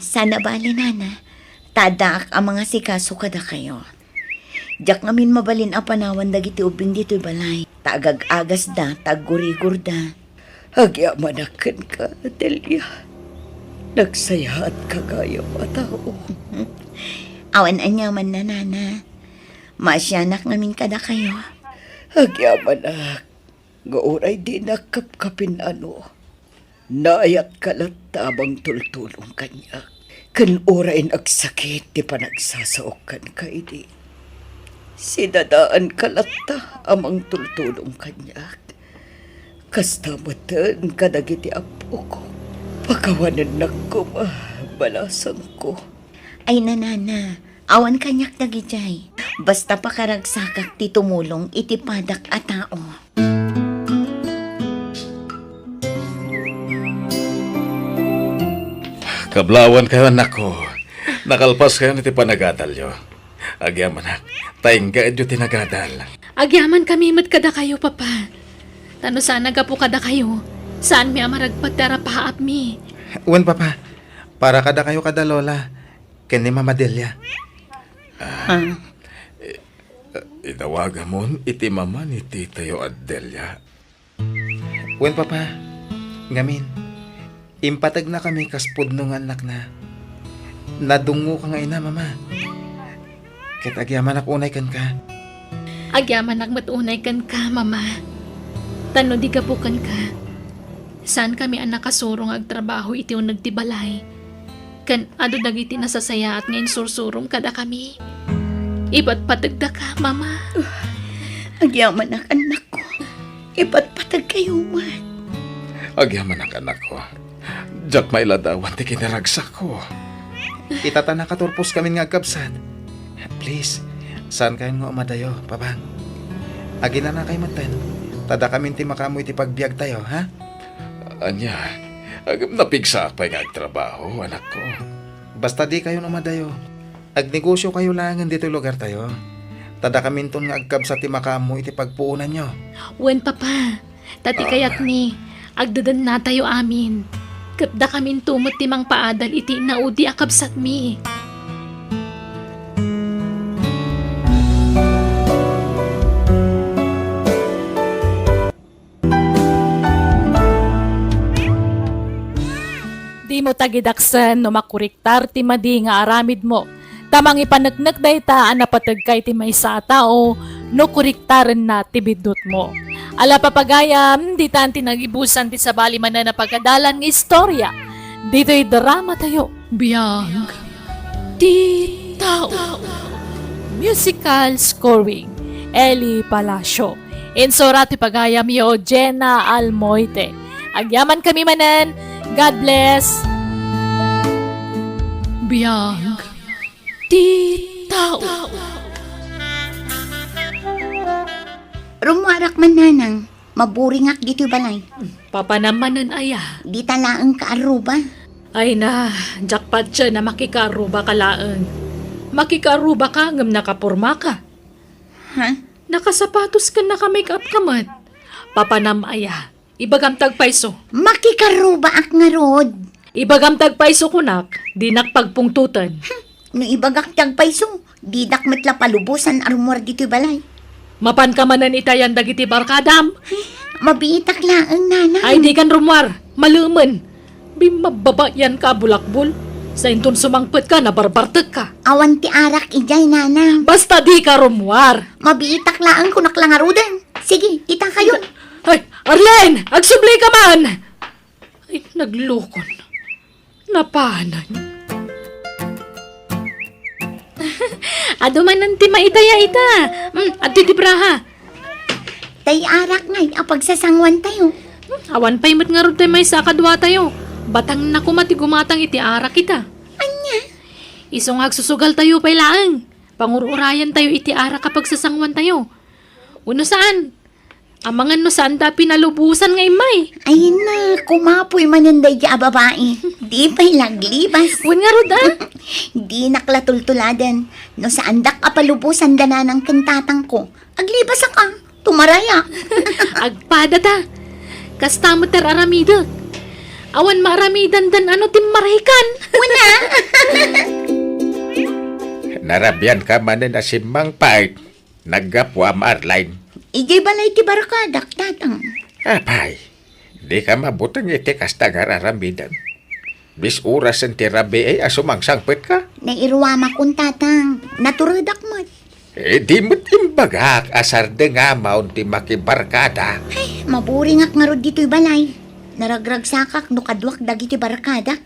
Saan a bale, nana. Ta addaak a mangasikaso kadakayo. Diak ngamin mabalin a panawan dagiti ubbing ditoy balay. Ta agag-agasda, ta aggurigorda. Agyamanak kenka, Delia. Nagsayaatka gayam a tao. Awan aniamanna, nana. Maasianak ngamin kadakayo. Agyamanak. Nga uray dinak kapkapin-ano, naayatka latta a mangtultulong kaniak. Ken uray nagsakit ti panagsasaok kenka idi, sidadaanka latta a mangtultulong kaniak. Kasta metten kadagiti appok. Pakawanennak koma, balasangko. Ay, nanana, awan kaniak dagidiay. Basta pakaragsakak ti tumulong iti padak a tao. Ablawan kayo, anakko. Nakalpas kayo iti panagadalyo. Agyamanak, ta inggaedyo ti nagadal. Agyamankami met kadakayo, Papa. Ta no saan a gapu kadakayo, saanmi a maragpat ti arapaapmi. Wen, Papa. Para kadakayo kada Lola, ken ni Mama Delia. Ah, i-, idawagamon iti mama ni titayo a Delia. Wen, Papa. Ngamin, impategnakami kas pudno nga annakna. Nadungngoka nga ina, Mama. Ket agyamanak unay kenka. Agyamanak met unay kenka, Mama. Ta no di gapu kenka, saankami a nakasuro nga agtrabaho iti uneg ti balay. Ken adu dagiti nasasayaat nga insursurom kadakami. Ipatpategdaka, Mama. Agyamanak, annakko. Ipatpategkayo met. Agyamanak, annakko. Diak mailadawan ti kinaragsakko. Ita ta nakaturposkamin nga agkabsat. Please, saankayon nga umadayo, Pabang. Aginanakay metten, ta dakamin ti makaammo iti pagbiagtayo, ha? Ania, agem napigsaak pay nga agtrabaho, anakko. Basta dikayon umadayo. Agnegosiokayo laengen ditoy lugartayo. Ta dakaminton nga agkabsat ti makaammo iti pagpuonanyo. Wen, Papa, ta ti Ah. kayatmi, agdedennatayo amin. Ket dakaminto met ti mangpaadal iti naudi a kabsatmi. Dimo tagidaksen no makuriktar ti madi nga aramidmo, ta mangipaneknek dayta a napategka iti maysa a tao no kuriktarenna ti biddutmo. Ala, papagayam, ditan ti nagibusan ti sabali manen a pagadalan nga istorya ditoy dramatayo. Biag ti tao. Musical scoring, Eli Palacio. Insura ti pagayamyo, Jenna Almoite. Agyamankami manen. God bless. Biag ti tao. Rummuarak man, Nanang. Maburingak ditoy balay. Papanam manen aya? Dita laeng kaarruba. Ay na, jackpot siya na makikaarruba ka laeng. Makikaarruba ka ngem nakaporma ka. Ha? Nakasapatos ken naka-make-up ka met. Papanam aya? Ibagam ti agpayso. Makikaarrubaak ngarud. Ibagam ti agpayso kunak, dinak pagpungtoten. Hmm, no ibagak ti agpayso, didak met la palubosan a rummuar ditoy balay. Mapanka manen itayan dagiti barkadam? Ay, mabiitak laeng, Nanang. Ay, dikan rummuar. Malemen. Bimmabbabayan ka a bulakbol. Sainton sumangpet ka, nabarbartek ka. Awan ti arak idiay, Nanang. Basta dika rummuar. Mabiitak laeng kunak la ngaruden. Sige, itakayon. Ay, Arlene! Agsubli ka man! Ay, naglukon. Napanan. Adu manen ti maitaya ita. Hmm, adtoy ti braha. Tay arak ngay a pagsasanguantayo. Hmm, awan pay met ngarud tay maysa a kaduatayo. Batangna koma ti gumatang iti arak ita. Ania? Isu nga agsusugaltayo pay laeng. Pangur-urayantayo iti arak a pagsasanguantayo. Wenno saan? Amangan no saanda a pinalubosan nga immay. Ay na, kumapoy manen daydi a babai. Di pay laglibas. Wen ngarud, a? Dinak la tultuladen. No saandak a palubosan da nanang ken tatangko, aglibasak a. Tumaray a. Agpada ta. Kasta met ti ar-aramidek. Awan maaramidandan a no timmarahikan. Wen a. Narabian ka manen a simmangpet. Naggapuam, Arline. Idiay balay ti barkadak, Tatang. Apay, dika mabuteng iti kasta nga ar-aramidan. Bis-orasen ti rabii a sumangsangpetka. Nairuamakon, Tatang. Naturedak met. Eh, di met imbagak a sardengamon ti makibarkada. Ay, maburingak ngarud ditoy balay. Naragragsakak no kaduak dagiti barkadak.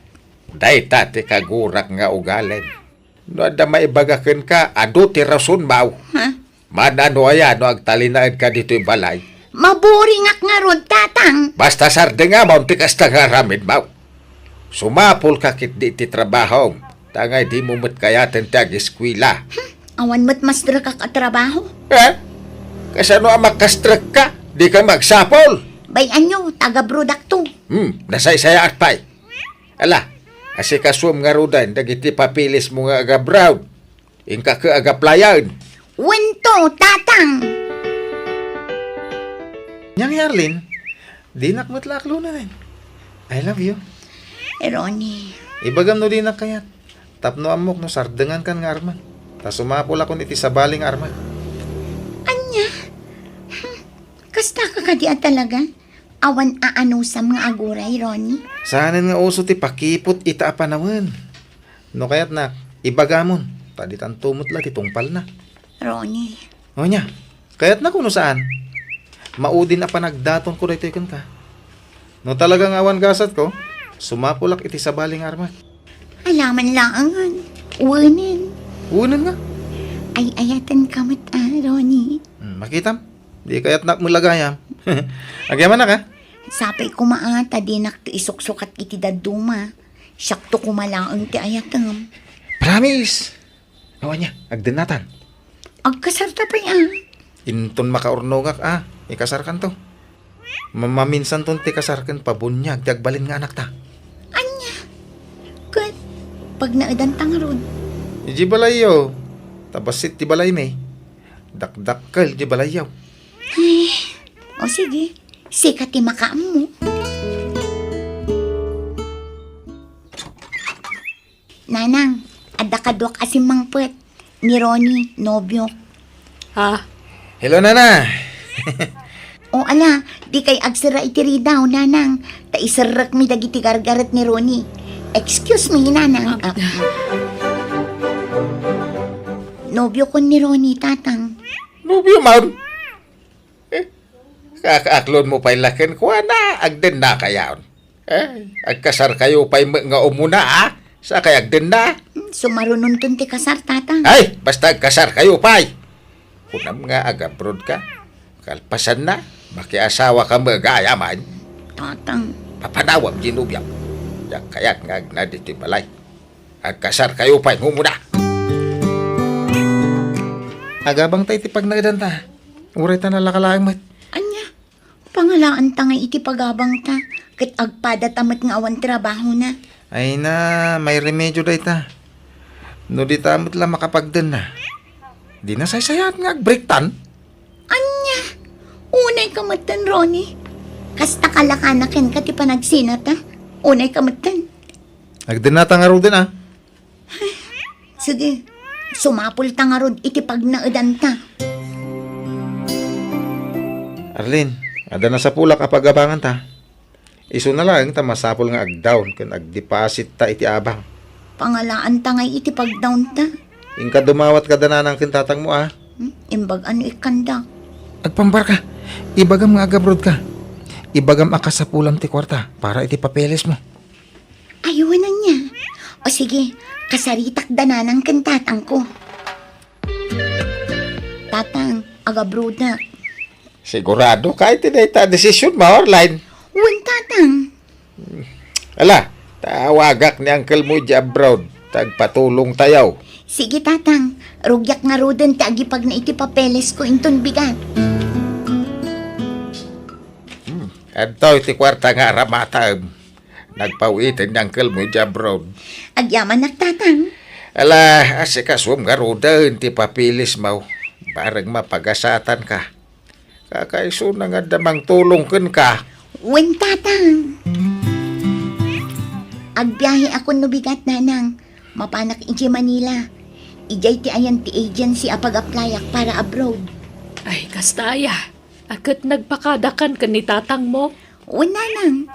Dayta ti kagurak nga ugalim. No adda maibaga kenka, adu ti rasonmo. Ha? Mano aya no agtalinaedka ditoy balay? Maburingak ngarud, Tatang. Basta sardengamon ti kasta nga aramidmo. Sumapulka ketdi iti trabahom, ta ngay dimo met kayaten ti ageskuela. Hmm, awan met mastrekak a trabaho. Eh? Kasano a makastrekka? Dika magsapul. Bay-anyo, taga-abroadakto. Hmm, nasaysayaat pay. Ala, Asikasuem ngaruden dagiti papeles mo nga agabroad. Inka ket agaplayan. Wento, Tatang! Nyang Arlene, dinak met la aklonen. I love you. Ronnie. Ibagam no dinak kayat. Tapno ammok no sardengankan nga armen. Ta sumapulakon iti sabali nga armen. Ania? Hmm, kasta ka kadi a talaga? Awan aanusam nga aguray, Ronnie? Saanen nga uso ti pakiput ita a panawen. No kayatnak, ibagamon, ta ditanto met la ti tungpalna. Ronnie. O nia, kayatnak wenno saan? Maudin a panagdatonko daytoy kenka. No talaga nga awan gasatko, sumapulak iti sabali nga armen. Alaman laangan. Wenen. Wenen nga? Ay-ayatenka met, ah, Ronnie. Hmm, makitam? Di kayatnak met la gayam. Agyamanak, ah? Sapay koma, ah, ta dinak ti isuksukat iti dadduma. Siakto koma laeng ti ayatem. Promise! Awan nia, agdennatan. Agkasarta pay, ah. Inton makaurnongak, ah, ikasarkanto. Mamaminsanton ti kasar ken pabuniag ti agbalin nga anakta. Ania? Ket pagnaedanta ngarud? Idiay balayyo. Ta bassit ti balaymi. Dakdakkel ti balayyo. Ay, o sige. Sika ti makaammo. Nanang, adda kaduak a simmangpet. Ni Ronnie, nobiok. Ha? Hello, Nana. O, ala, dikay agsera iti ridaw, Nanang. Ta iserrekmi dagiti gargaret ni Ronnie. Excuse me, Nanang. Ah. Ah. Nobiokon ni Ronnie, Tatang. Nobiom? Eh, kakaaklonmo pay la kenkuana, agdennakayon. Eh, agkasarkayo pay met nga umuna, a? Sakay agdenna? Hmm, sumarunonton ti kasar, Tatang. Ay, basta agkasarkayo pay. Kunam nga agabroadka. Kalpasanna, makiasawaka met gayam. Tatang. Papanawam ti nobiam. Diak kayat nga agna ditoy balay. Agkasarkayo pay nga umuna. Agabangta iti pagnaedanta. Uray ta nalaka laeng met. Ania? Pangalaanta ngay iti pagabangta, ket agpadata met nga awan trabahona. Ay na, mairemedio dayta. No dita met la makapagdenna, di nasaysayaat nga agbreaktan. Ania? Unayka metten, Ronnie. Kasta kalakana kenka ti panagsinata. Unayka metten. Agdennata ngaruden, a. Sige, sumapulta ngarud iti pagnaedanta. Arlene, adda nasapulak a pagabanganta. Isuna laeng ta masapul nga agdawn ken agdepositta iti abang. Pangalaanta ngay iti pagdawnta. Inka dumawat kada nanang ken tatangmo, a. Hmm? Imbag-a no ikkanda. Agpambarka. Ibagam nga agabroadka. Ibagam a kasapulam ti kuarta para iti papelesmo. Ay, wen ania. O sige, kasaritak da nanang ken tatangko. Tatang, agabroadak. Siguradoka iti dayta a desisionmo, Arlene? Wen, Tatang. Ala, tawagak ni unclemo idiay abroad, ta agpatulongtayo. Sige, Tatang. Rugiak ngaruden ti agipagna iti papelesko inton bigat. Hmm, adtoy ti kuarta nga aramatem. Nagpaw-iten ni unclemo idiay abroad. Agyamanak, Tatang. Ala, asikasuem ngaruden ti papelesmo. Bareng mapagasatanka. Kakaisuna nga adda mangtulong kenka. Wen, Tatang. Agbiaheakon no bigat, Nanang. Mapanak idiay Manila. Idiay ti ayan ti agency a pag-applyak para abroad. Ay, kasta aya. A, ket nagpakadakan ken ni tatangmo? Wen, Nanang.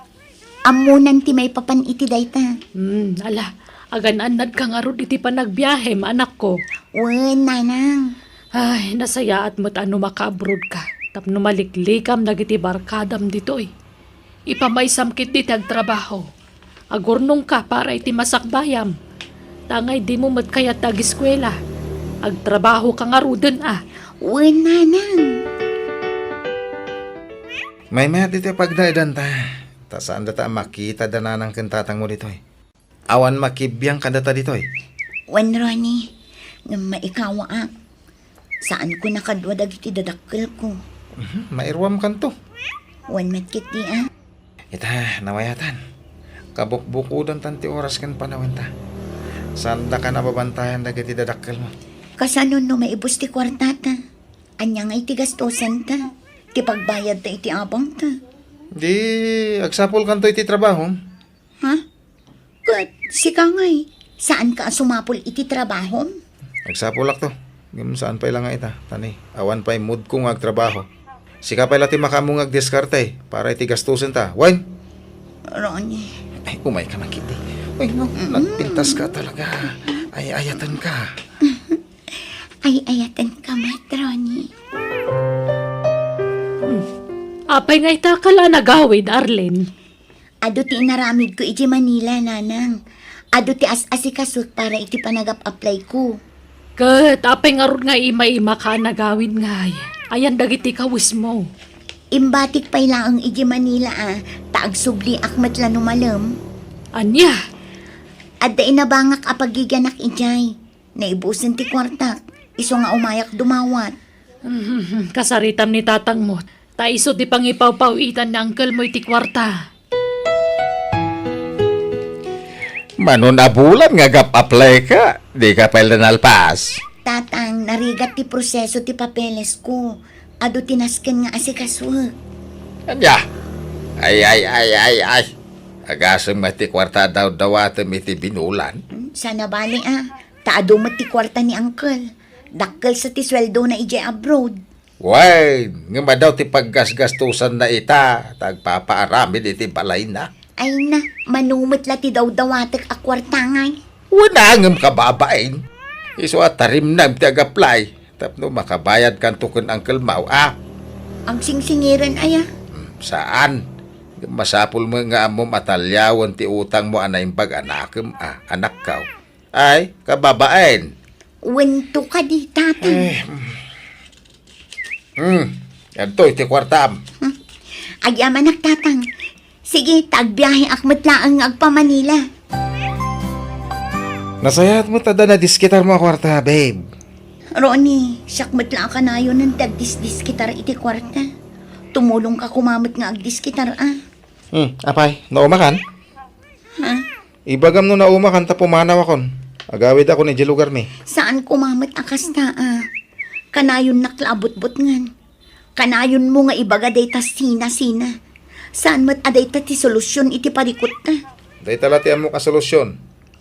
Ammonan ti maipapan iti dayta. Hmm, ala, agan-annadka ngarud iti panagbiahem, anakko. Wen, Nanang. Ay, nasayaat met a no makaabroadka tapno maliklikam dagiti barkadam ditoy. Ipamaysam ketdi ti agtrabaho. Agurnongka para iti masakbayam. Ta ngay dimo met kayat ti agiskuela. Agtrabahoka ngaruden a. Wen, Nanang. Maymayat ditoy pagnaedanta. Ta saan data a makita da nanang ken tatangmo ditoy. Awan makibiang kadata ditoy. Wen, Ronnie, ngem maikawaak. Saanko nakadua dagiti dadakkelko. Mhm, mairuamkanto. Wen met ketdi a. Ita, nawayatan. Kabukbukodantan ti oras ken panawenta. Saandaka a babantayan dagiti dadakkelmo. Kasano no maibus ti kuartata? Ania ngay ti gastosenta? Ti pagbayadta iti abangta? Di, agsapulkanto iti trabahom. Ha? Ket sika ngay, saanka a sumapul iti trabahom? Agsapulakto. Ngem saan pay la nga ita, ta ni, awan pay moodko nga agtrabaho. Sika pay la ti makaammo nga agdiskarte para iti gastosenta. Wen? Ronnie. Ay, umayka man ketdi. Uy, no, Mm. nagpintaska talaga. Ay-ayatenka. Ay-ayatenka met, Ronnie. Apay nga ita ka la nagawid, Arlene? Adu ti inaramidko idiay Manila, Nanang. Adu ti as-asikasok para iti panag-ap-applyko. Ket apay ngarud nga ima-imaka a nagawid ngay? Ayan dagiti kawesmo? Imbatik pay laeng idiay Manila a, ta agsubliak met la no malem. Ania? Adda inabangak a pagigianak idiay. Naibusen ti kuartak, isu nga umayak dumawat. Kasaritam ni tatangmo, ta isu ti pangipawpaw-itan ni angkelmo iti kuarta. Mano a bulan nga agap-apply ka, dika pay la nalpas? Tatang, narigat ti proseso ti papelesko. Adu ti nasken nga asikasuek. Ania? Ay, ay, ay, ay, ay. Agasem met ti kuarta a dawdawatem iti binulan. Hmm, saan a bale a. Ta adu met ti kuarta ni Uncle. Dakkel sa ti sueldona idiay abroad. Wen, ngem adu ti paggasgastosanna ita, ta agpapaaramid iti balayna. Ay na, mano met la ti dawdawatek a kuarta ngay? Wen a, ngem kababain. Isu a tarimnam ti ag-apply tapno makabayadkanto ken Uncle Mau, a? Agsingsingiren aya? Hmm, saan. Ngem masapul met nga ammom a taliawen ti utangmo a naimbag a nakem, a, anakko. Ay, kababain. Wento kadi, Tatang. Eh, hmm. Hmm, adtoy ti kuartam. Hmm. Agyamanak, Tatang. Sige, ta agbiaheak met laeng nga agpa-Manila. Nasayaat met adda nadiskitarmo a kuarta, babe. Ronnie, siak met la a kanayonen ti agdisdiskitar iti kuarta. Tumulongka koma met nga agdiskitar, a. Hmm, apay, naumakan? Ha? Ibagam no naumakan ta pumanawakon. Agawidakon idiay lugarmi. Saan koma met a kasta, a. Kanayonnak la a butbutngen. Kanayonmo nga ibaga dayta sina-sina. Saan met a dayta ti solusion iti parikutta. Dayta la ti ammok a solusion.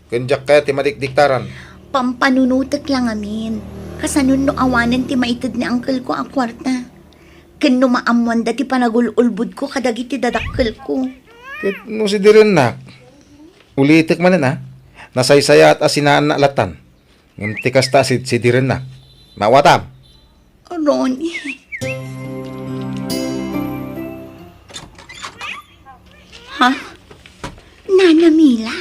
Ken diak kayat ti madikdiktaran. Pampanunotek la ngamin. Kasano no awanen ti maited ni angkelko a kuarta? Ken no maammoanda ti panagul-ulbodko kadagiti dadakkelko. Ket no sidirennak, ulitek manen a, nasaysayaat a sinaanna lattan. Ngem ti kasta a sidsidirennak. Maawatam? Ronnie. Ha? Nana Mila?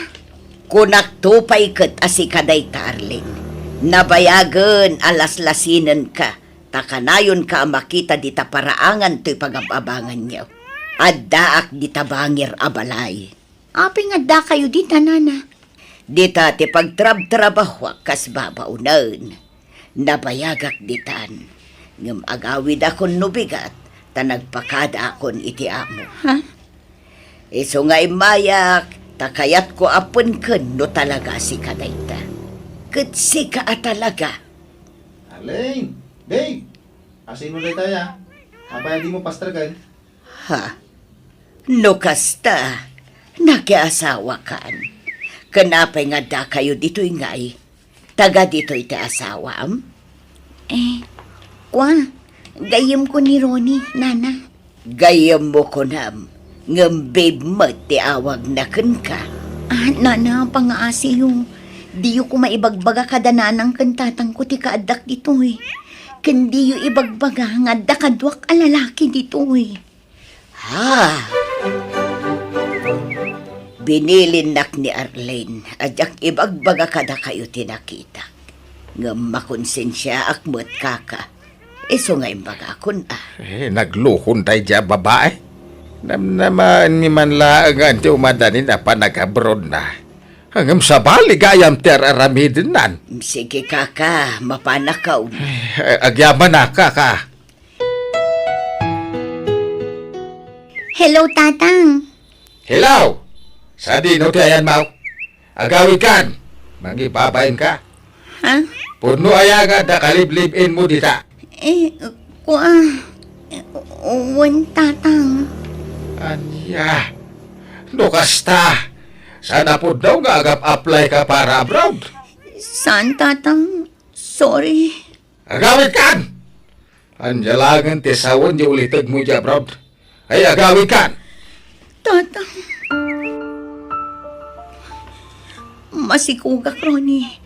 Kunakto pay ket a sika dayta, Arlene. Nabayagen a laslasinenka, ta kanayonka a makita dita paraangan toy pagab-abanganyo. Addaak dita bangir a balay. Apay nga addakayo dita, Nana? Dita ti pagtrabtrabahoak kas babaonen. Nabayagak ditan, ngem agawidakon no bigat, ta nagpakadaakon iti amo. Ha? Isu nga immayak, ta kayatko a penken no talaga a sika dayta. Ket sika a talaga. Arlene! Babe! Asino daytaya? Apay a dimo pastreken? Ha? No kasta, nakiasawakan. Ken apay nga addakayo ditoy ngay? Taga ditoy ti asawam? Eh, kua, gayyemko ni Ronnie, Nana. Gayyemmo kunam, ngem babe met ti awagna kenka. Ah, Nana, pangaasiyo. Diyo koma ibagbaga kada nanang ken tatangko ti kaaddak ditoy. Ken diyo ibagbaga nga adda kaduak a lalaki ditoy. Ha? Binilinnak ni Arlene a diak ibagbaga kadakayo ti nakitak. Ngem makonsensiaak met, kaka. Isu nga imbagakon a. Eh, nagluhon daydiay a babae. Namnamaenmi man laeng ti umadanin a panagabrodna. Ngem sabali gayam ti ar-aramidennan. Sige, kaka, mapanakaw. Eh, agyamanak, kaka. Hello, Tatang. Hello! Sadino ti ayanmo? Agawidkan! Mangibabain ka. Ha? Pudno aya nga adda kaliblib-inmo dita? Eh, kua, wen, Tatang. Ania? No kasta, saan a pudno nga agap-apply ka para abroad? Saan, Tatang. Sorry. Agawidkan! Ania laengen ti sawen ti ulitegmo idiay abroad? Ay, agawidkan! Tatang, masikogak, Ronnie.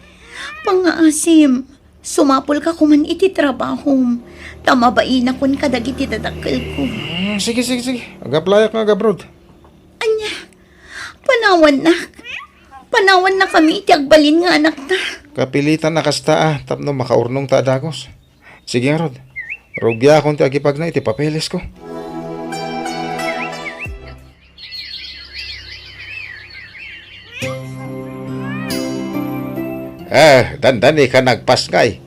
Pangngaasim, sumapulka koman iti trabahom, ta mabainakon kadagiti dadakkelko. Mm, sige, sige, sige. Ag-applyak nga ag-abroad. Ania? Panawannak? Panawannakami iti agbalin nga anakta? Kapilitan a kasta a tapno makaurnongta a dagus. Sige ngarud, rugiakon ti agipagna iti papelesko. Eh, dandani ka nagpasngay,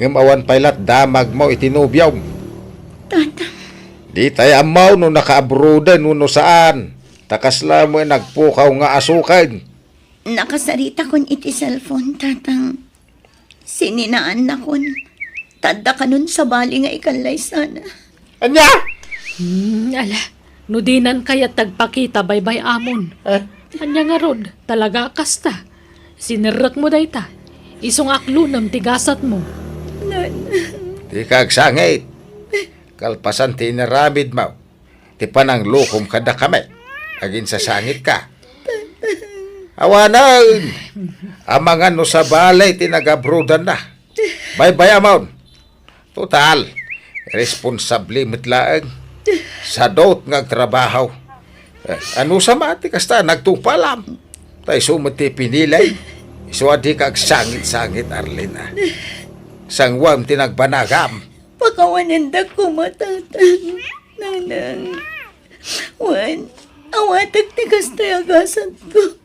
ngem awan pay lat damagmo iti nobiom. Tatang. Ditay ammo no nakaabroaden wenno saan, ta kasla met nagpukaw nga asuken. Nakasaritakon iti cellphone, Tatang. Sininaannakon. Ta adda kanon sabali nga ikallaysana. Ania? Hmm, ala, no dinan kayat ti agpakita baybay-amon. Eh? Ania ngarud, talaga a kasta. Sinerrekmo dayta. Isu nga aklonem ti gasatmo. Nan. Dika agsangit. Kalpasan ti inaramidmo, ti pananglokom kadakami, aginsasangitka. Awanen! Amangan no sabali ti nagabroadanna. Baybay-amon. Total, responsable met laeng. Sadot nga agtrabaho. Eh, anusama ti kasta nagtupalam? Ta isu met ti pinili. Isu a dika agsangit-sangit, Arlene, a. Sanguem ti nagbanagam. Pakawanendak koma, Tatang, Nanang. Wen, awatek ti kastoy a gasatko.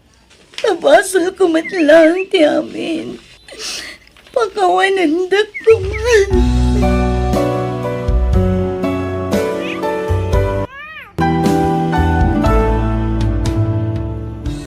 Ta basolko met laeng ti amin. Pakawanendak